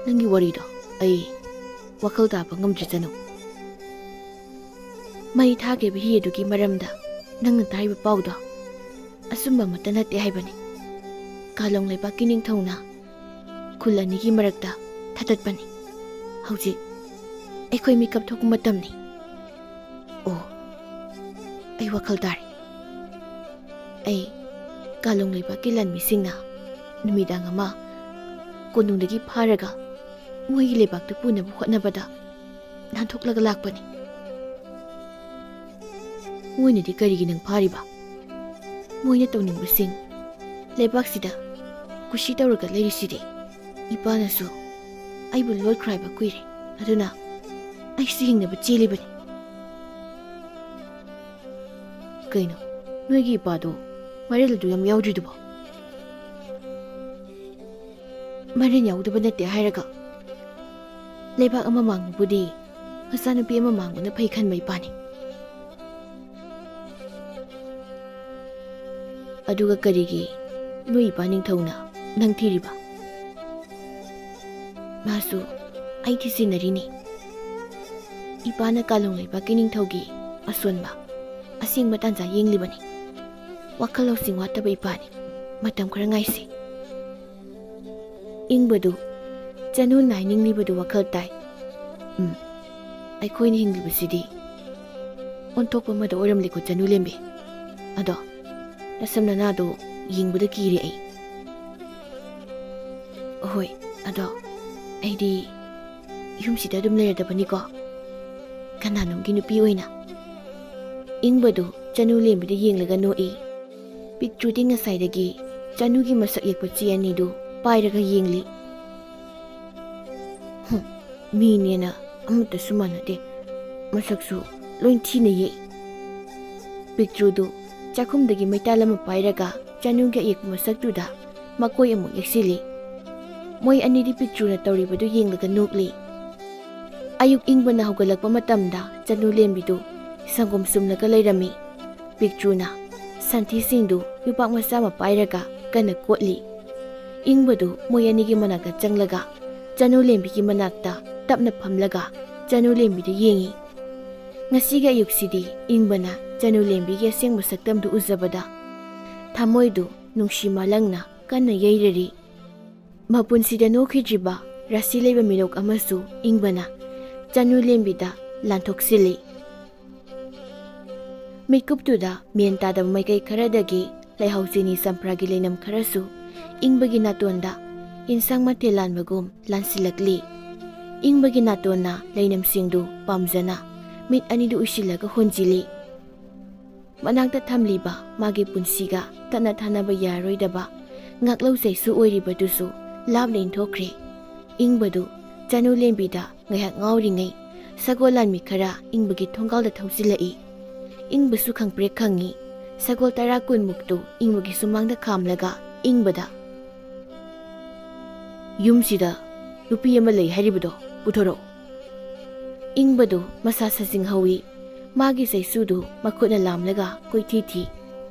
"ꯅꯪꯒꯤ ꯋꯥꯔꯤꯗꯣ ꯑꯩ ꯋꯥꯈꯜ ꯇꯥꯕ ꯉꯝꯗ꯭ꯔꯤ ꯆꯅꯨ꯫ ꯃꯩ ꯊꯥꯈꯤꯕ ꯍꯤ ꯑꯗꯨꯒꯤ ꯃꯔꯝꯗ ꯅꯪꯅ ꯇꯥꯔꯤꯕ ꯄꯥꯎꯗꯣ ꯑꯆꯨꯝꯕ ꯑꯃꯠꯇ ꯅꯠꯇꯦ ꯍꯥꯏꯕꯅꯤ꯫ ꯀꯥꯂꯣꯡ ꯂꯩꯕꯥꯛꯀꯤ ꯅꯤꯡꯊꯧꯅ ꯈꯨꯜ ꯑꯅꯤꯒꯤ ꯃꯔꯛꯇ ꯊꯥꯗꯠꯄꯅꯤ꯫ ꯍꯧꯖꯤꯛ ꯑꯩꯈꯣꯏ ꯃꯤꯀꯞ ꯊꯣꯛꯄ ꯃꯇꯝꯅꯤ꯫ ꯑꯣ, ꯑꯩ ꯋꯥꯈꯜ ꯇꯥꯔꯦ꯫ ꯑꯩ ꯀꯥꯂꯣꯡ ꯂꯩꯕꯥꯛꯀꯤ ꯂꯥꯟꯃꯤꯁꯤꯡꯅ ꯅꯨꯃꯤꯗꯥꯡ ꯑꯃ ꯀꯣꯅꯨꯡꯗꯒꯤ ꯐꯥꯔꯒ ꯃꯣꯏꯒꯤ ꯂꯩꯕꯥꯛꯇ ꯄꯨꯅꯕ ꯍꯣꯠꯅꯕꯗ ꯅꯥꯟꯊꯣꯛꯂꯒ ꯂꯥꯛꯄꯅꯤ꯫ ꯃꯣꯏꯅꯗꯤ ꯀꯔꯤꯒꯤ ꯅꯪ ꯐꯥꯔꯤꯕ? ꯃꯣꯏꯅ ꯇꯧꯅꯤꯡꯕꯁꯤꯡ ꯂꯩꯕꯥꯛꯁꯤꯗ ꯀꯨꯁꯤ ꯇꯧꯔꯒ ꯂꯩꯔꯤꯁꯤꯗꯤ꯫ ꯏꯄꯥꯅꯁꯨ ꯑꯩꯕꯨ ꯂꯣꯠꯈ꯭ꯔꯣ ꯍꯥꯏꯕ ꯀꯨꯏꯔꯦ, ꯑꯗꯨꯅ ꯑꯩꯁꯨ ꯍꯤꯡꯅꯕ ꯆꯦꯜꯂꯤꯕꯅꯤ꯫" "ꯀꯩꯅꯣ, ꯅꯣꯏꯒꯤ ꯏꯄꯥꯗꯣ ꯃꯔꯤꯜ ꯑꯗꯨ ꯌꯥꯝ ꯌꯥꯎꯗ꯭ꯔꯤꯗꯨꯕꯣ?" "ꯃꯔꯤꯜ ꯌꯥꯎꯗꯕ ꯅꯠꯇꯦ ꯍꯥꯏꯔꯒ, ꯂꯩꯕꯥꯛ ꯑꯃ ꯃꯥꯡꯕꯕꯨꯗꯤ ꯃꯆꯥꯅꯨꯄꯤ ꯑꯃ ꯃꯥꯡꯕꯅ ꯐꯩ ꯈꯟꯕ ꯏꯄꯥꯅꯤ꯫" "ꯑꯗꯨꯒ ꯀꯔꯤꯒꯤ ꯅꯣꯏ ꯏꯄꯥ ꯅꯤꯡꯊꯧꯅ ꯅꯪ ꯊꯤꯔꯤꯕ?" "ꯃꯥꯁꯨ ꯑꯩ ꯊꯤꯖꯤꯟꯅꯔꯤꯅꯤ꯫ ꯏꯄꯥꯅ ꯀꯥꯂꯣꯡ ꯂꯩꯕꯥꯛꯀꯤ ꯅꯤꯡꯊꯧꯒꯤ ꯑꯁꯣꯟꯕ ꯑꯁꯦꯡꯕ ꯇꯥꯟꯖꯥ ꯌꯦꯡꯂꯤꯕꯅꯤ꯫ ꯋꯥꯈꯜ ꯂꯧꯁꯤꯡ ꯋꯥꯠꯇꯕ ꯏꯄꯥꯅꯤ꯫ ꯃꯇꯝ ꯈꯔ ꯉꯥꯏꯁꯤ꯫" ꯏꯪꯕꯗꯨ ꯆꯅꯨꯅ ꯍꯥꯏꯅꯤꯡꯂꯤꯕꯗꯨ ꯋꯥꯈꯜ ꯇꯥꯏ꯫ "ꯎꯝ, ꯑꯩꯈꯣꯏꯅ ꯍꯤꯡꯂꯤꯕꯁꯤꯗꯤ ꯑꯣꯟꯊꯣꯛꯄ ꯑꯃꯗ ꯑꯣꯏꯔꯝꯂꯦꯀꯣ ꯆꯅꯨ ꯂꯦꯝꯕꯤ꯫ ꯑꯗꯣ ꯅꯁꯝ ꯅꯅꯥꯗꯣ ꯌꯦꯡꯕꯗ ꯀꯤꯔꯦ ꯑꯩ꯫ ꯍꯣꯏ, ꯑꯗꯣ ꯑꯩꯗꯤ ꯌꯨꯝꯁꯤꯗ ꯑꯗꯨꯝ ꯂꯩꯔꯗꯕꯅꯤꯀꯣ, ꯀꯅꯥꯅꯣꯝꯒꯤ ꯅꯨꯄꯤ ꯑꯣꯏꯅ꯫" ꯏꯪꯕꯗꯨ ꯆꯅꯨ ꯂꯦꯝꯕꯤꯗ ꯌꯦꯡꯂꯒ ꯅꯣꯛꯏ꯫ ꯄꯤꯛꯇ꯭ꯔꯨꯗꯤ ꯉꯁꯥꯏꯗꯒꯤ ꯆꯅꯨꯒꯤ ꯃꯁꯛ ꯌꯦꯛꯄ ꯆꯦ ꯑꯅꯤꯗꯨ ꯄꯥꯏꯔꯒ ꯌꯦꯡꯂꯤ꯫ "ꯍꯨꯝ, ꯃꯤꯅꯦꯅ ꯑꯃꯠꯇꯁꯨ ꯃꯥꯟꯅꯗꯦ, ꯃꯁꯛꯁꯨ ꯂꯣꯏ ꯊꯤꯅ ꯌꯦꯛꯏ꯫" ꯄꯤꯛꯇ꯭ꯔꯨꯗꯨ ꯆꯥꯛꯈꯨꯝꯗꯒꯤ ꯃꯩꯇꯥꯜ ꯑꯃ ꯄꯥꯏꯔꯒ ꯆꯅꯨꯒꯤ ꯑꯌꯦꯛꯄ ꯃꯁꯛꯇꯨꯗ ꯃꯀꯣꯏ ꯑꯃꯨꯛ ꯌꯦꯛꯁꯤꯜꯂꯤ꯫ ꯃꯣꯏ ꯑꯅꯤꯗꯤ ꯄꯤꯛꯇ꯭ꯔꯨꯅ ꯇꯧꯔꯤꯕꯗꯨ ꯌꯦꯡꯂꯒ ꯅꯣꯛꯂꯤ꯫ ꯑꯌꯨꯛ ꯏꯪꯕꯅ ꯍꯧꯒꯠꯂꯛꯄ ꯃꯇꯝꯗ ꯆꯅꯨ ꯂꯦꯝꯕꯤꯗꯨ ꯁꯪꯒꯣꯝ ꯁꯨꯝꯂꯒ ꯂꯩꯔꯝꯃꯤ꯫ ꯄꯤꯛꯇ꯭ꯔꯨꯅ ꯁꯟꯊꯤꯁꯤꯡꯗꯨ ꯌꯣꯄꯥꯛ ꯃꯆꯥ ꯑꯃ ꯄꯥꯏꯔꯒ ꯀꯟꯅ ꯀꯣꯠꯂꯤ꯫ ꯏꯪꯕꯗꯨ ꯃꯣꯏ ꯑꯅꯤꯒꯤ ꯃꯅꯥꯛꯇ ꯆꯪꯂꯒ ꯆꯅꯨ ꯂꯦꯝꯕꯤꯒꯤ ꯃꯅꯥꯛꯇ ꯇꯞꯅ ꯐꯝꯂꯒ ꯆꯅꯨ ꯂꯦꯝꯕꯤꯗꯨ ꯌꯦꯡꯉꯤ꯫ ꯉꯁꯤꯒꯤ ꯑꯌꯨꯛꯁꯤꯗꯤ ꯏꯪꯕꯅ ꯆꯅꯨ ꯂꯦꯝꯕꯤꯒꯤ ꯑꯁꯦꯡꯕ ꯁꯛꯇꯝꯗꯨ ꯎꯖꯕꯗ ꯊꯃꯣꯏꯗꯨ ꯅꯨꯡꯁꯤ ꯃꯥꯂꯪꯅ ꯀꯟꯅ ꯌꯩꯔꯔꯤ꯫ ꯃꯄꯨꯟꯁꯤꯗ ꯅꯣꯛꯈꯤꯗ꯭ꯔꯤꯕ ꯔꯥꯁꯤ ꯂꯩꯕ ꯃꯤꯅꯣꯛ ꯑꯃꯁꯨ ꯏꯪꯕꯅ ꯆꯅꯨ ꯂꯦꯝꯕꯤꯗ ꯂꯥꯟꯊꯣꯛꯁꯤꯜꯂꯤ꯫ ꯃꯤꯠꯀꯨꯞꯇꯨꯗ ꯃꯦꯟ ꯇꯥꯗꯕ ꯃꯥꯏꯀꯩ ꯈꯔꯗꯒꯤ ꯂꯩꯍꯥꯎ ꯆꯤꯅꯤ ꯆꯝꯄ꯭ꯔꯥꯒꯤ ꯂꯩꯅꯝ ꯈꯔꯁꯨ ꯏꯪꯕꯒꯤ ꯅꯥꯇꯣꯟꯗ ꯏꯟꯁꯥꯡ ꯃꯊꯦꯜ ꯂꯥꯟꯕꯒꯨꯝ ꯂꯥꯟꯁꯤꯜꯂꯛꯂꯤ꯫ ꯏꯪꯕꯒꯤ ꯅꯥꯇꯣꯟꯅ ꯂꯩꯅꯝꯁꯤꯡꯗꯨ ꯄꯥꯝꯖꯅ ꯃꯤꯠ ꯑꯅꯤꯗꯨ ꯎꯏꯁꯤꯜꯂꯒ ꯍꯣꯟꯖꯤꯜꯂꯤ꯫ ꯃꯅꯥꯛꯇ ꯊꯝꯂꯤꯕ ꯃꯥꯒꯤ ꯄꯨꯟꯁꯤꯒ ꯇꯠꯅ ꯊꯥꯅꯕ ꯌꯥꯔꯔꯣꯏꯗꯕ ꯉꯥꯛꯂꯧ ꯆꯩꯁꯨ ꯑꯣꯏꯔꯤꯕꯗꯨꯁꯨ ꯂꯥꯞꯅ ꯏꯟꯊꯣꯛꯈ꯭ꯔꯦ꯫ ꯏꯪꯕꯗꯨ ꯆꯅꯨ ꯂꯦꯝꯕꯤꯗ ꯉꯥꯏꯍꯥꯛ ꯉꯥꯎꯔꯤꯉꯩ ꯁꯒꯣꯜ ꯂꯥꯟꯃꯤ ꯈꯔ ꯏꯪꯕꯒꯤ ꯊꯣꯡꯒꯥꯜꯗ ꯊꯧꯖꯤꯜꯂꯛꯏ꯫ ꯏꯪꯕꯁꯨ ꯈꯪꯄ꯭ꯔꯦꯛ ꯈꯪꯉꯤ꯫ ꯁꯒꯣꯜ ꯇꯔꯥ ꯀꯨꯟꯃꯨꯛꯇꯨ ꯏꯪꯕꯒꯤ ꯁꯨꯃꯥꯡꯗ ꯈꯥꯝꯂꯒ ꯏꯪꯕꯗ, "ꯌꯨꯝꯁꯤꯗ ꯅꯨꯄꯤ ꯑꯃ ꯂꯩ ꯍꯥꯏꯔꯤꯕꯗꯣ ꯄꯨꯊꯣꯔꯛꯎ꯫" ꯏꯪꯕꯗꯨ ꯃꯁꯥ ꯁꯥꯖꯤꯡꯍꯧꯏ꯫ ꯃꯥꯒꯤ ꯆꯩꯁꯨꯗꯨ ꯃꯈꯨꯠꯅ ꯂꯥꯝꯂꯒ ꯀꯣꯏꯊꯤ ꯊꯤ꯫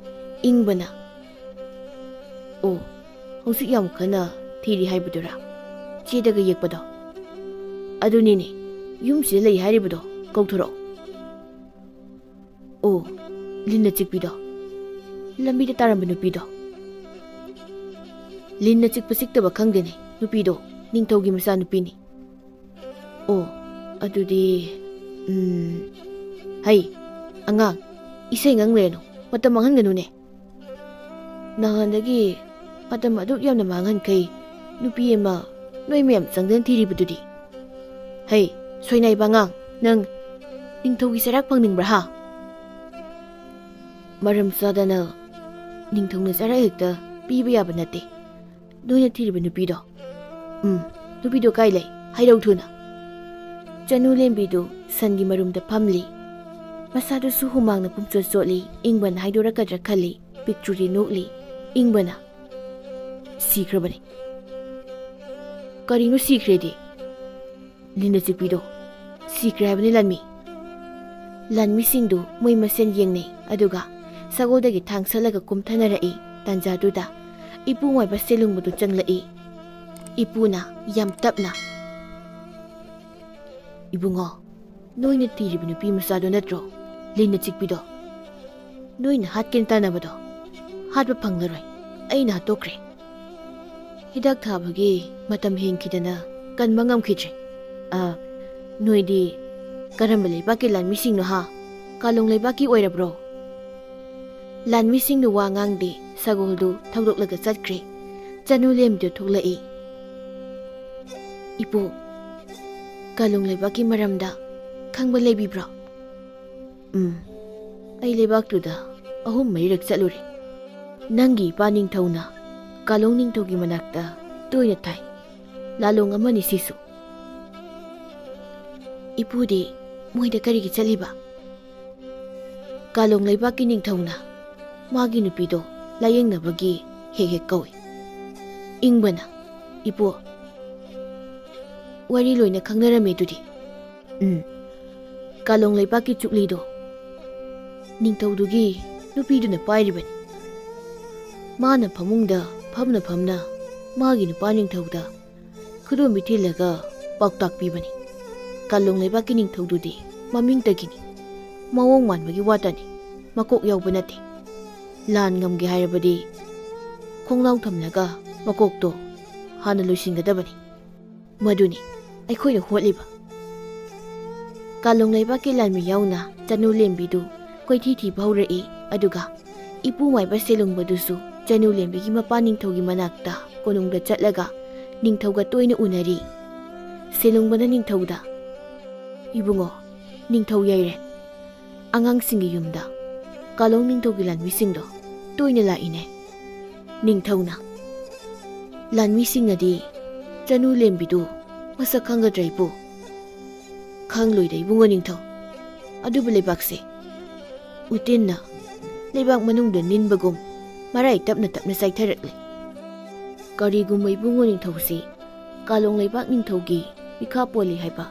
ꯏꯪꯕꯅ, "ꯑꯣ, ꯍꯧꯖꯤꯛ ꯌꯥꯝ ꯀꯟꯅ ꯊꯤꯔꯤ ꯍꯥꯏꯕꯗꯨꯔꯥ? ꯆꯦꯗꯒ ꯌꯦꯛꯄꯗꯣ?" "ꯑꯗꯨꯅꯤꯅꯦ, ꯌꯨꯝꯁꯤꯗ ꯂꯩ ꯍꯥꯏꯔꯤꯕꯗꯣ ꯀꯧꯊꯣꯔꯛꯑꯣ꯫" "ꯑꯣ, ꯂꯤꯟꯅ ꯆꯤꯛꯄꯤꯗꯣ, ꯂꯝꯕꯤꯗ ꯇꯥꯔꯝꯕ ꯅꯨꯄꯤꯗꯣ?" "ꯂꯤꯟꯅ ꯆꯤꯛꯄ ꯆꯤꯛꯇꯕ ꯈꯪꯗꯦꯅꯦ, ꯅꯨꯄꯤꯗꯣ ꯅꯤꯡꯊꯧꯒꯤ ꯃꯆꯥꯅꯨꯄꯤꯅꯤ꯫" "ꯑꯣ, ꯑꯗꯨꯗꯤ, ꯎꯝ, ꯍꯩ, ꯑꯉꯥꯡ, ꯏꯁꯩ ꯉꯪꯂꯦꯅꯨ, ꯃꯇꯝ ꯃꯥꯡꯍꯟꯒꯅꯨꯅꯦ꯫ ꯅꯍꯥꯟꯗꯒꯤ ꯃꯇꯝ ꯑꯗꯨꯛ ꯌꯥꯝꯅ ꯃꯥꯡꯍꯟꯈꯩ ꯅꯨꯄꯤ ꯑꯃ ꯅꯣꯏ ꯃꯌꯥꯝ ꯆꯪꯗꯅ ꯊꯤꯔꯤꯕꯗꯨꯗꯤ? ꯍꯩ, ꯁꯣꯏꯅꯥꯏꯕ ꯑꯉꯥꯡ, ꯅꯪ ꯅꯤꯡꯊꯧꯒꯤ ꯆꯩꯔꯥꯛ ꯐꯪꯅꯤꯡꯕ꯭ꯔꯥ ꯍꯥ? ꯃꯔꯝ ꯆꯥꯗꯅ ꯅꯤꯡꯊꯧꯅ ꯆꯩꯔꯥꯛ ꯍꯦꯛꯇ ꯄꯤꯕ ꯌꯥꯕ ꯅꯠꯇꯦ꯫ ꯅꯣꯏꯅ ꯊꯤꯔꯤꯕ ꯅꯨꯄꯤꯗꯣ, ꯎꯝ, ꯅꯨꯄꯤꯗꯣ ꯀꯥꯏ ꯂꯩ? ꯍꯥꯏꯔꯧ ꯊꯨꯅ꯫" ꯆꯅꯨ ꯂꯦꯝꯕꯤꯗꯨ ꯁꯟꯒꯤ ꯃꯔꯨꯝꯗ ꯐꯝꯂꯤ꯫ ꯃꯁꯥꯗꯨꯁꯨ ꯍꯨꯃꯥꯡꯅ ꯄꯨꯝꯆꯣꯠ ꯆꯣꯠꯂꯤ꯫ ꯏꯪꯕꯅ ꯍꯥꯏꯗꯣꯔꯛꯀꯗ꯭ꯔꯥ ꯈꯜꯂꯤ꯫ ꯄꯤꯛꯇ꯭ꯔꯨꯗꯤ ꯅꯣꯛꯂꯤ꯫ ꯏꯪꯕꯅ, "ꯁꯤꯈ꯭ꯔꯕꯅꯤ꯫" "ꯀꯔꯤꯅꯣ ꯁꯤꯈ꯭ꯔꯦꯗꯤ?" "ꯂꯤꯟꯅ ꯆꯤꯛꯄꯤꯗꯣ ꯁꯤꯈ꯭ꯔꯦ ꯍꯥꯏꯕꯅꯤ ꯂꯥꯟꯃꯤ꯫" ꯂꯥꯟꯃꯤꯁꯤꯡꯗꯨ ꯃꯣꯏ ꯃꯁꯦꯟ ꯌꯦꯡꯅꯩ, ꯑꯗꯨꯒ ꯁꯒꯣꯜꯗꯒꯤ ꯊꯥꯡ ꯁꯠꯂꯒ ꯀꯨꯝꯊꯅꯔꯛꯏ꯫ ꯇꯥꯟꯖꯥꯗꯨꯗ ꯏꯄꯨ ꯃꯥꯏꯕ ꯁꯦꯂꯨꯡꯕꯗꯨ ꯆꯪꯂꯛꯏ꯫ ꯏꯄꯨꯅ ꯌꯥꯝ ꯇꯞꯅ, "ꯏꯕꯨꯡꯉꯣ, ꯅꯣꯏꯅ ꯊꯤꯔꯤꯕ ꯅꯨꯄꯤ ꯃꯆꯥꯗꯣ ꯅꯠꯇ꯭ꯔꯣ? ꯂꯤꯟꯅ ꯆꯤꯛꯄꯤꯗꯣ? ꯅꯣꯏꯅ ꯍꯥꯠꯀꯦꯅ ꯇꯥꯟꯅꯕꯗꯣ? ꯍꯥꯠꯄ ꯐꯪꯂꯔꯣꯏ꯫ ꯑꯩꯅ ꯍꯥꯠꯇꯣꯛꯈ꯭ꯔꯦ꯫ ꯍꯤꯗꯥꯛ ꯊꯥꯕꯒꯤ ꯃꯇꯝ ꯍꯦꯟꯈꯤꯗꯅ ꯀꯟꯕ ꯉꯝꯈꯤꯗ꯭ꯔꯦ꯫ ꯑ, ꯅꯣꯏꯗꯤ ꯀꯔꯝꯕ ꯂꯩꯕꯥꯛꯀꯤ ꯂꯥꯟꯃꯤꯁꯤꯡꯅꯣ ꯍꯥ? ꯀꯥꯂꯣꯡ ꯂꯩꯕꯥꯛꯀꯤ ꯑꯣꯏꯔꯕ꯭ꯔꯣ?" ꯂꯥꯟꯃꯤꯁꯤꯡꯅ ꯋꯥ ꯉꯥꯡꯗꯦ, ꯁꯒꯣꯜꯗꯨ ꯊꯧꯗꯣꯛꯂꯒ ꯆꯠꯈ꯭ꯔꯦ꯫ ꯆꯅꯨ ꯂꯦꯝꯕꯤꯗꯨ ꯊꯣꯛꯂꯛꯏ꯫ "ꯏꯄꯨ, ꯀꯥꯂꯣꯡ ꯂꯩꯕꯥꯛꯀꯤ ꯃꯔꯝꯗ ꯈꯪꯕ ꯂꯩꯕꯤꯕ꯭ꯔꯣ?" "ꯎꯝ, ꯑꯩ ꯂꯩꯕꯥꯛꯇꯨꯗ ꯑꯍꯨꯝ ꯃꯔꯤꯔꯛ ꯆꯠꯂꯨꯔꯦ꯫ ꯅꯪꯒꯤ ꯏꯄꯥ ꯅꯤꯡꯊꯧꯅ ꯀꯥꯂꯣꯡ ꯅꯤꯡꯊꯧꯒꯤ ꯃꯅꯥꯛꯇ ꯇꯣꯏꯅ ꯊꯥꯏ꯫ ꯂꯥꯂꯣꯡ ꯑꯃꯅꯤ ꯁꯤꯁꯨ꯫" "ꯏꯄꯨꯗꯤ ꯃꯣꯏꯗ ꯀꯔꯤꯒꯤ ꯆꯠꯂꯤꯕ?" "ꯀꯥꯂꯣꯡ ꯂꯩꯕꯥꯛꯀꯤ ꯅꯤꯡꯊꯧꯅ ꯃꯥꯒꯤ ꯅꯨꯄꯤꯗꯣ ꯂꯥꯌꯦꯡꯅꯕꯒꯤ ꯍꯦꯛ ꯍꯦꯛ ꯀꯧꯏ꯫ ꯏꯪꯕꯅ, ꯏꯄꯨ, ꯋꯥꯔꯤ ꯂꯣꯏꯅ ꯈꯪꯅꯔꯝꯃꯦ ꯑꯗꯨꯗꯤ?" "ꯎꯝ, ꯀꯥꯂꯣꯡ ꯂꯩꯕꯥꯛꯀꯤ ꯆꯨꯛꯂꯤꯗꯣ ꯅꯤꯡꯊꯧꯗꯨꯒꯤ ꯅꯨꯄꯤꯗꯨꯅ ꯄꯥꯏꯔꯤꯕꯅꯤ꯫ ꯃꯥꯅ ꯐꯃꯨꯡꯗ ꯐꯝꯅ ꯐꯝꯅ ꯃꯥꯒꯤ ꯅꯨꯄꯥ ꯅꯤꯡꯊꯧꯗ ꯈꯨꯗꯣꯝꯕꯤ ꯊꯤꯜꯂꯒ ꯄꯥꯎꯇꯥꯛ ꯄꯤꯕꯅꯤ꯫ ꯀꯥꯂꯣꯡ ꯂꯩꯕꯥꯛꯀꯤ ꯅꯤꯡꯊꯧꯗꯨꯗꯤ ꯃꯃꯤꯡꯇꯒꯤꯅꯤ, ꯃꯑꯣꯡ ꯃꯥꯟꯕꯒꯤ ꯋꯥꯇꯅꯤ, ꯃꯀꯣꯛ ꯌꯥꯎꯕ ꯅꯠꯇꯦ꯫ ꯂꯥꯟ ꯉꯝꯒꯦ ꯍꯥꯏꯔꯕꯗꯤ ꯈꯣꯡꯅꯥꯎ ꯊꯝꯂꯒ ꯃꯀꯣꯛꯇꯣ ꯍꯥꯟꯅ ꯂꯣꯏꯁꯤꯟꯒꯗꯕꯅꯤ꯫ ꯃꯗꯨꯅꯤ ꯑꯩꯈꯣꯏꯅ ꯍꯣꯠꯂꯤꯕ꯫" ꯀꯥꯂꯣꯡ ꯂꯩꯕꯥꯛꯀꯤ ꯂꯥꯟꯃꯤ ꯌꯥꯎꯅ ꯆꯅꯨ ꯂꯦꯝꯕꯤꯗꯨ ꯀꯣꯏꯊꯤ ꯊꯤꯕ ꯍꯧꯔꯛꯏ꯫ ꯑꯗꯨꯒ ꯏꯄꯨ ꯃꯥꯏꯕ ꯁꯦꯂꯨꯡꯕꯗꯨꯁꯨ ꯆꯅꯨ ꯂꯦꯝꯕꯤꯒꯤ ꯃꯄꯥ ꯅꯤꯡꯊꯧꯒꯤ ꯃꯅꯥꯛꯇ ꯀꯣꯅꯨꯡꯗ ꯆꯠꯂꯒ ꯅꯤꯡꯊꯧꯒ ꯇꯣꯏꯅ ꯎꯅꯔꯤ꯫ ꯁꯦꯂꯨꯡꯕꯅ ꯅꯤꯡꯊꯧꯗ, "ꯏꯕꯨꯡꯉꯣ, ꯅꯤꯡꯊꯧ ꯌꯥꯏꯔꯦ, ꯑꯉꯥꯡꯁꯤꯡꯒꯤ ꯌꯨꯝꯗ ꯀꯥꯂꯣꯡ ꯅꯤꯡꯊꯧꯒꯤ ꯂꯥꯟꯃꯤꯁꯤꯡꯗꯣ ꯇꯣꯏꯅ ꯂꯥꯛꯏꯅꯦ꯫" ꯅꯤꯡꯊꯧꯅ, "ꯂꯥꯟꯃꯤꯁꯤꯡꯅꯗꯤ ꯆꯅꯨ ꯂꯦꯝꯕꯤꯗꯨ ꯃꯁꯛ ꯈꯪꯒꯗ꯭ꯔꯥ ꯏꯄꯨ?" "ꯈꯪꯂꯣꯏꯗ ꯏꯕꯨꯡꯉꯣ ꯅꯤꯡꯊꯧ꯫ ꯑꯗꯨꯕꯨ ꯂꯩꯕꯥꯛꯁꯦ ꯎꯇꯤꯟꯅ ꯂꯩꯕꯥꯛ ꯃꯅꯨꯡꯗ ꯅꯤꯟꯕꯒꯨꯝ ꯃꯔꯥꯏ ꯇꯞꯅ ꯇꯞꯅ ꯆꯥꯏꯊꯔꯛꯂꯦ꯫ ꯀꯔꯤꯒꯨꯝꯕ ꯏꯕꯨꯡꯉꯣ ꯅꯤꯡꯊꯧꯁꯤ ꯀꯥꯂꯣꯡ ꯂꯩꯕꯥꯛ ꯅꯤꯡꯊꯧꯒꯤ ꯃꯤꯈꯥ ꯄꯣꯜꯂꯤ ꯍꯥꯏꯕ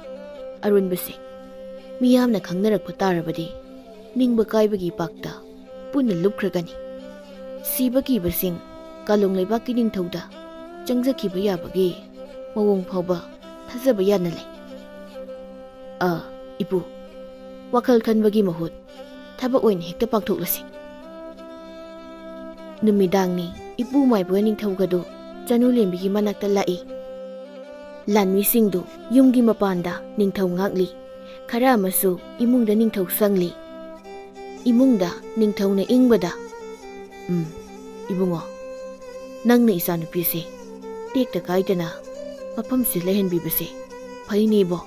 ꯑꯔꯣꯟꯕꯁꯦ ꯃꯤꯌꯥꯝꯅ ꯈꯪꯅꯔꯛꯄ ꯇꯥꯔꯕꯗꯤ ꯅꯤꯡꯕ ꯀꯥꯏꯕꯒꯤ ꯏꯄꯥꯛꯇ ꯄꯨꯟꯅ ꯂꯨꯞꯈ꯭ꯔꯒꯅꯤ꯫ ꯁꯤꯕ ꯀꯤꯕꯁꯤꯡ ꯀꯥꯂꯣꯡ ꯂꯩꯕꯥꯛꯀꯤ ꯅꯤꯡꯊꯧꯗ ꯆꯪꯖꯈꯤꯕ ꯌꯥꯕꯒꯤ ꯃꯑꯣꯡ ꯐꯥꯎꯕ ꯊꯥꯖꯕ ꯌꯥꯅ ꯂꯩ꯫ ꯑ, ꯏꯄꯨ, ꯋꯥꯈꯜ ꯈꯟꯕꯒꯤ ꯃꯍꯨꯠ ꯊꯕꯛ ꯑꯣꯏꯅ ꯍꯦꯛꯇ ꯄꯥꯡꯊꯣꯛꯂꯁꯤ꯫ ꯅꯨꯃꯤꯗꯥꯡꯅꯤ꯫ ꯏꯄꯨ ꯃꯥꯏꯕ ꯅꯤꯡꯊꯧꯒꯗꯨ ꯆꯅꯨ ꯂꯦꯝꯕꯤꯒꯤ ꯃꯅꯥꯛꯇ ꯂꯥꯛꯏ꯫ ꯂꯥꯟꯃꯤꯁꯤꯡꯗꯨ ꯌꯨꯝꯒꯤ ꯃꯄꯥꯟꯗ ꯅꯤꯡꯊꯧ ꯉꯥꯛꯂꯤ꯫ ꯈꯔ ꯑꯃꯁꯨ ꯏꯃꯨꯡꯗ ꯅꯤꯡꯊꯧ ꯆꯪꯂꯤ꯫ ꯏꯃꯨꯡꯗ ꯅꯤꯡꯊꯧꯅ ꯏꯪꯕꯗ, "ꯎꯝ, ꯏꯕꯨꯡꯉꯣ, ꯅꯪꯅ ꯏꯆꯥꯅꯨꯄꯤꯁꯦ ꯇꯦꯛꯇ ꯀꯥꯏꯗꯅ ꯃꯐꯝꯁꯤ ꯂꯩꯍꯟꯕꯤꯕꯁꯦ ꯐꯩꯅꯦꯕꯣ꯫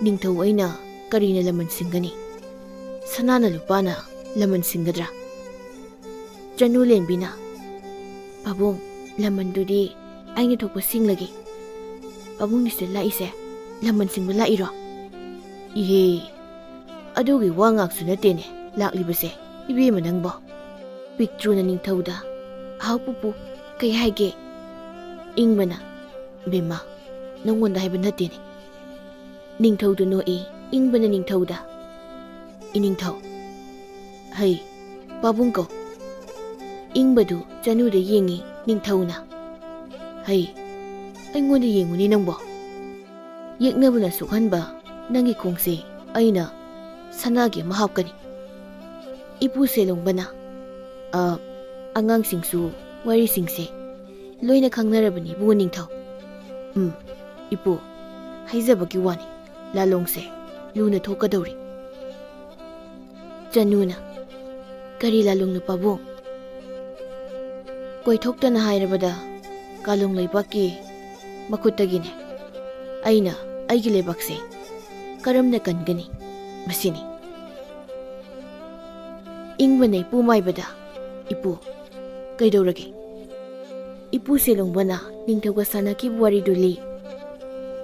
ꯅꯤꯡꯊꯧ ꯑꯩꯅ ꯀꯔꯤꯅ ꯂꯃꯟ ꯁꯤꯡꯒꯅꯤ? ꯁꯅꯥꯅ ꯂꯨꯄꯥꯅ ꯂꯃꯟ ꯁꯤꯡꯒꯗ꯭ꯔꯥ?" ꯆꯅꯨ ꯂꯦꯝꯕꯤꯅ, "ꯄꯥꯕꯨꯡ, ꯂꯃꯟꯗꯨꯗꯤ ꯑꯩꯅ ꯊꯣꯛꯄ ꯁꯤꯡꯂꯒꯦ꯫ ꯄꯥꯕꯨꯡꯅ ꯁꯤꯗ ꯂꯥꯛꯏꯁꯦ ꯂꯃꯟ ꯁꯤꯡꯕ ꯂꯥꯛꯏꯔꯣ?" "ꯏꯍꯦ, ꯑꯗꯨꯒꯤ ꯋꯥ ꯉꯥꯛꯁꯨ ꯅꯠꯇꯦꯅꯦ ꯂꯥꯛꯂꯤꯕꯁꯦ, ꯏꯕꯦꯝꯃ ꯅꯪꯕꯣ꯫ ꯄꯤꯛꯇ꯭ꯔꯨꯅ ꯅꯤꯡꯊꯧꯗ, 'ꯍꯥꯎ ꯄꯨꯄꯨ, ꯀꯩ ꯍꯥꯏꯒꯦ?' ꯏꯪꯕꯅ, 'ꯕꯦꯝꯃ, ꯅꯪꯉꯣꯟꯗ ꯍꯥꯏꯕ ꯅꯠꯇꯦꯅꯦ.'" ꯅꯤꯡꯊꯧꯗꯨ ꯅꯣꯛꯏ꯫ ꯏꯪꯕꯅ ꯅꯤꯡꯊꯧꯗ, "ꯏꯅꯤꯡꯊꯧ, ꯍꯩ, ꯄꯥꯕꯨꯡ ꯀꯧ꯫" ꯏꯪꯕꯗꯨ ꯆꯅꯨꯗ ꯌꯦꯡꯉꯤ꯫ ꯅꯤꯡꯊꯧꯅ, "ꯍꯩ, ꯑꯩꯉꯣꯟꯗ ꯌꯦꯡꯉꯨꯅꯦ ꯅꯪꯕꯣ꯫ ꯌꯦꯛꯅꯕꯅ ꯁꯣꯛꯍꯟꯕ ꯅꯪꯒꯤ ꯈꯣꯡꯁꯦ ꯑꯩꯅ ꯁꯅꯥꯒꯤ ꯑꯃ ꯍꯥꯞꯀꯅꯤ꯫" ꯏꯄꯨ ꯁꯦꯂꯣꯡꯕꯅ, "ꯑ, ꯑꯉꯥꯡꯁꯤꯡꯁꯨ ꯋꯥꯔꯤꯁꯤꯡꯁꯦ ꯂꯣꯏꯅ ꯈꯪꯅꯔꯕꯅꯤ ꯏꯕꯨꯡꯉꯣ ꯅꯤꯡꯊꯧ꯫ ꯎꯝ, ꯏꯄꯨ, ꯍꯥꯏꯖꯕꯒꯤ ꯋꯥꯅꯤ, ꯂꯥꯂꯣꯡꯁꯦ ꯂꯨꯅ ꯊꯣꯛꯀꯗꯧꯔꯤ꯫" ꯆꯅꯨꯅ, "ꯀꯔꯤ ꯂꯥꯂꯣꯡꯅꯣ ꯄꯥꯕꯨꯡ?" "ꯀꯣꯏꯊꯣꯛꯇꯅ ꯍꯥꯏꯔꯕꯗ, ꯀꯥꯂꯣꯡ ꯂꯩꯕꯥꯛꯀꯤ ꯃꯈꯨꯠꯇꯒꯤꯅꯦ꯫ ꯑꯩꯅ ꯑꯩꯒꯤ ꯂꯩꯕꯥꯛꯁꯦ ꯀꯔꯝꯅ ꯀꯟꯒꯅꯤ, ꯃꯁꯤꯅꯤ꯫" ꯏꯪꯕꯅ ꯏꯄꯨ ꯃꯥꯏꯕꯗ, "ꯏꯄꯨ, ꯀꯩꯗꯧꯔꯒꯦ?" ꯏꯄꯨ ꯁꯦꯂꯣꯡꯕꯅ ꯅꯤꯡꯊꯧꯒ ꯁꯥꯟꯅꯈꯤꯕ ꯋꯥꯔꯤꯗꯨ ꯂꯤ꯫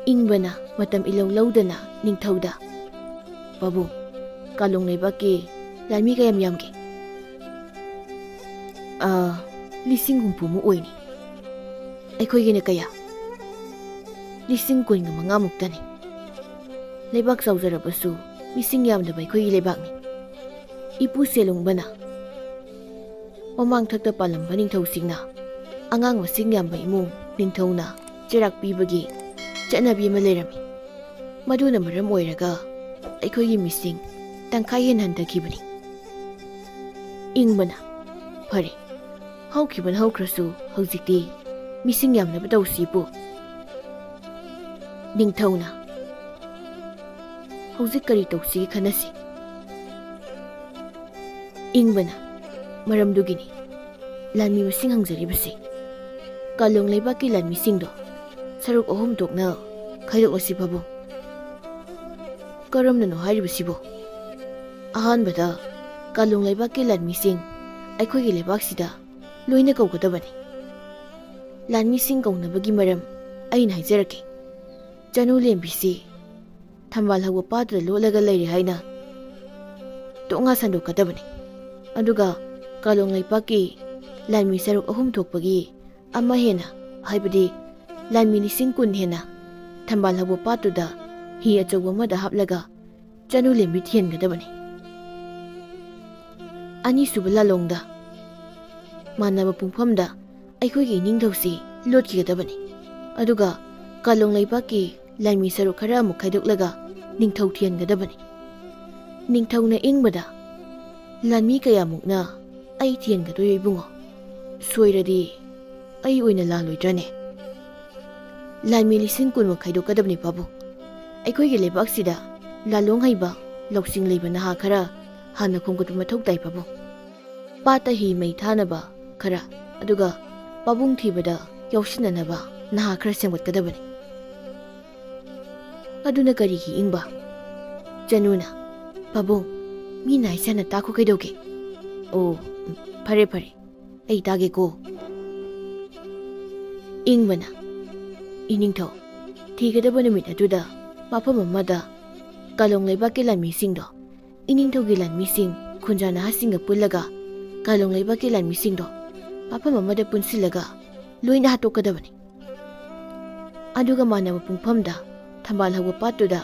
ꯏꯪꯕꯅ ꯃꯇꯝ ꯏꯂꯧ ꯂꯧꯗꯅ ꯅꯤꯡꯊꯧꯗ, "ꯄꯥꯕꯨꯡ, ꯀꯥꯂꯣꯡ ꯂꯩꯕꯥꯛꯀꯤ ꯂꯥꯟꯃꯤ ꯀꯌꯥꯝ ꯌꯥꯝꯒꯦ?" "ꯑ, ꯂꯤꯁꯤꯡ ꯍꯨꯝꯐꯨꯃꯨꯛ ꯑꯣꯏꯅꯤ꯫ ꯑꯩꯈꯣꯏꯒꯤꯅ ꯀꯌꯥ? ꯂꯤꯁꯤꯡ ꯀꯨꯟꯒ ꯃꯉꯥꯃꯨꯛꯇꯅꯤ꯫ ꯂꯩꯕꯥꯛ ꯆꯥꯎꯖꯔꯕꯁꯨ ꯃꯤꯁꯤꯡ ꯌꯥꯝꯗꯕ ꯑꯩꯈꯣꯏꯒꯤ ꯂꯩꯕꯥꯛꯅꯤ꯫" ꯏꯄꯨ ꯁꯦꯂꯣꯡꯕꯅ, ꯃꯃꯥꯡꯊꯛꯇ ꯄꯥꯜꯂꯝꯕ ꯅꯤꯡꯊꯧꯁꯤꯡꯅ ꯑꯉꯥꯡ ꯃꯁꯤꯡ ꯌꯥꯝꯕ ꯏꯃꯨꯡ ꯅꯤꯡꯊꯧꯅ ꯆꯩꯔꯥꯛ ꯄꯤꯕꯒꯤ ꯆꯠꯅꯕꯤ ꯑꯃ ꯂꯩꯔꯝꯃꯤ꯫ ꯃꯗꯨꯅ ꯃꯔꯝ ꯑꯣꯏꯔꯒ ꯑꯩꯈꯣꯏꯒꯤ ꯃꯤꯁꯤꯡ ꯇꯪꯈꯥꯏ ꯍꯦꯟꯅ ꯍꯟꯊꯈꯤꯕꯅꯤ꯫ ꯏꯪꯕꯅ, "ꯐꯔꯦ, ꯍꯧꯈꯤꯕꯅ ꯍꯧꯈ꯭ꯔꯁꯨ ꯍꯧꯖꯤꯛꯇꯤ ꯃꯤꯁꯤꯡ ꯌꯥꯝꯅꯕ ꯇꯧꯁꯤꯕꯨ?" ꯅꯤꯡꯊꯧꯅ, "ꯍꯧꯖꯤꯛ ꯀꯔꯤ ꯇꯧꯁꯤꯒꯦ ꯈꯟꯅꯁꯤ꯫" ꯏꯪꯕꯅ, "ꯃꯔꯝꯗꯨꯒꯤꯅꯤ ꯂꯥꯟꯃꯤ ꯃꯁꯤꯡ ꯍꯪꯖꯔꯤꯕꯁꯤ꯫ ꯀꯥꯂꯣꯡ ꯂꯩꯕꯥꯛꯀꯤ ꯂꯥꯟꯃꯤꯁꯤꯡꯗꯣ ꯁꯔꯨꯛ ꯑꯍꯨꯝ ꯊꯣꯛꯅ ꯈꯥꯏꯗꯣꯛꯂꯁꯤ ꯄꯥꯕꯨꯡ꯫" "ꯀꯔꯝꯅꯅꯣ ꯍꯥꯏꯔꯤꯕꯁꯤꯕꯣ?" "ꯑꯍꯥꯟꯕꯗ ꯀꯥꯂꯣꯡ ꯂꯩꯕꯥꯛꯀꯤ ꯂꯥꯟꯃꯤꯁꯤꯡ ꯑꯩꯈꯣꯏꯒꯤ ꯂꯩꯕꯥꯛꯁꯤꯗ ꯂꯣꯏꯅ ꯀꯧꯒꯗꯕꯅꯤ꯫ ꯂꯥꯟꯃꯤꯁꯤꯡ ꯀꯧꯅꯕꯒꯤ ꯃꯔꯝ ꯑꯩꯅ ꯍꯥꯏꯖꯔꯛꯀꯦ꯫ ꯆꯅꯨ ꯂꯦꯝꯕꯤꯁꯤ ꯊꯝꯕꯥꯜ ꯍꯧꯕ ꯄꯥꯠꯇꯨꯗ ꯂꯣꯠꯂꯒ ꯂꯩꯔꯦ ꯍꯥꯏꯅ ꯇꯣꯉꯥꯟ ꯁꯟꯗꯣꯛꯀꯗꯕꯅꯤ꯫ ꯑꯗꯨꯒ ꯀꯥꯂꯣꯡ ꯂꯩꯄꯥꯛꯀꯤ ꯂꯥꯟꯃꯤ ꯁꯔꯨꯛ ꯑꯍꯨꯝ ꯊꯣꯛꯄꯒꯤ ꯑꯃ ꯍꯦꯟꯅ, ꯍꯥꯏꯕꯗꯤ ꯂꯥꯟꯃꯤ ꯂꯤꯁꯤꯡ ꯀꯨꯟ ꯍꯦꯟꯅ ꯊꯝꯕꯥꯜ ꯍꯧꯕ ꯄꯥꯠꯇꯨꯗ ꯍꯤ ꯑꯆꯧꯕ ꯑꯃꯗ ꯍꯥꯞꯂꯒ ꯆꯅꯨ ꯂꯦꯝꯕꯤ ꯊꯤꯍꯟꯒꯗꯕꯅꯤ꯫ ꯑꯅꯤꯁꯨꯕ ꯂꯥꯂꯣꯡꯗ ꯃꯥꯟꯅꯕ ꯄꯨꯡꯐꯝꯗ ꯑꯩꯈꯣꯏꯒꯤ ꯏꯅꯤꯡꯊꯧꯁꯤ ꯂꯣꯠꯈꯤꯒꯗꯕꯅꯤ꯫ ꯑꯗꯨꯒ ꯀꯥꯂꯣꯡ ꯂꯩꯕꯥꯛꯀꯤ ꯂꯥꯟꯃꯤ ꯁꯔꯨꯛ ꯈꯔ ꯑꯃꯨꯛ ꯈꯥꯏꯗꯣꯛꯂꯒ ꯅꯤꯡꯊꯧ ꯊꯤꯍꯟꯒꯗꯕꯅꯤ꯫ ꯅꯤꯡꯊꯧꯅ ꯏꯪꯕꯗ, "ꯂꯥꯟꯃꯤ ꯀꯌꯥꯃꯨꯛꯅ ꯑꯩ ꯊꯤꯍꯟꯒꯗꯣꯏꯔꯣ ꯏꯕꯨꯡꯉꯣ? ꯁꯣꯏꯔꯗꯤ ꯑꯩ ꯑꯣꯏꯅ ꯂꯥꯜꯂꯣꯏꯗ꯭ꯔꯅꯦ?" "ꯂꯥꯟꯃꯤ ꯂꯤꯁꯤꯡ ꯀꯨꯟꯃꯨꯛ ꯈꯥꯏꯗꯣꯛꯀꯗꯕꯅꯤ ꯄꯥꯕꯨꯡ꯫ ꯑꯩꯈꯣꯏꯒꯤ ꯂꯩꯕꯥꯛꯁꯤꯗ ꯂꯥꯂꯣꯡ ꯍꯩꯕ, ꯂꯧꯁꯤꯡ ꯂꯩꯕ ꯅꯍꯥ ꯈꯔ ꯍꯥꯟꯅ ꯈꯣꯝꯒꯠꯄ ꯃꯊꯧ ꯇꯥꯏ ꯄꯥꯕꯨꯡ꯫ ꯄꯥꯠꯇ ꯍꯤ ꯃꯩ ꯊꯥꯅꯕ ꯈꯔ, ꯑꯗꯨꯒ ꯄꯥꯕꯨꯡ ꯊꯤꯕꯗ ꯌꯥꯎꯁꯤꯟꯅꯅꯕ ꯅꯍꯥ ꯈꯔ ꯁꯦꯝꯒꯠꯀꯗꯕꯅꯤ꯫" ꯑꯗꯨꯅ ꯀꯔꯤꯒꯤ ꯏꯪꯕ? ꯆꯅꯨꯅ, "ꯄꯥꯕꯨꯡ, ꯃꯤꯅ ꯍꯥꯏꯁꯦ ꯍꯥꯟꯅ ꯇꯥꯈꯣ ꯀꯩꯗꯧꯒꯦ?" "ꯑꯣ, ꯐꯔꯦ, ꯐꯔꯦ, ꯑꯩ ꯇꯥꯒꯦꯀꯣ꯫" ꯏꯪꯕꯅ, "ꯏꯅꯤꯡꯊꯧ, ꯊꯤꯒꯗꯕ ꯅꯨꯃꯤꯠ ꯑꯗꯨꯗ ꯃꯐꯝ ꯑꯃꯗ ꯀꯥꯂꯣꯡ ꯂꯩꯕꯥꯛꯀꯤ ꯂꯥꯟꯃꯤꯁꯤꯡꯗꯣ, ꯏꯅꯤꯡꯊꯧꯒꯤ ꯂꯥꯟꯃꯤꯁꯤꯡ ꯈꯨꯟꯖꯥ ꯅꯍꯥꯁꯤꯡꯒ ꯄꯨꯜꯂꯒ ꯀꯥꯂꯣꯡ ꯂꯩꯕꯥꯛꯀꯤ ꯂꯥꯟꯃꯤꯁꯤꯡꯗꯣ ꯃꯐꯝ ꯑꯃꯗ ꯄꯨꯟꯁꯤꯜꯂꯒ ꯂꯣꯏꯅ ꯍꯥꯠꯇꯣꯛꯀꯗꯕꯅꯤ꯫ ꯑꯗꯨꯒ ꯃꯥꯟꯅꯕ ꯄꯨꯡꯐꯝꯗ ꯊꯝꯕꯥꯜ ꯍꯧꯕ ꯄꯥꯠꯇꯨꯗ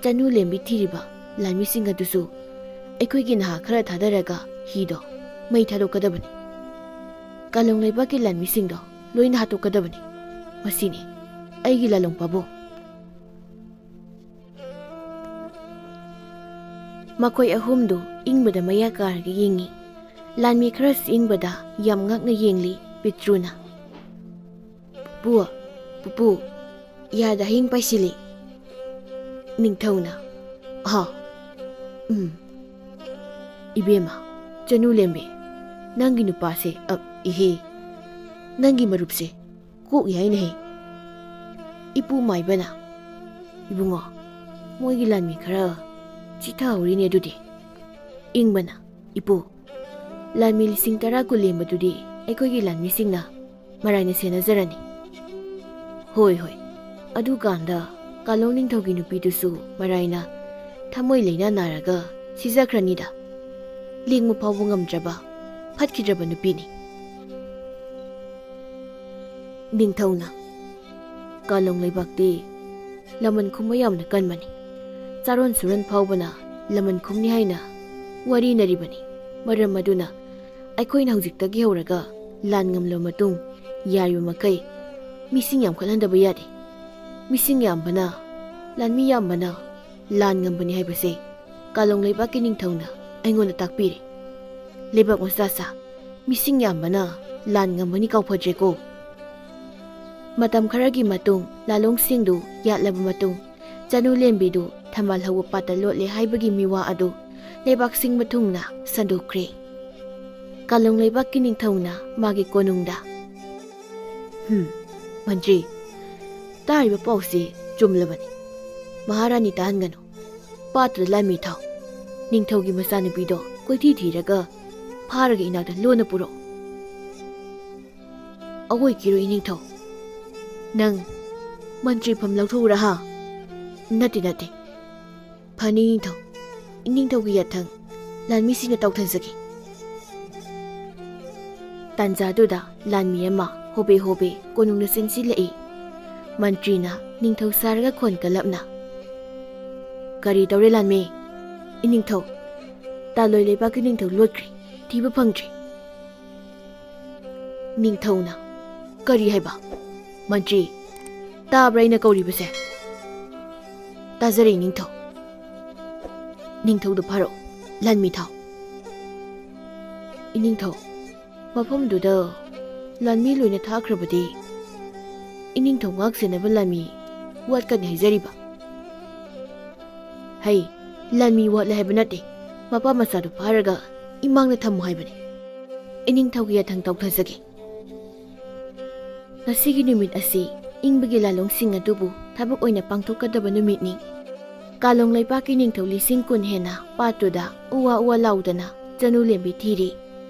ꯆꯅꯨ ꯂꯦꯝꯕꯤ ꯊꯤꯔꯤꯕ ꯂꯥꯟꯃꯤꯁꯤꯡ ꯑꯗꯨꯁꯨ ꯑꯩꯈꯣꯏꯒꯤ ꯅꯍꯥ ꯈꯔ ꯊꯥꯗꯔꯒ ꯍꯤꯗꯣ ꯃꯩ ꯊꯥꯗꯣꯛꯀꯗꯕꯅꯤ꯫ ꯀꯥꯂꯣꯡ ꯂꯩꯕꯥꯛꯀꯤ ꯂꯥꯟꯃꯤꯁꯤꯡꯗꯣ ꯂꯣꯏꯅ ꯍꯥꯠꯇꯣꯛꯀꯗꯕꯅꯤ꯫ ꯃꯁꯤꯅꯤ ꯑꯩꯒꯤ ꯂꯥꯂꯣꯡ ꯄꯥꯕꯨꯡ꯫ ꯃꯈꯣꯏ ꯑꯍꯨꯝꯗꯨ ꯏꯪꯕꯗ ꯃꯌꯥ ꯀꯥꯔꯒ ꯌꯦꯡꯉꯤ꯫ ꯂꯥꯟꯃꯤ ꯈꯔꯁꯨ ꯏꯪꯕꯗ ꯌꯥꯝ ꯉꯛꯅ ꯌꯦꯡꯂꯤ ꯄꯤꯇ꯭ꯔꯨꯅ꯫ "ꯄꯨꯄꯨ, ꯄꯨꯄꯨ, ꯌꯥꯗ ꯍꯌꯤꯡ ꯄꯥꯏꯁꯤꯜꯂꯤ꯫" ꯅꯤꯡꯊꯧꯅ, "ꯍꯥ? ꯎꯝ꯫ ꯏꯕꯦꯝꯃ, ꯆꯅꯨ ꯂꯦꯝꯕꯤ, ꯅꯪꯒꯤ ꯅꯨꯄꯥꯁꯦ, ꯑ, ꯏꯍꯦ, ꯅꯪꯒꯤ ꯃꯔꯨꯞꯁꯦ ꯀꯣꯛ ꯌꯥꯏꯅꯦꯍꯦ꯫" ꯏꯄꯨ ꯃꯥꯏꯕꯅ, "ꯏꯕꯨꯡꯉꯣ, ꯃꯣꯏꯒꯤ ꯂꯥꯟꯃꯤ ꯈꯔ ꯆꯤꯊꯍꯧꯔꯤꯅꯦ ꯑꯗꯨꯗꯤ꯫" ꯏꯪꯕꯅ, "ꯏꯄꯨ, ꯂꯥꯟꯃꯤ ꯂꯤꯁꯤꯡ ꯇꯔꯥ ꯀꯨꯟ ꯂꯦꯝꯕꯗꯨꯗꯤ ꯑꯩꯈꯣꯏꯒꯤ ꯂꯥꯟꯃꯤꯁꯤꯡꯅ ꯃꯔꯥꯏꯅ ꯁꯦꯟꯅꯖꯔꯅꯤ꯫" "ꯍꯣꯏ, ꯍꯣꯏ, ꯑꯗꯨꯀꯥꯟꯗ ꯀꯥꯂꯣꯡ ꯅꯤꯡꯊꯧꯒꯤ ꯅꯨꯄꯤꯗꯨꯁꯨ ꯃꯔꯥꯏꯅ ꯊꯃꯣꯏ ꯂꯩꯅꯥ ꯅꯥꯔꯒ ꯁꯤꯖꯈ꯭ꯔꯅꯤꯗ꯫ ꯂꯦꯡꯕ ꯐꯥꯎꯕ ꯉꯝꯗ꯭ꯔꯕ ꯐꯠꯈꯤꯗ꯭ꯔꯕ ꯅꯨꯄꯤꯅꯤ꯫" ꯅꯤꯡꯊꯧꯅ, "ꯀꯥꯂꯣꯡ ꯂꯩꯕꯥꯛꯇꯤ ꯂꯃꯟ ꯈꯨꯝꯕ ꯌꯥꯝꯅ ꯀꯟꯕꯅꯤ꯫ ꯆꯥꯔꯣꯟ ꯁꯨꯔꯣꯟ ꯐꯥꯎꯕꯅ ꯂꯃꯟ ꯈꯨꯝꯅꯤ ꯍꯥꯏꯅ ꯋꯥꯔꯤꯅꯔꯤꯕꯅꯤ꯫ ꯃꯔꯝ ꯑꯗꯨꯅ ꯑꯩꯈꯣꯏꯅ ꯍꯧꯖꯤꯛꯇꯒꯤ ꯍꯧꯔꯒ ꯂꯥꯟ ꯉꯝꯂꯕ ꯃꯇꯨꯡ ꯌꯥꯔꯤꯕ ꯃꯈꯩ ꯃꯤꯁꯤꯡ ꯌꯥꯝꯈꯠꯍꯟꯗꯕ ꯌꯥꯗꯦ꯫ ꯃꯤꯁꯤꯡ ꯌꯥꯝꯕꯅ, ꯂꯥꯟꯃꯤ ꯌꯥꯝꯕꯅ ꯂꯥꯟ ꯉꯝꯕꯅꯤ ꯍꯥꯏꯕꯁꯦ ꯀꯥꯂꯣꯡ ꯂꯩꯕꯥꯛꯀꯤ ꯅꯤꯡꯊꯧꯅ ꯑꯩꯉꯣꯟꯗ ꯇꯥꯛꯄꯤꯔꯦ꯫ ꯂꯩꯕꯥꯛ ꯃꯆꯥ ꯁꯥ, ꯃꯤꯁꯤꯡ ꯌꯥꯝꯕꯅ ꯂꯥꯟ ꯉꯝꯕꯅꯤ ꯀꯥꯎꯐꯗ꯭ꯔꯦꯀꯣ꯫" ꯃꯇꯝ ꯈꯔꯒꯤ ꯃꯇꯨꯡ ꯂꯥꯂꯣꯡꯁꯤꯡꯗꯨ ꯌꯥꯠꯂꯕ ꯃꯇꯨꯡ, ꯆꯅꯨ ꯂꯦꯝꯕꯤꯗꯨ ꯊꯝꯕꯥꯜ ꯍꯧꯕ ꯄꯥꯠꯇ ꯂꯣꯠꯂꯦ ꯍꯥꯏꯕꯒꯤ ꯃꯤꯋꯥ ꯑꯗꯨ ꯂꯩꯕꯥꯛ ꯁꯤꯟꯕ ꯊꯨꯡꯅ ꯁꯟꯗꯣꯛꯈ꯭ꯔꯦ꯫ ꯀꯥꯂꯣꯡ ꯂꯩꯕꯥꯛꯀꯤ ꯅꯤꯡꯊꯧꯅ ꯃꯥꯒꯤ ꯀꯣꯅꯨꯡꯗ, "ꯍꯨꯝ, ꯃꯟꯇ꯭ꯔꯤ, ꯇꯥꯔꯤꯕ ꯄꯥꯎꯁꯤ ꯆꯨꯝꯂꯕꯅꯤ꯫ ꯃꯍꯥꯔꯥꯅꯤ ꯇꯥꯍꯟꯒꯅꯨ꯫ ꯄꯥꯠꯇꯨꯗ ꯂꯥꯟꯃꯤ ꯊꯥꯎ꯫ ꯅꯤꯡꯊꯧꯒꯤ ꯃꯆꯥꯅꯨꯄꯤꯗꯣ ꯀꯣꯏꯊꯤ ꯊꯤꯔꯒ ꯐꯥꯔꯒ ꯏꯅꯥꯛꯇ ꯂꯣꯟꯅ ꯄꯨꯔꯛꯎ꯫" "ꯑꯋꯣꯏ ꯀꯤꯔꯣ ꯏꯅꯤꯡꯊꯧ꯫ ꯅꯪ ꯃꯟꯇ꯭ꯔꯤ ꯐꯝ ꯂꯧꯊꯣꯛꯎꯔꯥ ꯍꯥ?" "ꯅꯠꯇꯦ, ꯅꯠꯇꯦ꯫ ꯐꯅꯤ ꯏꯅꯤꯡꯊꯧ꯫ ꯏꯅꯤꯡꯊꯧꯒꯤ ꯌꯥꯊꯪ ꯂꯥꯟꯃꯤꯁꯤꯡꯅ ꯇꯧꯊꯖꯒꯦ꯫" ꯇꯥꯟꯖꯥꯗꯨꯗ ꯂꯥꯟꯃꯤ ꯑꯃ ꯍꯣꯕꯦ ꯍꯣꯕꯦ ꯀꯣꯅꯨꯡꯗ ꯆꯦꯟꯁꯤꯜꯂꯛꯏ꯫ ꯃꯟꯇ꯭ꯔꯤꯅ ꯅꯤꯡꯊꯧ ꯁꯥꯔꯒ ꯈꯣꯟ ꯀꯜꯂꯞꯅ, "ꯀꯔꯤ ꯇꯧꯔꯦ ꯂꯥꯟꯃꯤ?" "ꯏꯅꯤꯡꯊꯧ, ꯇꯥꯂꯣꯏ ꯂꯩꯕꯥꯛꯀꯤ ꯅꯤꯡꯊꯧ ꯂꯣꯠꯈ꯭ꯔꯦ꯫ ꯊꯤꯕ ꯐꯪꯗ꯭ꯔꯤ꯫ ꯅꯤꯡꯊꯧꯅ, "ꯀꯔꯤ ꯍꯥꯏꯕ? ꯃꯟꯇ꯭ꯔꯤ, ꯇꯥꯕ꯭ꯔꯥ ꯑꯩꯅ ꯀꯧꯔꯤꯕꯁꯦ?" "ꯇꯥꯖꯔꯦ, ꯏꯅꯤꯡꯊꯧ꯫" "ꯅꯤꯡꯊꯧꯗꯨ ꯐꯥꯔꯛꯎ, ꯂꯥꯟꯃꯤ ꯊꯥꯎ꯫" "ꯏꯅꯤꯡꯊꯧ, ꯃꯐꯝꯗꯨꯗ ꯂꯥꯟꯃꯤ ꯂꯣꯏꯅ ꯊꯥꯈ꯭ꯔꯕꯗꯤ ꯏꯅꯤꯡꯊꯧ ꯉꯥꯛ ꯁꯦꯟꯅꯕ ꯂꯥꯟꯃꯤ ꯋꯥꯠꯀꯅꯤ ꯍꯥꯏꯖꯔꯤꯕ?" "ꯍꯩ, ꯂꯥꯟꯃꯤ ꯋꯥꯠꯂꯦ ꯍꯥꯏꯕ ꯅꯠꯇꯦ꯫ ꯃꯄꯥ ꯃꯆꯥꯗꯨ ꯐꯥꯔꯒ ꯏꯃꯥꯡꯗ ꯊꯝꯃꯨ ꯍꯥꯏꯕꯅꯤ꯫ ꯏꯅꯤꯡꯊꯧꯒꯤ ꯌꯥꯊꯪ ꯇꯧꯊꯖꯒꯦ꯫" ꯉꯁꯤꯒꯤ ꯅꯨꯃꯤꯠ ꯑꯁꯤ ꯏꯪꯕꯒꯤ ꯂꯥꯂꯣꯡꯁꯤꯡ ꯑꯗꯨꯕꯨ ꯊꯕꯛ ꯑꯣꯏꯅ ꯄꯥꯡꯊꯣꯛꯀꯗꯕ ꯅꯨꯃꯤꯠꯅꯤ꯫ ꯀꯥꯂꯣꯡ ꯂꯩꯕꯥꯛꯀꯤ ꯅꯤꯡꯊꯧ ꯂꯤꯁꯤꯡ ꯀꯨꯟ ꯍꯦꯟꯅ ꯄꯥꯠꯇꯨꯗ ꯎꯋꯥ ꯎꯋꯥ ꯂꯥꯎꯗꯅ ꯆꯅꯨ ꯂꯦꯝꯕꯤ ꯊꯤꯔꯤ꯫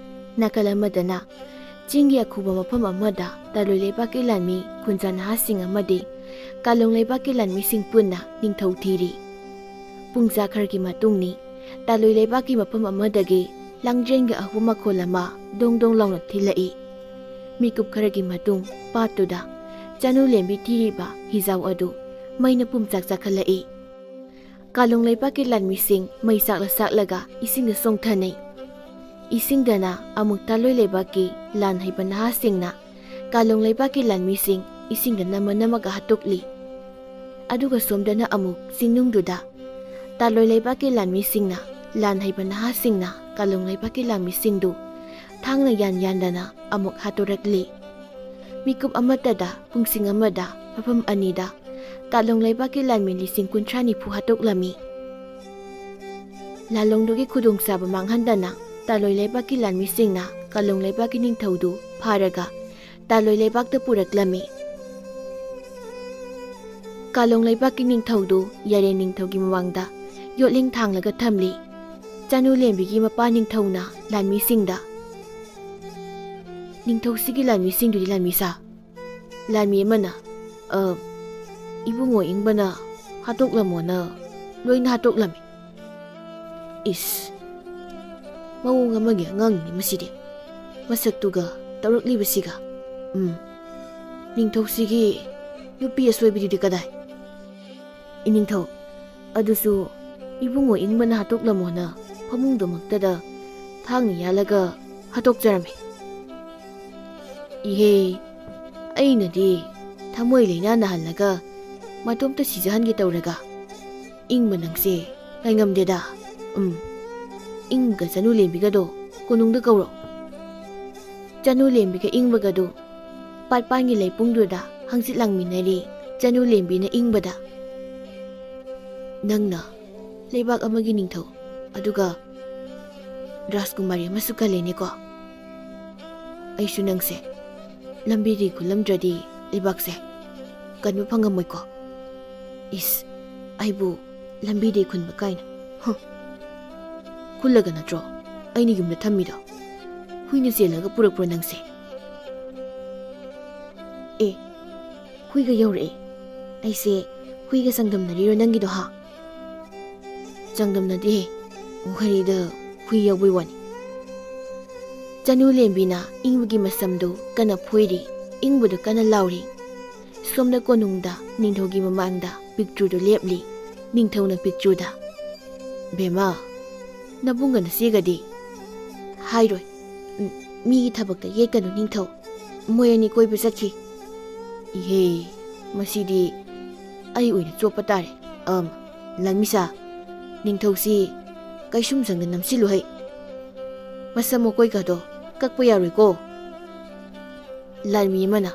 ꯅꯥꯀꯜ ꯑꯃꯗꯅ ꯆꯤꯡꯒꯤ ꯑꯈꯨꯕ ꯃꯐꯝ ꯑꯃꯗ ꯇꯥꯂꯣꯏ ꯂꯩꯕꯥꯛꯀꯤ ꯂꯥꯟꯃꯤ ꯈꯨꯟꯖꯥ ꯅꯍꯥꯁꯤꯡ ꯑꯃꯗꯤ ꯀꯥꯂꯣꯡ ꯂꯩꯕꯥꯛꯀꯤ ꯂꯥꯟꯃꯤꯁꯤꯡ ꯄꯨꯟꯅ ꯅꯤꯡꯊꯧ ꯊꯤꯔꯤ꯫ ꯄꯨꯡꯖꯥ ꯈꯔꯒꯤ ꯃꯇꯨꯡꯅꯤ ꯇꯥꯂꯣꯏ ꯂꯩꯕꯥꯛꯀꯤ ꯃꯐꯝ ꯑꯃꯗꯒꯤ ꯂꯥꯡꯖꯦꯟꯒꯤ ꯑꯍꯧꯕ ꯃꯈꯣꯜ ꯑꯃ ꯗꯣꯡ ꯗꯣꯡ ꯂꯥꯎꯅ ꯊꯤꯜꯂꯛꯏ꯫ ꯃꯤꯀꯨꯞ ꯈꯔꯒꯤ ꯃꯇꯨꯡ ꯄꯥꯠꯇꯨꯗ ꯆꯅꯨ ꯂꯦꯝꯕꯤ ꯊꯤꯔꯤꯕ ꯍꯤꯖꯥꯎ ꯑꯗꯨ ꯃꯩꯅ ꯄꯨꯝꯆꯥꯛ ꯆꯥꯛꯈꯠꯂꯛꯏ꯫ ꯀꯥꯂꯣꯡ ꯂꯩꯕꯥꯛꯀꯤ ꯂꯥꯟꯃꯤꯁꯤꯡ ꯃꯩ ꯆꯥꯛꯂ ꯆꯥꯛꯂꯒ ꯏꯁꯤꯡꯗ ꯆꯣꯡꯊꯅꯩ꯫ ꯏꯁꯤꯡꯗꯅ ꯑꯃꯨꯛ ꯇꯥꯂꯣꯏ ꯂꯩꯕꯥꯛꯀꯤ ꯂꯥꯟ ꯍꯩꯕ ꯅꯍꯥꯁꯤꯡꯅ ꯀꯥꯂꯣꯡ ꯂꯩꯕꯥꯛꯀꯤ ꯂꯥꯟꯃꯤꯁꯤꯡ ꯏꯁꯤꯡꯗ ꯅꯝꯃ ꯅꯝꯃꯒ ꯍꯥꯠꯇꯣꯛꯂꯤ꯫ ꯑꯗꯨꯒ ꯁꯣꯝꯗꯅ ꯑꯃꯨꯛ ꯆꯤꯡꯅꯨꯡꯗꯨꯗ ꯇꯥꯂꯣꯏ ꯂꯩꯕꯥꯛꯀꯤ ꯂꯥꯟꯃꯤꯁꯤꯡꯅ, ꯂꯥꯟ ꯍꯩꯕ ꯅꯍꯥꯁꯤꯡꯅ ꯀꯥꯂꯣꯡ ꯂꯩꯕꯥꯛꯀꯤ ꯂꯥꯟꯃꯤꯁꯤꯡꯗꯨ ꯊꯥꯡꯅ ꯌꯥꯟ ꯌꯥꯟꯗꯅ ꯑꯃꯨꯛ ꯍꯥꯠꯇꯣꯔꯛꯂꯤ꯫ ꯃꯤꯀꯨꯞ ꯑꯃꯠꯇꯗ ꯄꯨꯡꯁꯤꯡ ꯑꯃꯗ ꯃꯐꯝ ꯑꯅꯤꯗ ꯀꯥꯂꯣꯡ ꯂꯩꯕꯥꯛꯀꯤ ꯂꯥꯟꯃꯤ ꯂꯤꯁꯤꯡ ꯀꯨꯟꯊ꯭ꯔꯥ ꯅꯤꯐꯨ ꯍꯥꯠꯇꯣꯛꯂꯝꯃꯤ꯫ ꯂꯥꯂꯣꯡꯗꯨꯒꯤ ꯈꯨꯗꯣꯡꯆꯥꯕ ꯃꯥꯡꯍꯟꯗꯅ ꯇꯥꯂꯣꯏ ꯂꯩꯕꯥꯛꯀꯤ ꯂꯥꯟꯃꯤꯁꯤꯡꯅ ꯀꯥꯂꯣꯡ ꯂꯩꯕꯥꯛꯀꯤ ꯅꯤꯡꯊꯧꯗꯨ ꯐꯥꯔꯒ ꯇꯥꯂꯣꯏ ꯂꯩꯕꯥꯛꯇ ꯄꯨꯔꯛꯂꯝꯃꯤ꯫ ꯀꯥꯂꯣꯡ ꯂꯩꯕꯥꯛꯀꯤ ꯅꯤꯡꯊꯧꯗꯨ ꯌꯥꯔꯦꯟ ꯅꯤꯡꯊꯧꯒꯤ ꯃꯃꯥꯡꯗ ꯌꯣꯠꯂꯤꯡ ꯊꯥꯡꯂꯒ ꯊꯝꯂꯤ꯫ ꯆꯅꯨ ꯂꯦꯝꯕꯤꯒꯤ ꯃꯄꯥ ꯅꯤꯡꯊꯧꯅ ꯂꯥꯟꯃꯤꯁꯤꯡꯗ, "ꯅꯤꯡꯊꯧꯁꯤꯒꯤ ꯂꯥꯟꯃꯤꯁꯤꯡꯗꯨꯗꯤ ꯂꯥꯟꯃꯤꯁꯥ?" ꯂꯥꯟꯃꯤ ꯑꯃꯅ, "ꯑ, ꯏꯕꯨꯡꯉꯣ ꯏꯪꯕꯅ ꯍꯥꯠꯇꯣꯛꯂꯝꯃꯣꯅ ꯂꯣꯏꯅ ꯍꯥꯠꯇꯣꯛꯂꯝꯃꯤ꯫" ꯏꯁ, ꯃꯑꯣꯡ ꯑꯃꯒꯤ ꯑꯉꯥꯡꯅꯤ ꯃꯁꯤꯗꯤ꯫ ꯃꯁꯛꯇꯨꯒ ꯇꯧꯔꯛꯂꯤꯕꯁꯤꯒ꯫ ꯎꯝ, ꯅꯤꯡꯊꯧꯁꯤꯒꯤ ꯅꯨꯄꯤ ꯑꯁꯣꯏꯕꯤꯗꯨꯗꯤ ꯀꯗꯥꯏ? ꯏꯅꯤꯡꯊꯧ, ꯑꯗꯨꯁꯨ ꯏꯕꯨꯡꯉꯣ ꯏꯪꯕꯅ ꯍꯥꯠꯇꯣꯛꯂꯝꯃꯣꯅ ꯐꯃꯨꯡꯗꯨꯃꯛꯇꯗ ꯊꯥꯡꯅ ꯌꯥꯜꯂꯒ ꯍꯥꯠꯇꯣꯛꯆꯔꯝꯃꯤ꯫ ꯏꯍꯦ, ꯑꯩꯅꯗꯤ ꯊꯃꯣꯏ ꯂꯩꯅꯥ ꯅꯥꯍꯜꯂꯒ ꯃꯇꯣꯝꯇ ꯁꯤꯖꯍꯟꯒꯦ ꯇꯧꯔꯒ, ꯏꯪꯕ ꯅꯪꯁꯦ ꯉꯥꯏꯉꯝꯗꯦꯗ꯫ ꯎꯝ, ꯏꯪꯕꯒ ꯆꯅꯨ ꯂꯦꯝꯕꯤꯒꯗꯣ ꯀꯣꯅꯨꯡꯗ ꯀꯧꯔꯣ꯫ ꯆꯅꯨ ꯂꯦꯝꯕꯤꯒ ꯏꯪꯕꯒꯗꯣ ꯄꯥꯠꯄꯥꯟꯒꯤ ꯂꯩꯄꯨꯡꯗꯨꯗ ꯍꯪꯆꯤꯠ ꯂꯥꯡꯃꯤꯟꯅꯔꯤ꯫ ꯆꯅꯨ ꯂꯦꯝꯕꯤꯅ ꯏꯪꯕꯗ, "ꯅꯪꯅ ꯂꯩꯕꯥꯛ ꯑꯃꯒꯤ ꯅꯤꯡꯊꯧ, ꯑꯗꯨꯒ ꯔꯥꯖꯀꯨꯃꯥꯔꯤ ꯑꯃꯁꯨ ꯀꯜꯂꯦꯅꯦꯀꯣ꯫ ꯑꯩꯁꯨ ꯅꯪꯁꯦ ꯂꯝꯕꯤꯗꯒꯤ ꯈꯨꯜꯂꯝꯗ꯭ꯔꯗꯤ ꯂꯩꯕꯥꯛꯁꯦ ꯀꯟꯕ ꯐꯪꯉꯝꯃꯣꯏꯀꯣ꯫ ꯏꯁ, ꯑꯩꯕꯨ ꯂꯝꯕꯤꯗꯒꯤ ꯈꯨꯟꯕ ꯀꯥꯏꯅ꯫ ꯍ, ꯈꯨꯜꯂꯒ ꯅꯠꯇ꯭ꯔꯣ ꯑꯩꯅ ꯌꯨꯝꯗ ꯊꯝꯃꯤꯗꯣ? ꯍꯨꯏꯅ ꯆꯦꯜꯂꯒ ꯄꯨꯔꯛꯄ꯭ꯔꯣ ꯅꯪꯁꯦ?" "ꯑꯦ, ꯍꯨꯏꯒ ꯌꯧꯔꯛꯑꯦ꯫ ꯑꯩꯁꯦ ꯍꯨꯏꯒ ꯆꯥꯡꯗꯝꯅꯔꯤꯔꯣ ꯅꯪꯒꯤꯗꯣ, ꯍꯥ?" "ꯆꯥꯡꯗꯝꯅꯗꯦꯍꯦ, ꯋꯥꯔꯤꯗ ꯍꯨꯏ ꯌꯥꯎꯕꯩ ꯋꯥꯅꯤ꯫" ꯆꯅꯨ ꯂꯦꯝꯕꯤꯅ ꯏꯪꯕꯒꯤ ꯃꯁꯝꯗꯨ ꯀꯟꯅ ꯐꯣꯏꯔꯤ, ꯏꯪꯕꯗꯨ ꯀꯟꯅ ꯂꯥꯎꯔꯤ꯫ ꯁꯣꯝꯗ ꯀꯣꯅꯨꯡꯗ ꯅꯤꯡꯊꯧꯒꯤ ꯃꯃꯥꯡꯗ ꯄꯤꯛꯇ꯭ꯔꯨꯗꯨ ꯂꯦꯞꯂꯤ꯫ ꯅꯤꯡꯊꯧꯅ ꯄꯤꯛꯇ꯭ꯔꯨꯗ, "ꯕꯦꯝꯃ, ꯅꯕꯨꯡꯒ ꯅꯆꯦꯒꯗꯤ?" "ꯍꯥꯏꯔꯣꯏ꯫ ꯎꯝ, ꯃꯤꯒꯤ ꯊꯕꯛꯇ ꯌꯦꯠꯀꯅꯨ ꯅꯤꯡꯊꯧ꯫ ꯃꯣꯏ ꯑꯅꯤ ꯀꯣꯏꯕ ꯆꯠꯈꯤ꯫" "ꯏꯍꯦ, ꯃꯁꯤꯗꯤ ꯑꯩ ꯑꯣꯏꯅ ꯆꯣꯞꯄ ꯇꯥꯔꯦ꯫ ꯑꯝ, ꯂꯥꯟꯃꯤꯁꯥ, ꯅꯤꯡꯊꯧꯁꯤ ꯀꯩꯁꯨꯝꯁꯪꯗ ꯅꯝꯁꯤꯜꯂꯨ ꯍꯩ꯫ ꯃꯁꯝ ꯃꯀꯣꯏꯒꯗꯣ ꯀꯛꯄ ꯌꯥꯔꯣꯏꯀꯣ꯫" ꯂꯥꯟꯃꯤ ꯑꯃꯅ,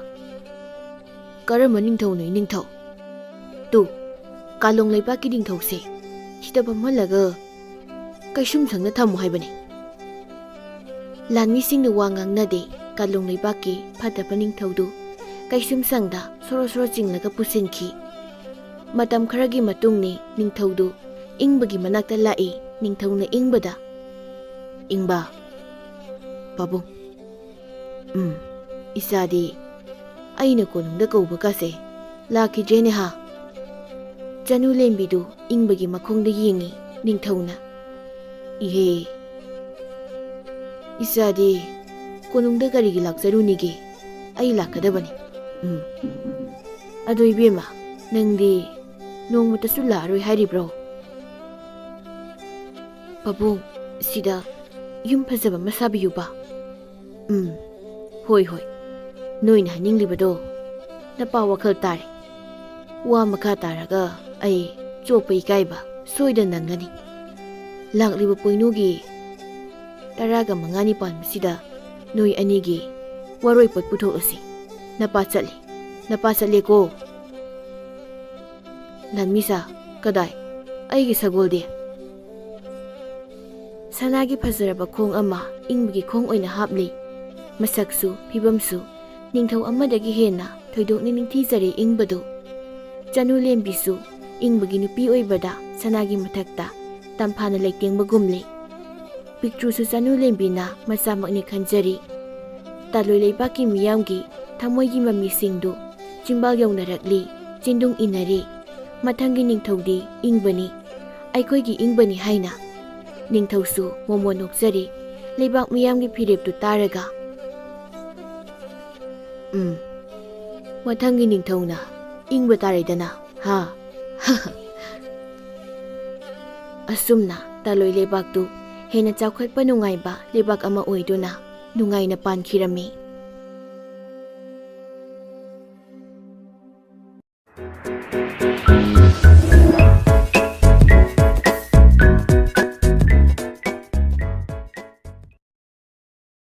"ꯀꯔꯝꯕ ꯅꯤꯡꯊꯧꯅꯣ, ꯅꯤꯡꯊꯧ? ꯇꯨ, ꯀꯥꯂꯣꯡ ꯂꯩꯕꯥꯛꯀꯤ ꯅꯤꯡꯊꯧꯁꯦ ꯁꯤꯗ ꯐꯝꯍꯜꯂꯒ ꯀꯩꯁꯨꯝꯁꯪꯗ ꯊꯝꯃꯨ ꯍꯥꯏꯕꯅꯤ꯫" ꯂꯥꯟꯃꯤꯁꯤꯡꯅ ꯋꯥ ꯉꯥꯡꯅꯗꯦ꯫ ꯀꯥꯂꯣꯡ ꯂꯩꯕꯥꯛꯀꯤ ꯐꯠꯇꯕ ꯅꯤꯡꯊꯧꯗꯨ ꯀꯩꯁꯨꯝꯁꯪꯗ ꯁꯣꯔꯣ ꯁꯣꯔꯣ ꯆꯤꯡꯂꯒ ꯄꯨꯁꯤꯟꯈꯤ꯫ ꯃꯇꯝ ꯈꯔꯒꯤ ꯃꯇꯨꯡꯅꯤ ꯅꯤꯡꯊꯧꯗꯨ ꯏꯪꯕꯒꯤ ꯃꯅꯥꯛꯇ ꯂꯥꯛꯏ꯫ ꯅꯤꯡꯊꯧꯅ ꯏꯪꯕꯗ, "ꯏꯪꯕ, ꯄꯥꯕꯨꯡ, ꯎꯝ, ꯏꯆꯥꯗꯤ ꯑꯩꯅ ꯀꯣꯅꯨꯡꯗ ꯀꯧꯕꯒꯁꯦ ꯂꯥꯛꯈꯤꯗ꯭ꯔꯦꯅꯦ ꯍꯥ?" ꯆꯅꯨ ꯂꯦꯝꯕꯤꯗꯨ ꯏꯪꯕꯒꯤ ꯃꯈꯣꯡꯗ ꯌꯦꯡꯉꯤ꯫ ꯅꯤꯡꯊꯧꯅ, "ꯏꯍꯦ, ꯏꯆꯥꯗꯤ ꯀꯣꯅꯨꯡꯗ ꯀꯔꯤꯒꯤ ꯂꯥꯛꯆꯔꯨꯅꯤꯒꯦ? ꯑꯩ ꯂꯥꯛꯀꯗꯕꯅꯤ꯫" "ꯎꯝ, ꯑꯗꯣ ꯏꯕꯦꯝꯃ, ꯅꯪꯗꯤ ꯅꯣꯡꯃꯇꯁꯨ ꯂꯥꯛꯑꯔꯣꯏ ꯍꯥꯏꯔꯤꯕ꯭ꯔꯣ?" "ꯄꯥꯕꯨꯡ, ꯁꯤꯗ ꯌꯨꯝ ꯐꯖꯕ ꯑꯃ ꯁꯥꯕꯤꯌꯨꯕ꯫ ꯎꯝ, ꯍꯣꯏ, ꯍꯣꯏ, ꯅꯣꯏꯅ ꯍꯥꯏꯅꯤꯡꯂꯤꯕꯗꯣ ꯅꯄꯥ ꯋꯥꯈꯜ ꯇꯥꯔꯦ꯫ ꯋꯥ ꯃꯈꯥ ꯇꯥꯔꯒ ꯑꯩ ꯆꯣꯞꯄ ꯏꯀꯥꯏꯕ ꯁꯣꯏꯗꯅ ꯅꯪꯒꯅꯤ꯫ ꯂꯥꯛꯂꯤꯕ ꯄꯣꯏꯅꯨꯒꯤ ꯇꯔꯥꯒ ꯃꯉꯥꯅꯤ ꯄꯥꯟꯕꯁꯤꯗ ꯅꯣꯏ ꯑꯅꯤꯒꯤ ꯋꯥꯔꯣꯏ ꯄꯣꯠ ꯄꯨꯊꯣꯛꯂꯁꯤ꯫ ꯅꯄꯥ ꯆꯠꯂꯤ, ꯅꯄꯥ ꯆꯠꯂꯦꯀꯣ꯫ ꯂꯥꯟꯃꯤꯁꯥ, ꯀꯗꯥꯏ? ꯑꯩꯒꯤ ꯁꯒꯣꯜꯗꯤ? ꯁꯅꯥꯒꯤ ꯐꯖꯔꯕ ꯈꯣꯡ ꯑꯃ ꯏꯪꯕꯒꯤ ꯈꯣꯡ ꯑꯣꯏꯅ ꯍꯥꯞꯂꯤ꯫ ꯃꯁꯛꯁꯨ ꯐꯤꯕꯝꯁꯨ ꯅꯤꯡꯊꯧ ꯑꯃꯗꯒꯤ ꯍꯦꯟꯅ ꯊꯣꯏꯗꯣꯛꯅ ꯅꯤꯡꯊꯤꯖꯔꯦ ꯏꯪꯕꯗꯨ꯫ ꯆꯅꯨ ꯂꯦꯝꯕꯤꯁꯨ ꯏꯪꯕꯒꯤ ꯅꯨꯄꯤ ꯑꯣꯏꯕꯗ ꯁꯅꯥꯒꯤ ꯃꯊꯛꯇ ꯇꯝꯐꯥꯅ ꯂꯩꯇꯦꯡꯕꯒꯨꯝꯂꯤ꯫ ꯄꯤꯛꯇ꯭ꯔꯨꯁꯨ ꯆꯅꯨ ꯂꯦꯝꯕꯤꯅ ꯃꯆꯥꯃꯛꯅꯤ ꯈꯟꯖꯔꯤ꯫ ꯇꯥꯂꯣꯏ ꯂꯩꯕꯥꯛꯀꯤ ꯃꯤꯌꯥꯝꯒꯤ ꯊꯃꯣꯏꯒꯤ ꯃꯃꯤꯁꯤꯡꯗꯨ ꯆꯤꯝꯕꯥꯜ ꯌꯧꯅꯔꯛꯂꯤ, ꯆꯤꯟꯗꯨꯡ ꯏꯟꯅꯔꯤ꯫ ꯃꯊꯪꯒꯤ ꯅꯤꯡꯊꯧꯗꯤ ꯏꯪꯕꯅꯤ, ꯑꯩꯈꯣꯏꯒꯤ ꯏꯪꯕꯅꯤ ꯍꯥꯏꯅ꯫ ꯅꯤꯡꯊꯧꯁꯨ ꯃꯣꯃꯣꯟ ꯅꯣꯛꯆꯔꯤ, ꯂꯩꯕꯥꯛ ꯃꯤꯌꯥꯝꯒꯤ ꯐꯤꯔꯦꯞꯇꯨ ꯇꯥꯔꯒ꯫ ꯎꯝ, ꯃꯊꯪꯒꯤ ꯅꯤꯡꯊꯧꯅ ꯏꯪꯕ ꯇꯥꯔꯦꯗꯅ, ꯍꯥ? ꯑꯁꯨꯝꯅ ꯇꯥꯂꯣꯏ ꯂꯩꯕꯥꯛꯇꯨ ꯍꯦꯟꯅ ꯆꯥꯎꯈꯠꯄ ꯅꯨꯡꯉꯥꯏꯕ ꯂꯩꯕꯥꯛ ꯑꯃ ꯑꯣꯏꯗꯨꯅ ꯅꯨꯡꯉꯥꯏꯅ ꯄꯥꯟꯈꯤꯔꯝꯃꯤ꯫